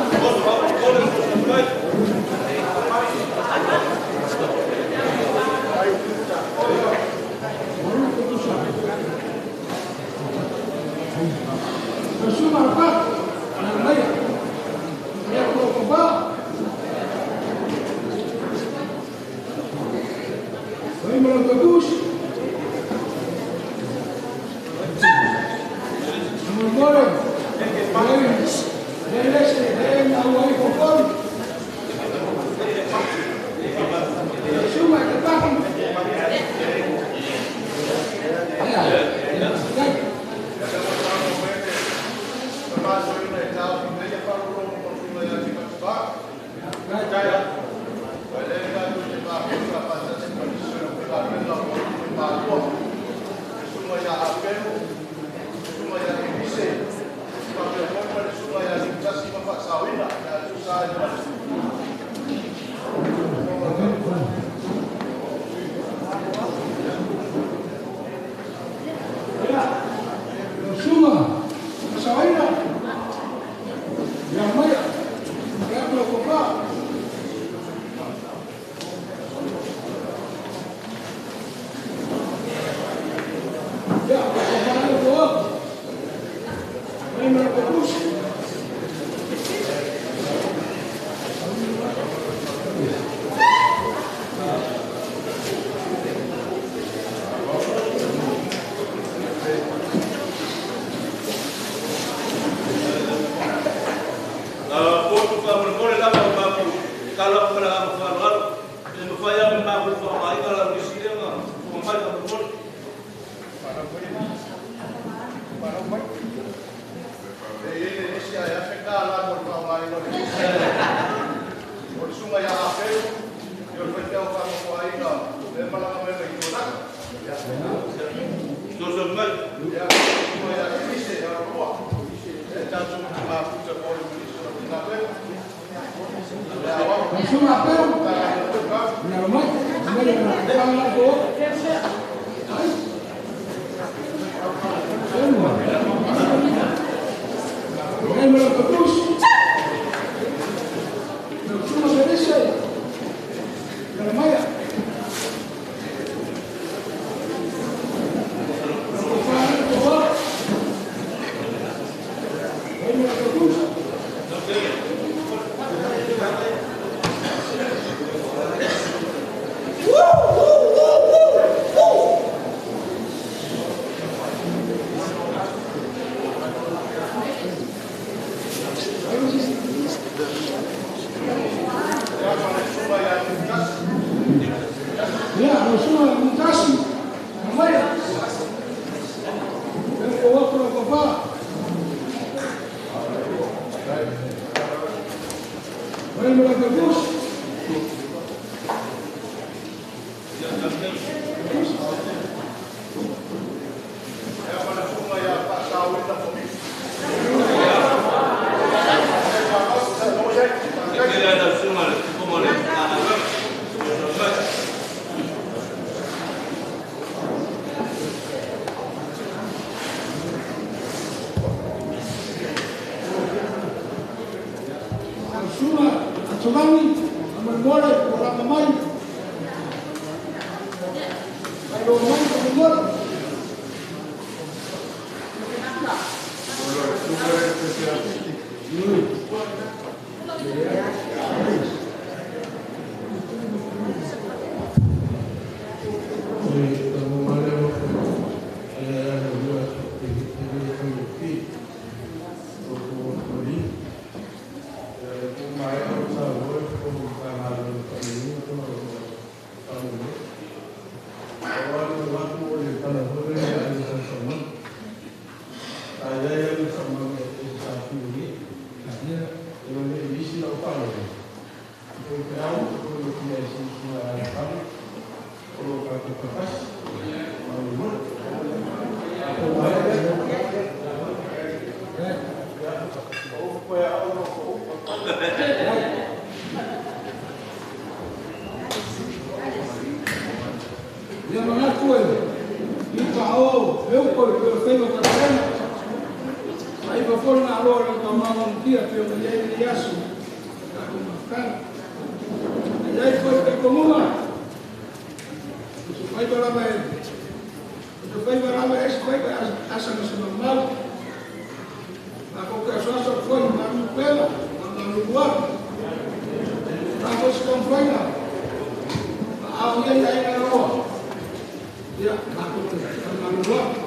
Ia, matou te faamalulu atu.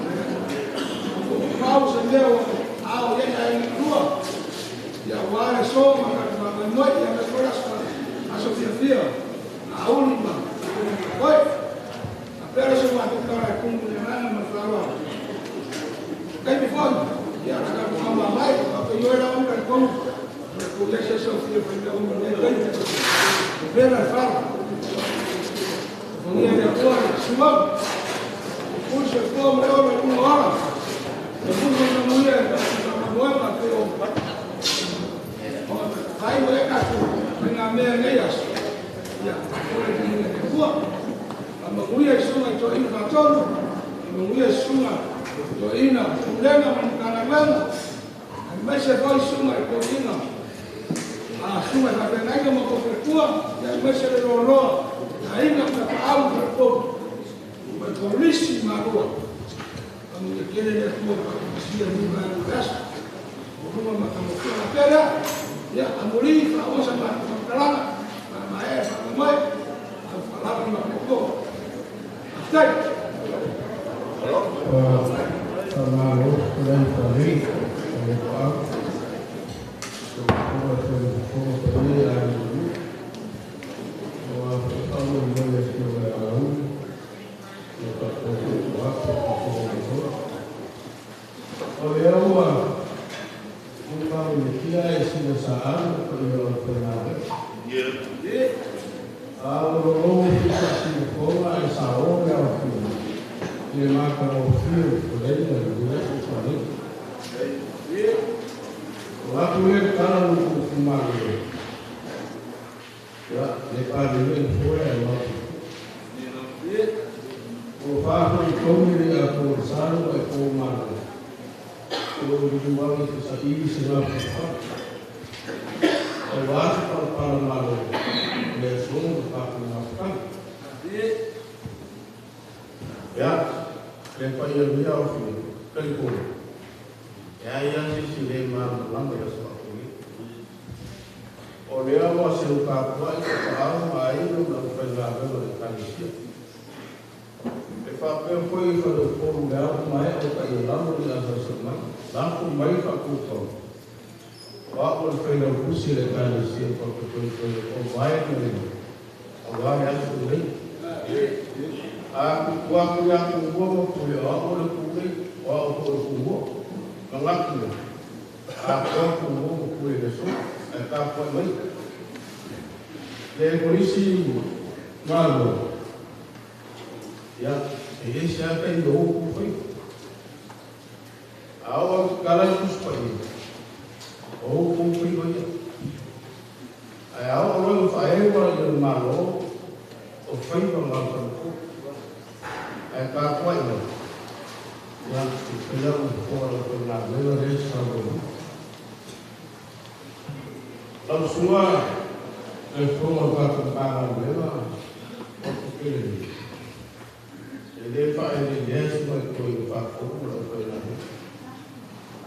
O pau se mea ua ao i ai aiga lua. Ia, aua le aso ma tatou faamoemoe, ia aemaise foi le aso fiafia, auli ma oe. Faapea le so matou tala e tumu i le agaga ma le faaaloalo. Taimi foi, ia, na tatou faamamae, faapea ioe lava ma talitonu, o le tou i ai se isi o fia fai mea uma i lenei taimi. O vela le fala. Ofogia le Atua le sumau. Pui soifua ma le ola i luga o ala. E pui ma manuia e faamoemoega pei o faaiu ai tatou faigamea i nei aso. Ia, o le viiga i le Atua. Faamanuia i susuga i toeaina faatonu, faamanuia i susuga i toeaina pulega ma le Matagaluega, aemaise foi susuga i toeaina susuga i faafeagaiga ma outou faletua, aemaise le loaloa, aiga ma tapaau ma falepou, ma le kolisi malua. Faamanuia tele le Atua ma faatamasia lenei vaega o le aso. O luga ma tauatua faapea lea, ia, amuli faaoa sa matou faamatalaga, faamaea e faamoemoe, au faalava ni matou. Faafetai. Faamalo tulai palei o le paau. Soifua foi le fofoga paia a le nuu. Ua faapau mai le afioga ia Alauli. Ia faapea foi o atu o fofoga mai foi. O lea ua umaunikia e sina saaga paia o le faigaluega. A ua lologo fitaasimafoga e sao le aofia i le matagofie o fetalaiga i le aso palei. O atu lea le tala lufufumalolo. Ia, le palele le foe ai watu. O whāwhai tomi le a tō sāro e pō māro. O uru te sa iwi se ngā whawha. O wātu parapara māro. Le sō ma tātou ngā whakanga. Ia, le pai a mea o whia, kalikona. Ia ia si si le ma lama ia sa o O lea ua se ukapua i ka paau ma ai lo na whainga le kanisia. E whapea foi i whare pōru le au mai o ka ia lamo i asa sa mai. Lako mai whakukau. Wa o le whainga pusi le kanisia pa te toi toi o mai na le. A wā le aso nei. A ku kua ku ia ku mua ma pule o o le pule o o ko le ku mua. Ka ngaku le. A kua ku mua ma pule le so. E ka kua mai. Le polisi malo. Ia, e e se ata i o ku whai. A o kala i kuspa i. O ku whai whai. Ai ao o loi whaewa i le malo o whai wa ngā whanako. Ai ka kua i mai. Ia, i whaia o whora o ngā mea le sa o. Lau sunga le whonga o tātou kānga mea o te kere ni. E le whae le yesu mai toi o whakoro o whai nā.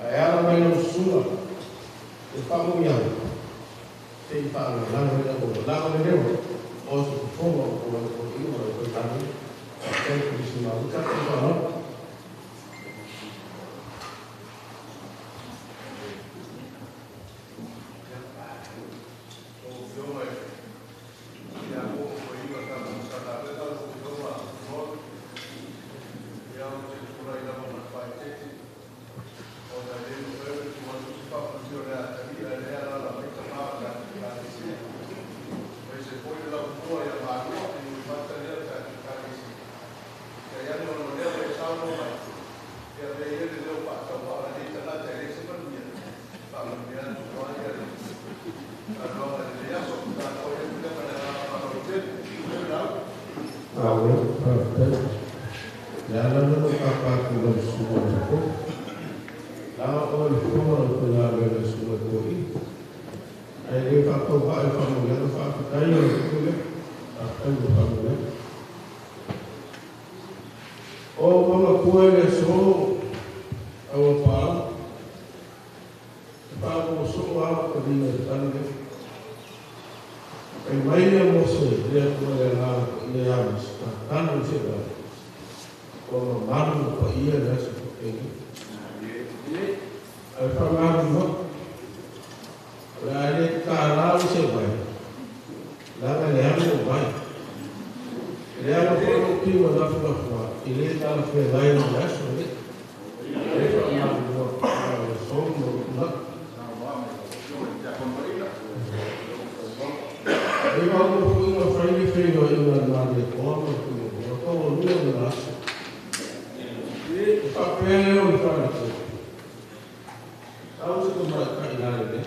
Ai ara mai lau sunga e whango iau. Te i whaanga langa le o langa le reo o se whonga o lau o i o lau whai nā. Te polisi mau tātou whanau. O mamalu ma paia le aso faapeni. Ae faamalulu o le a le tatala o se vai, leaga e leaga lou vai. E leaga foi lou tino e lafulafua, e lē talafeagai ma le aso lenei. E faamalulu atu o le aso ma lou tulai. E maua foi ua fai le feiloaiga a le Malietoa ma le Tuiatua taualua ma le aso. E faapea lea o le faletua. Sau se tamaitai lalelei.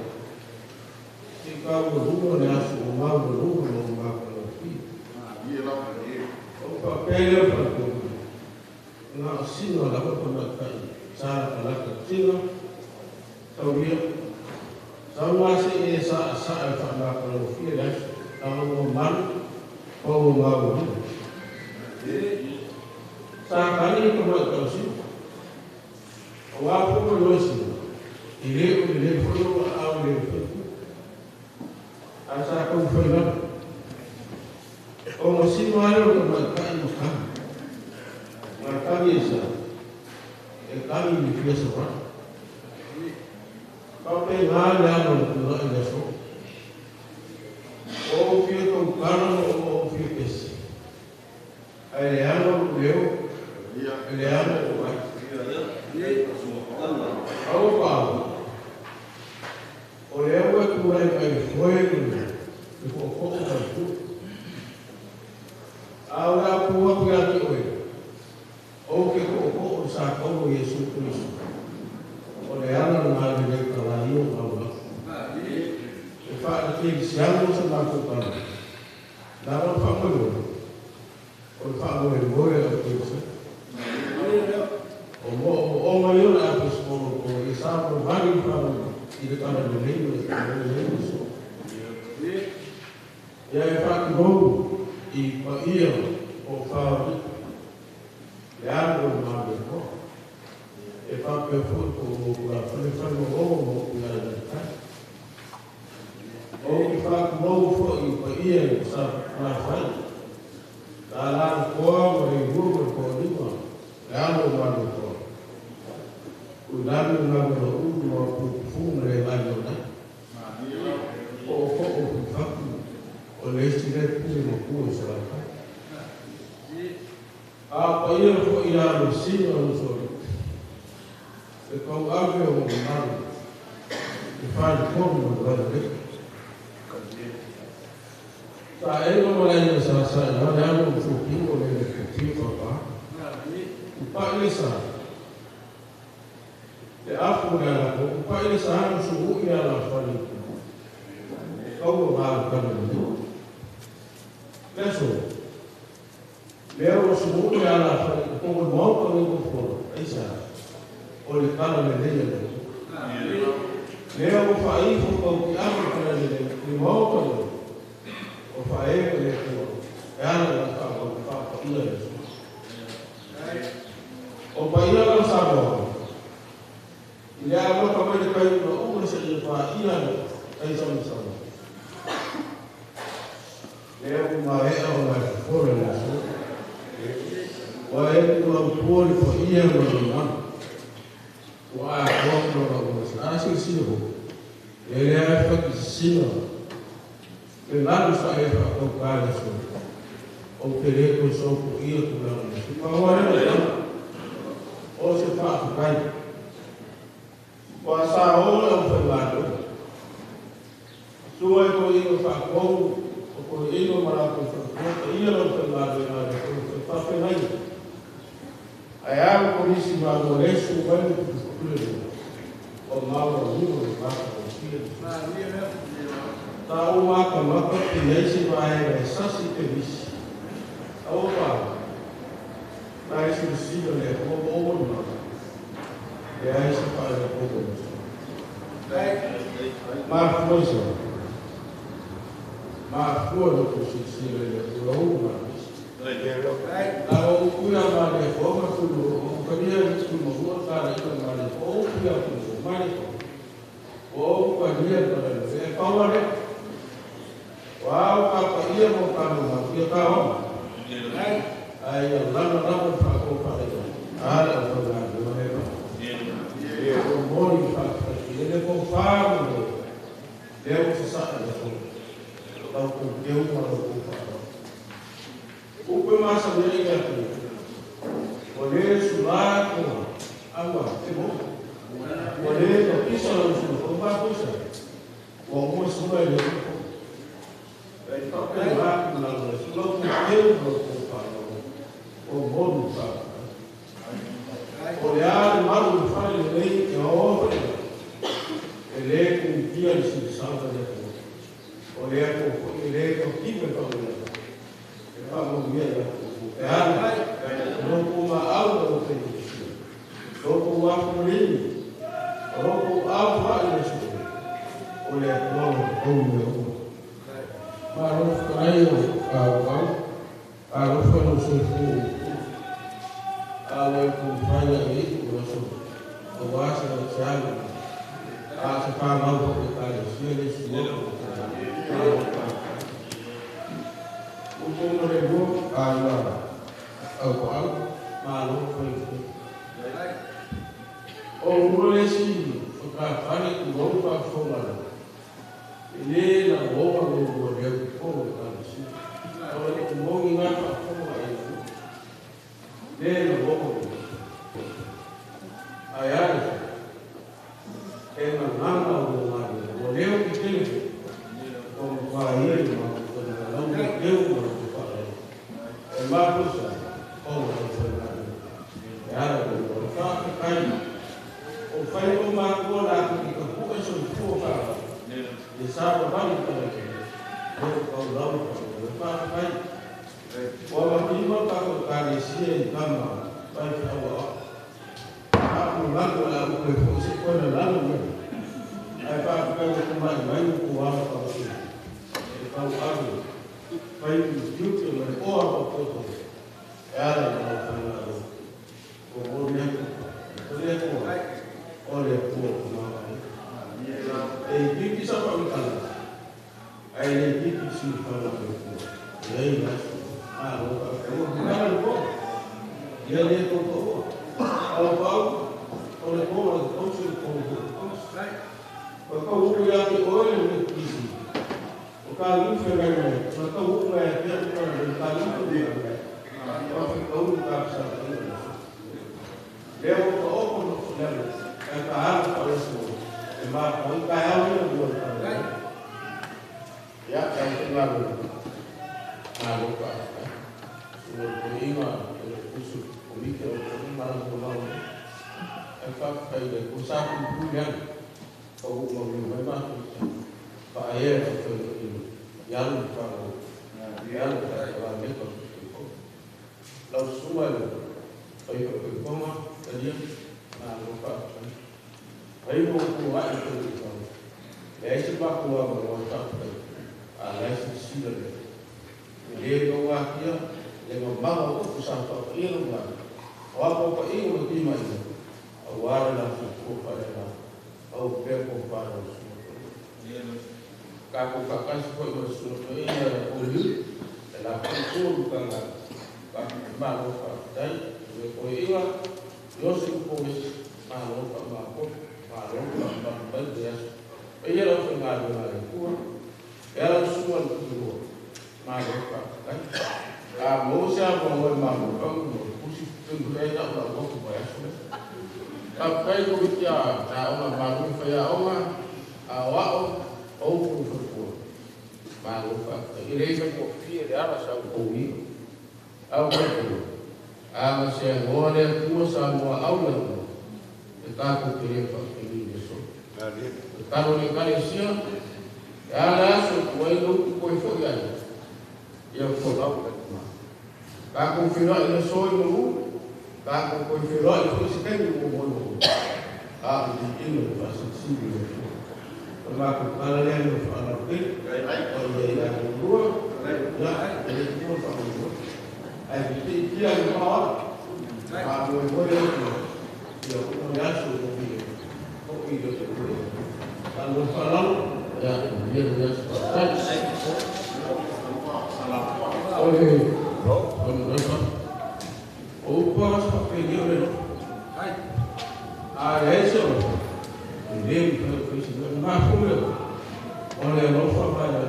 Se i taualuga le aso ua maualuga ma ua matagofie. Ona faapea lea o le faletua, Na o sina lava tamaitai sa latalata tina sau ia. Sau la se i e saasaa e faamatagofie le aso, leaga ua malu ma ua maualuga. Sa tali le tamaitai o Sina. Aua foi ma iloa e Sina, e le o lelei foi lou aao i le faletua. Ae sa taumafai lava. Ona sino lea o le tamaitai ma tagi. Ma tagi e sa, e tagi i le fia savali. Faapena le ala o le tulai i le aso. Ua ou fia tautala ma ua ou fia pese. Ae leaga lou leo, e leaga lou ai. Aua paau, o lea ua e tulai mai le foe le tootoo ma le tua. A o le a pū atu ia te oe, ou te tootoo i le sa tau o Iesu Keriso. O le ala lena i le lē talaia o maua atu. E faakerisiano se matou tala, leaga o le faamoemoe, o le faamoemoe a le Kerisiano. O moomooga ia o le aposetolo o ia sa mauvali le faamoemoe i le talalelei ma le talalelei le so. Ia e faatulou i paia o faali le alu o le Malietoa. E faapea foi po o tulafale fale ma o ma upu ia i tai. O te faatulou foi i paia i sa tulafai. La la koa ma le uru ma le toalima le alu o Malietoa. Ui lalo ngā ma ulu ma pupufu ma le vai o nai. O o ko o fufaku o le isi le pule ma kua i sa lakai. A paia foi ia lo sina o soli. E kau ave o mo malu. E whai konu ma le vai le. Sa ega ma lai na sa sa i le alo o fuki o le le kuti papa. Upa i le sa. Le afu le ala ko, upa i le sa anu su ui ala whare. Kaua ngā o kare le. Leso. Lea o su ui ala whare, ko kongo mauka ngi ko foro. Aisa. O le kala le leia le. Lea o whaifo kau ki amu kala le le, le mauka le. O whae le kua. E ana la ka o wha ia le. O paia lau sa moa. I le aloa ka mai le kai una u le se ia wha ia le kai sa sa. Lea o ngā ea o ngā fofore le aso. Wa e ku lau pua le pa ia ma le mana. Ua a koa kura lau ua sa. A sila sila ho. E lea e whaki sina. Le lalu sa e wha kau ka le aso. O te le koe sa upo ia ku lau ua sa. Ma hoa le le o se whaatukai. Wa sa o le au whai mātou. Sua e koe ingo whaakou, o koe ingo ma rātou whakakoa, ka ia lau whai mātou i ngā rātou whai whawhengai. Ai au polisi mā mō lesu mai le pupule lua. O maua lua le mātou o fia. Tā o maka maka te nei se vaega e sasi te visi. Au pā, tā e silasila le o o o maka. E ai se whae o koko. Mā fua sa. Mā fua no ko silasila le o lau mā visi. A o ukuia mā le hoa ma tulu o ukania le tulu mahua kā le ina mā le hoa o ukuia tulu mā le hoa. O ukania mā le e paua le. Wa au ka pa ia mō kā mā kia kā oma. Ai a lana lama wha kō wha Aua e mo. Ua le ka pisa lau sulu ko ma ko sa. Ua mo sulu e le ko. E pa pe la la la sulu ko te ko ko pa lo. O mo lu pa. O le a le malu fa le nei e o e le ku dia le si sa le ko. O le ko ko e le ko ti me pa le. E pa mo ia ya ko. E a no ko ma au o te ni. Loko wa ko ni. Loko au fa le su. O le ko o me o. Ma ro fa ai o a o. A ro fa no su fu. A o ku fa ya i o so. O wa sa sa. A sa fa ma ko ka le si le si. O ko no le bo a la. Au ko au ma ro fa le. O le si o ka fale ku o fa fo la. Le la o ma lo le ko ka si. O le ko mo ngi nga fa fo la e. Le la o mo. Ai ai. E ma nganga o ma le o le o ki te. O ma ia ma ko la la o le o ma ko fa le. E ma ko sa o ma ko la. E ara o fa ka o fai o ma ko la ko ki ka puka so fu ka le sa ba ba ni ka ke o ka la o ka fa kai o ma ki ma ka ko ka ni si e ka ma ba ki a wa a ko la ko la ko ko si ko na la no ai pa ka ko ma mai ko wa ka ko e ka o a ko fai ni ju te le o a ko ko e ala na ko na o o ne ko le ko o le ko ma e ki sa pa ka ai le ki si pa la ko e ai na a o ka ko na ko ia le ko ko o pa o le ko o si ko ko o ka u ia ki o le ki si o ka lu fe ga ne o ka u ga ya ki o le ka lu fe ga o ka u ka sa le o ko o ko le e ka ha ka le so e ma ko ka ha le bo ka ya ka te la lo ma lo ka o ko inga o kusu o mi ke o ko ma lo ko ma e fa ka ile ko sa ku ku ya o ko mo mi ma pa e ko ko ya lo ka lo ya lo ka ba me ko la sua le ai ko ko ma ali ma lo ka ai mo ko ai ko ko le se ba ko wa mo ta a le se si le le ko wa kia le mo ba o ko sa pa i lo wa wa ko pa i o ti mai o wa la ko pa la o pe ko pa lo su ka ko ka ka su ko su ko i la ko lu la ko ko ka la pa ma lo pa dai le ko i wa yo se ko ma lo pa ma ko ma lo pa ma ba de e ia lo fa ma lo la ko e la su wa ko ma lo pa dai a mo sa mo ma mo pa mo ku si tu le na la ko ko ya su ka kai ko kia ta o ma ma ko fa ya o ma a wa o o ko ko ma lo pa i le fa ko fi le ala sa ko wi au ko a ma se mo le ku sa mo au le e ta ko ke le fa ke ni le so ta lo le ka le sia ya la so ko i lo ko i fo ya ia fo la ko ka ko fi la le so i mo ka ko ko fi la i se ke ni mo mo a i i lo fa se si le o ma ko ka le lo fa la ke ai o le ya lo ya le ko fa lo ai ti ti ai ma a mo mo le ia ko ya su ko bi ko i lo te ko ta lo fa la ya ye ya su ta o le o no fa o pa sa pe ni o le ai a eso le ko si ma ko le o le lo fa ma le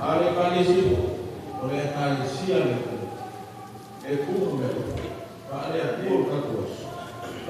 a le ka le si o le ka le si a le e ku me pa le ku ka ko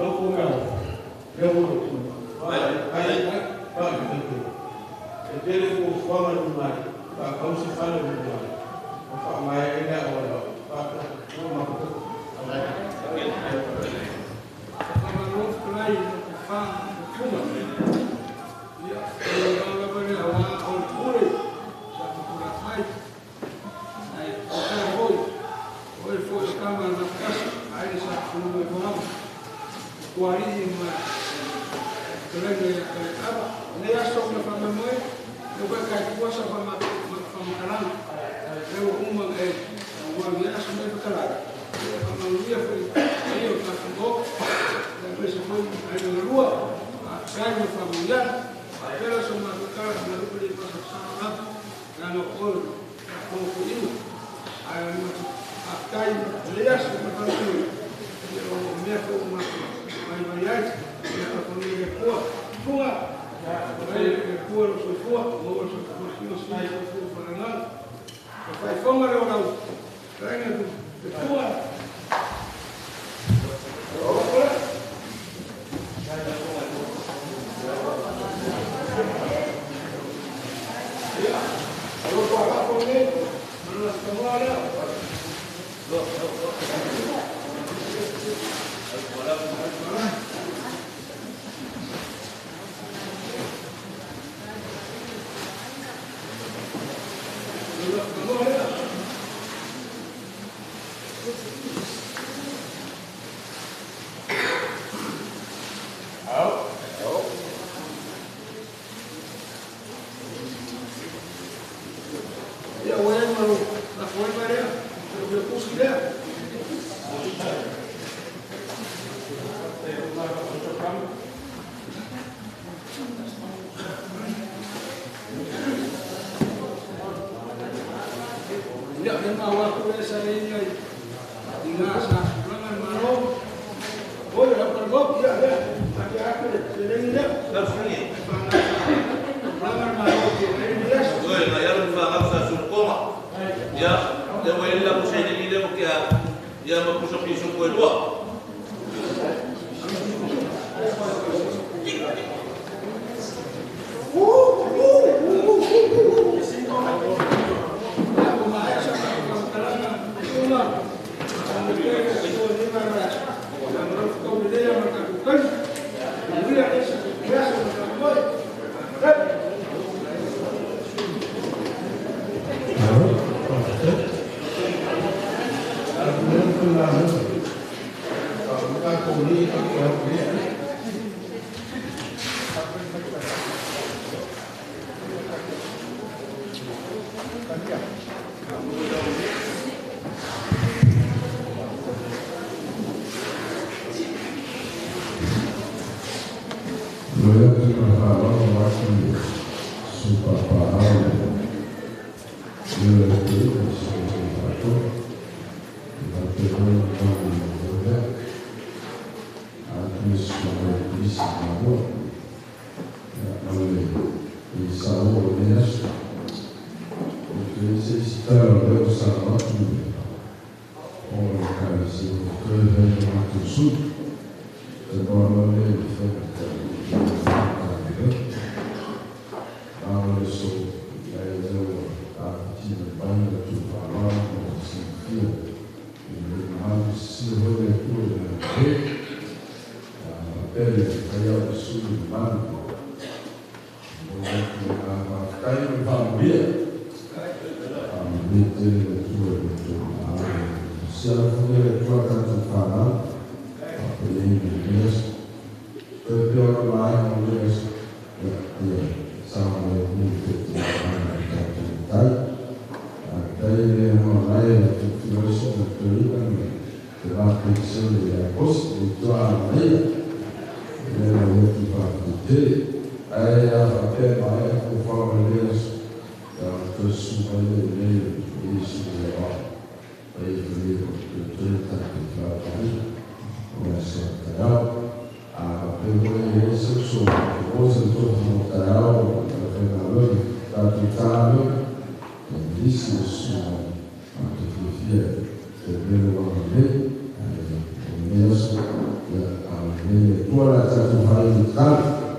Finagalo.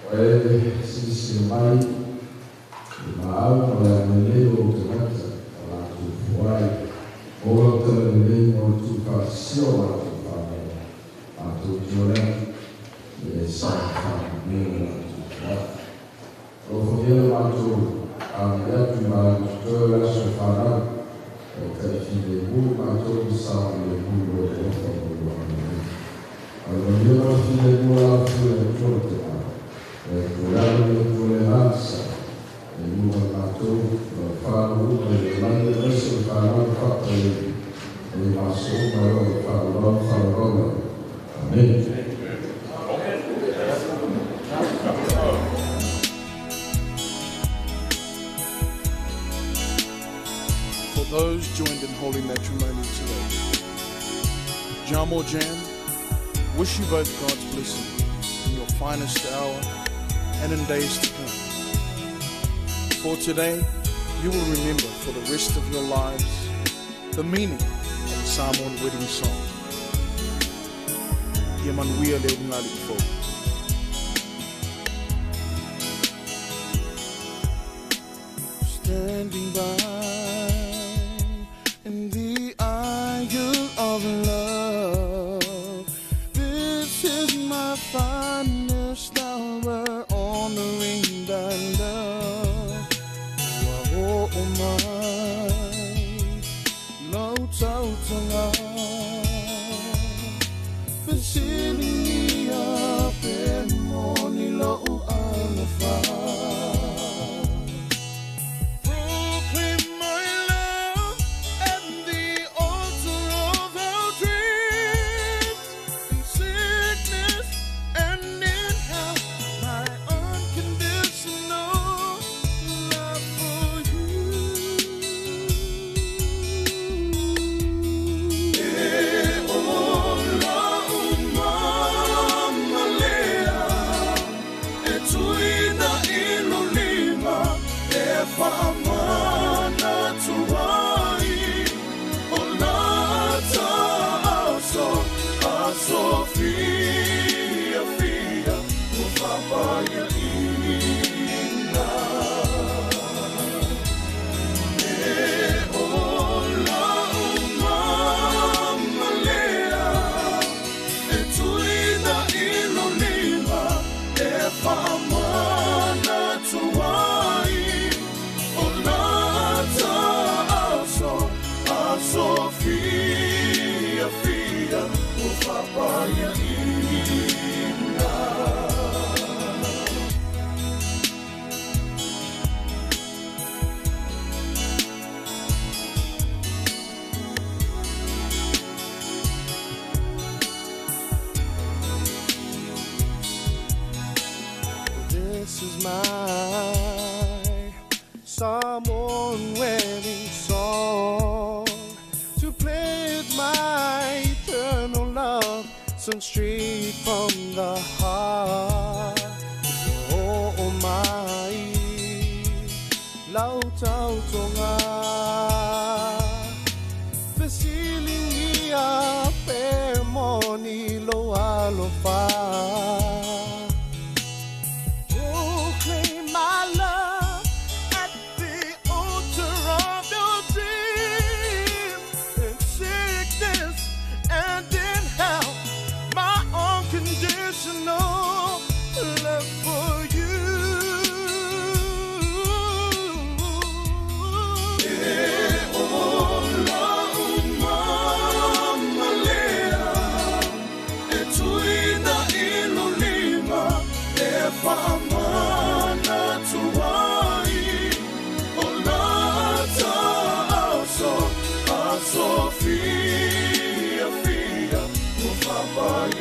O e silisila mai le maau ma le agalelei o ou tagata ma latou foai o lau talalelei mo le tuufaatasia o latou fanau matou te ole atu ia e saga faamanuia le latou foai. Alofagia le matou agai atu i malaga totoe o le aso fanau e taifilemu i matou ma saogalemu i lou alofa ma lou agalelei. Alualia ma le filemu o le alafua i le Atua le Tamā, le Atua le Alo ma le Atua le Agaga Sa, e lua ma matou, ma lau fanau uma i le lagi aemaise o le fanau na faapaiaina, nei ma aso uma e oo i le faalaulao ma faalaulao lava. Amene. For those joined in holy matrimony today, Jamo Jam, wish you both God's blessing in your finest hour and in days to come. For today, you will remember for the rest of your lives the meaning of the Samoan wedding song. Ia manuia le ulugalii fou. Standing by in the aisle of love, this is my finest hour, honoring thy love. Ua oo mai lau tautaga, fesiligia pe moni lou alofa. Proclaim my love at the altar of our dreams, in sickness and in health, my unconditional love for you. E ola umama lea, e tuina i lo lima, e faamana tuai, o lata aso, aso fia fia, ua faapaiaina. E ola umama lea, e tuina i lo lima, e faamana tuai, o lata aso, aso fia fia, ua faapaiaina. This is my Samoan wedding song, to pledge my eternal love, sung straight from the heart. Oh, my lau tautoga, fesiligia pe moni lou alofa. Proclaim my love at the altar of your dreams, in sickness and in health, my unconditional love for you. E ola umama lea, e tuina i lo lima, e faamana tuai, o lata aso, aso fia fia, ua faapaiaina.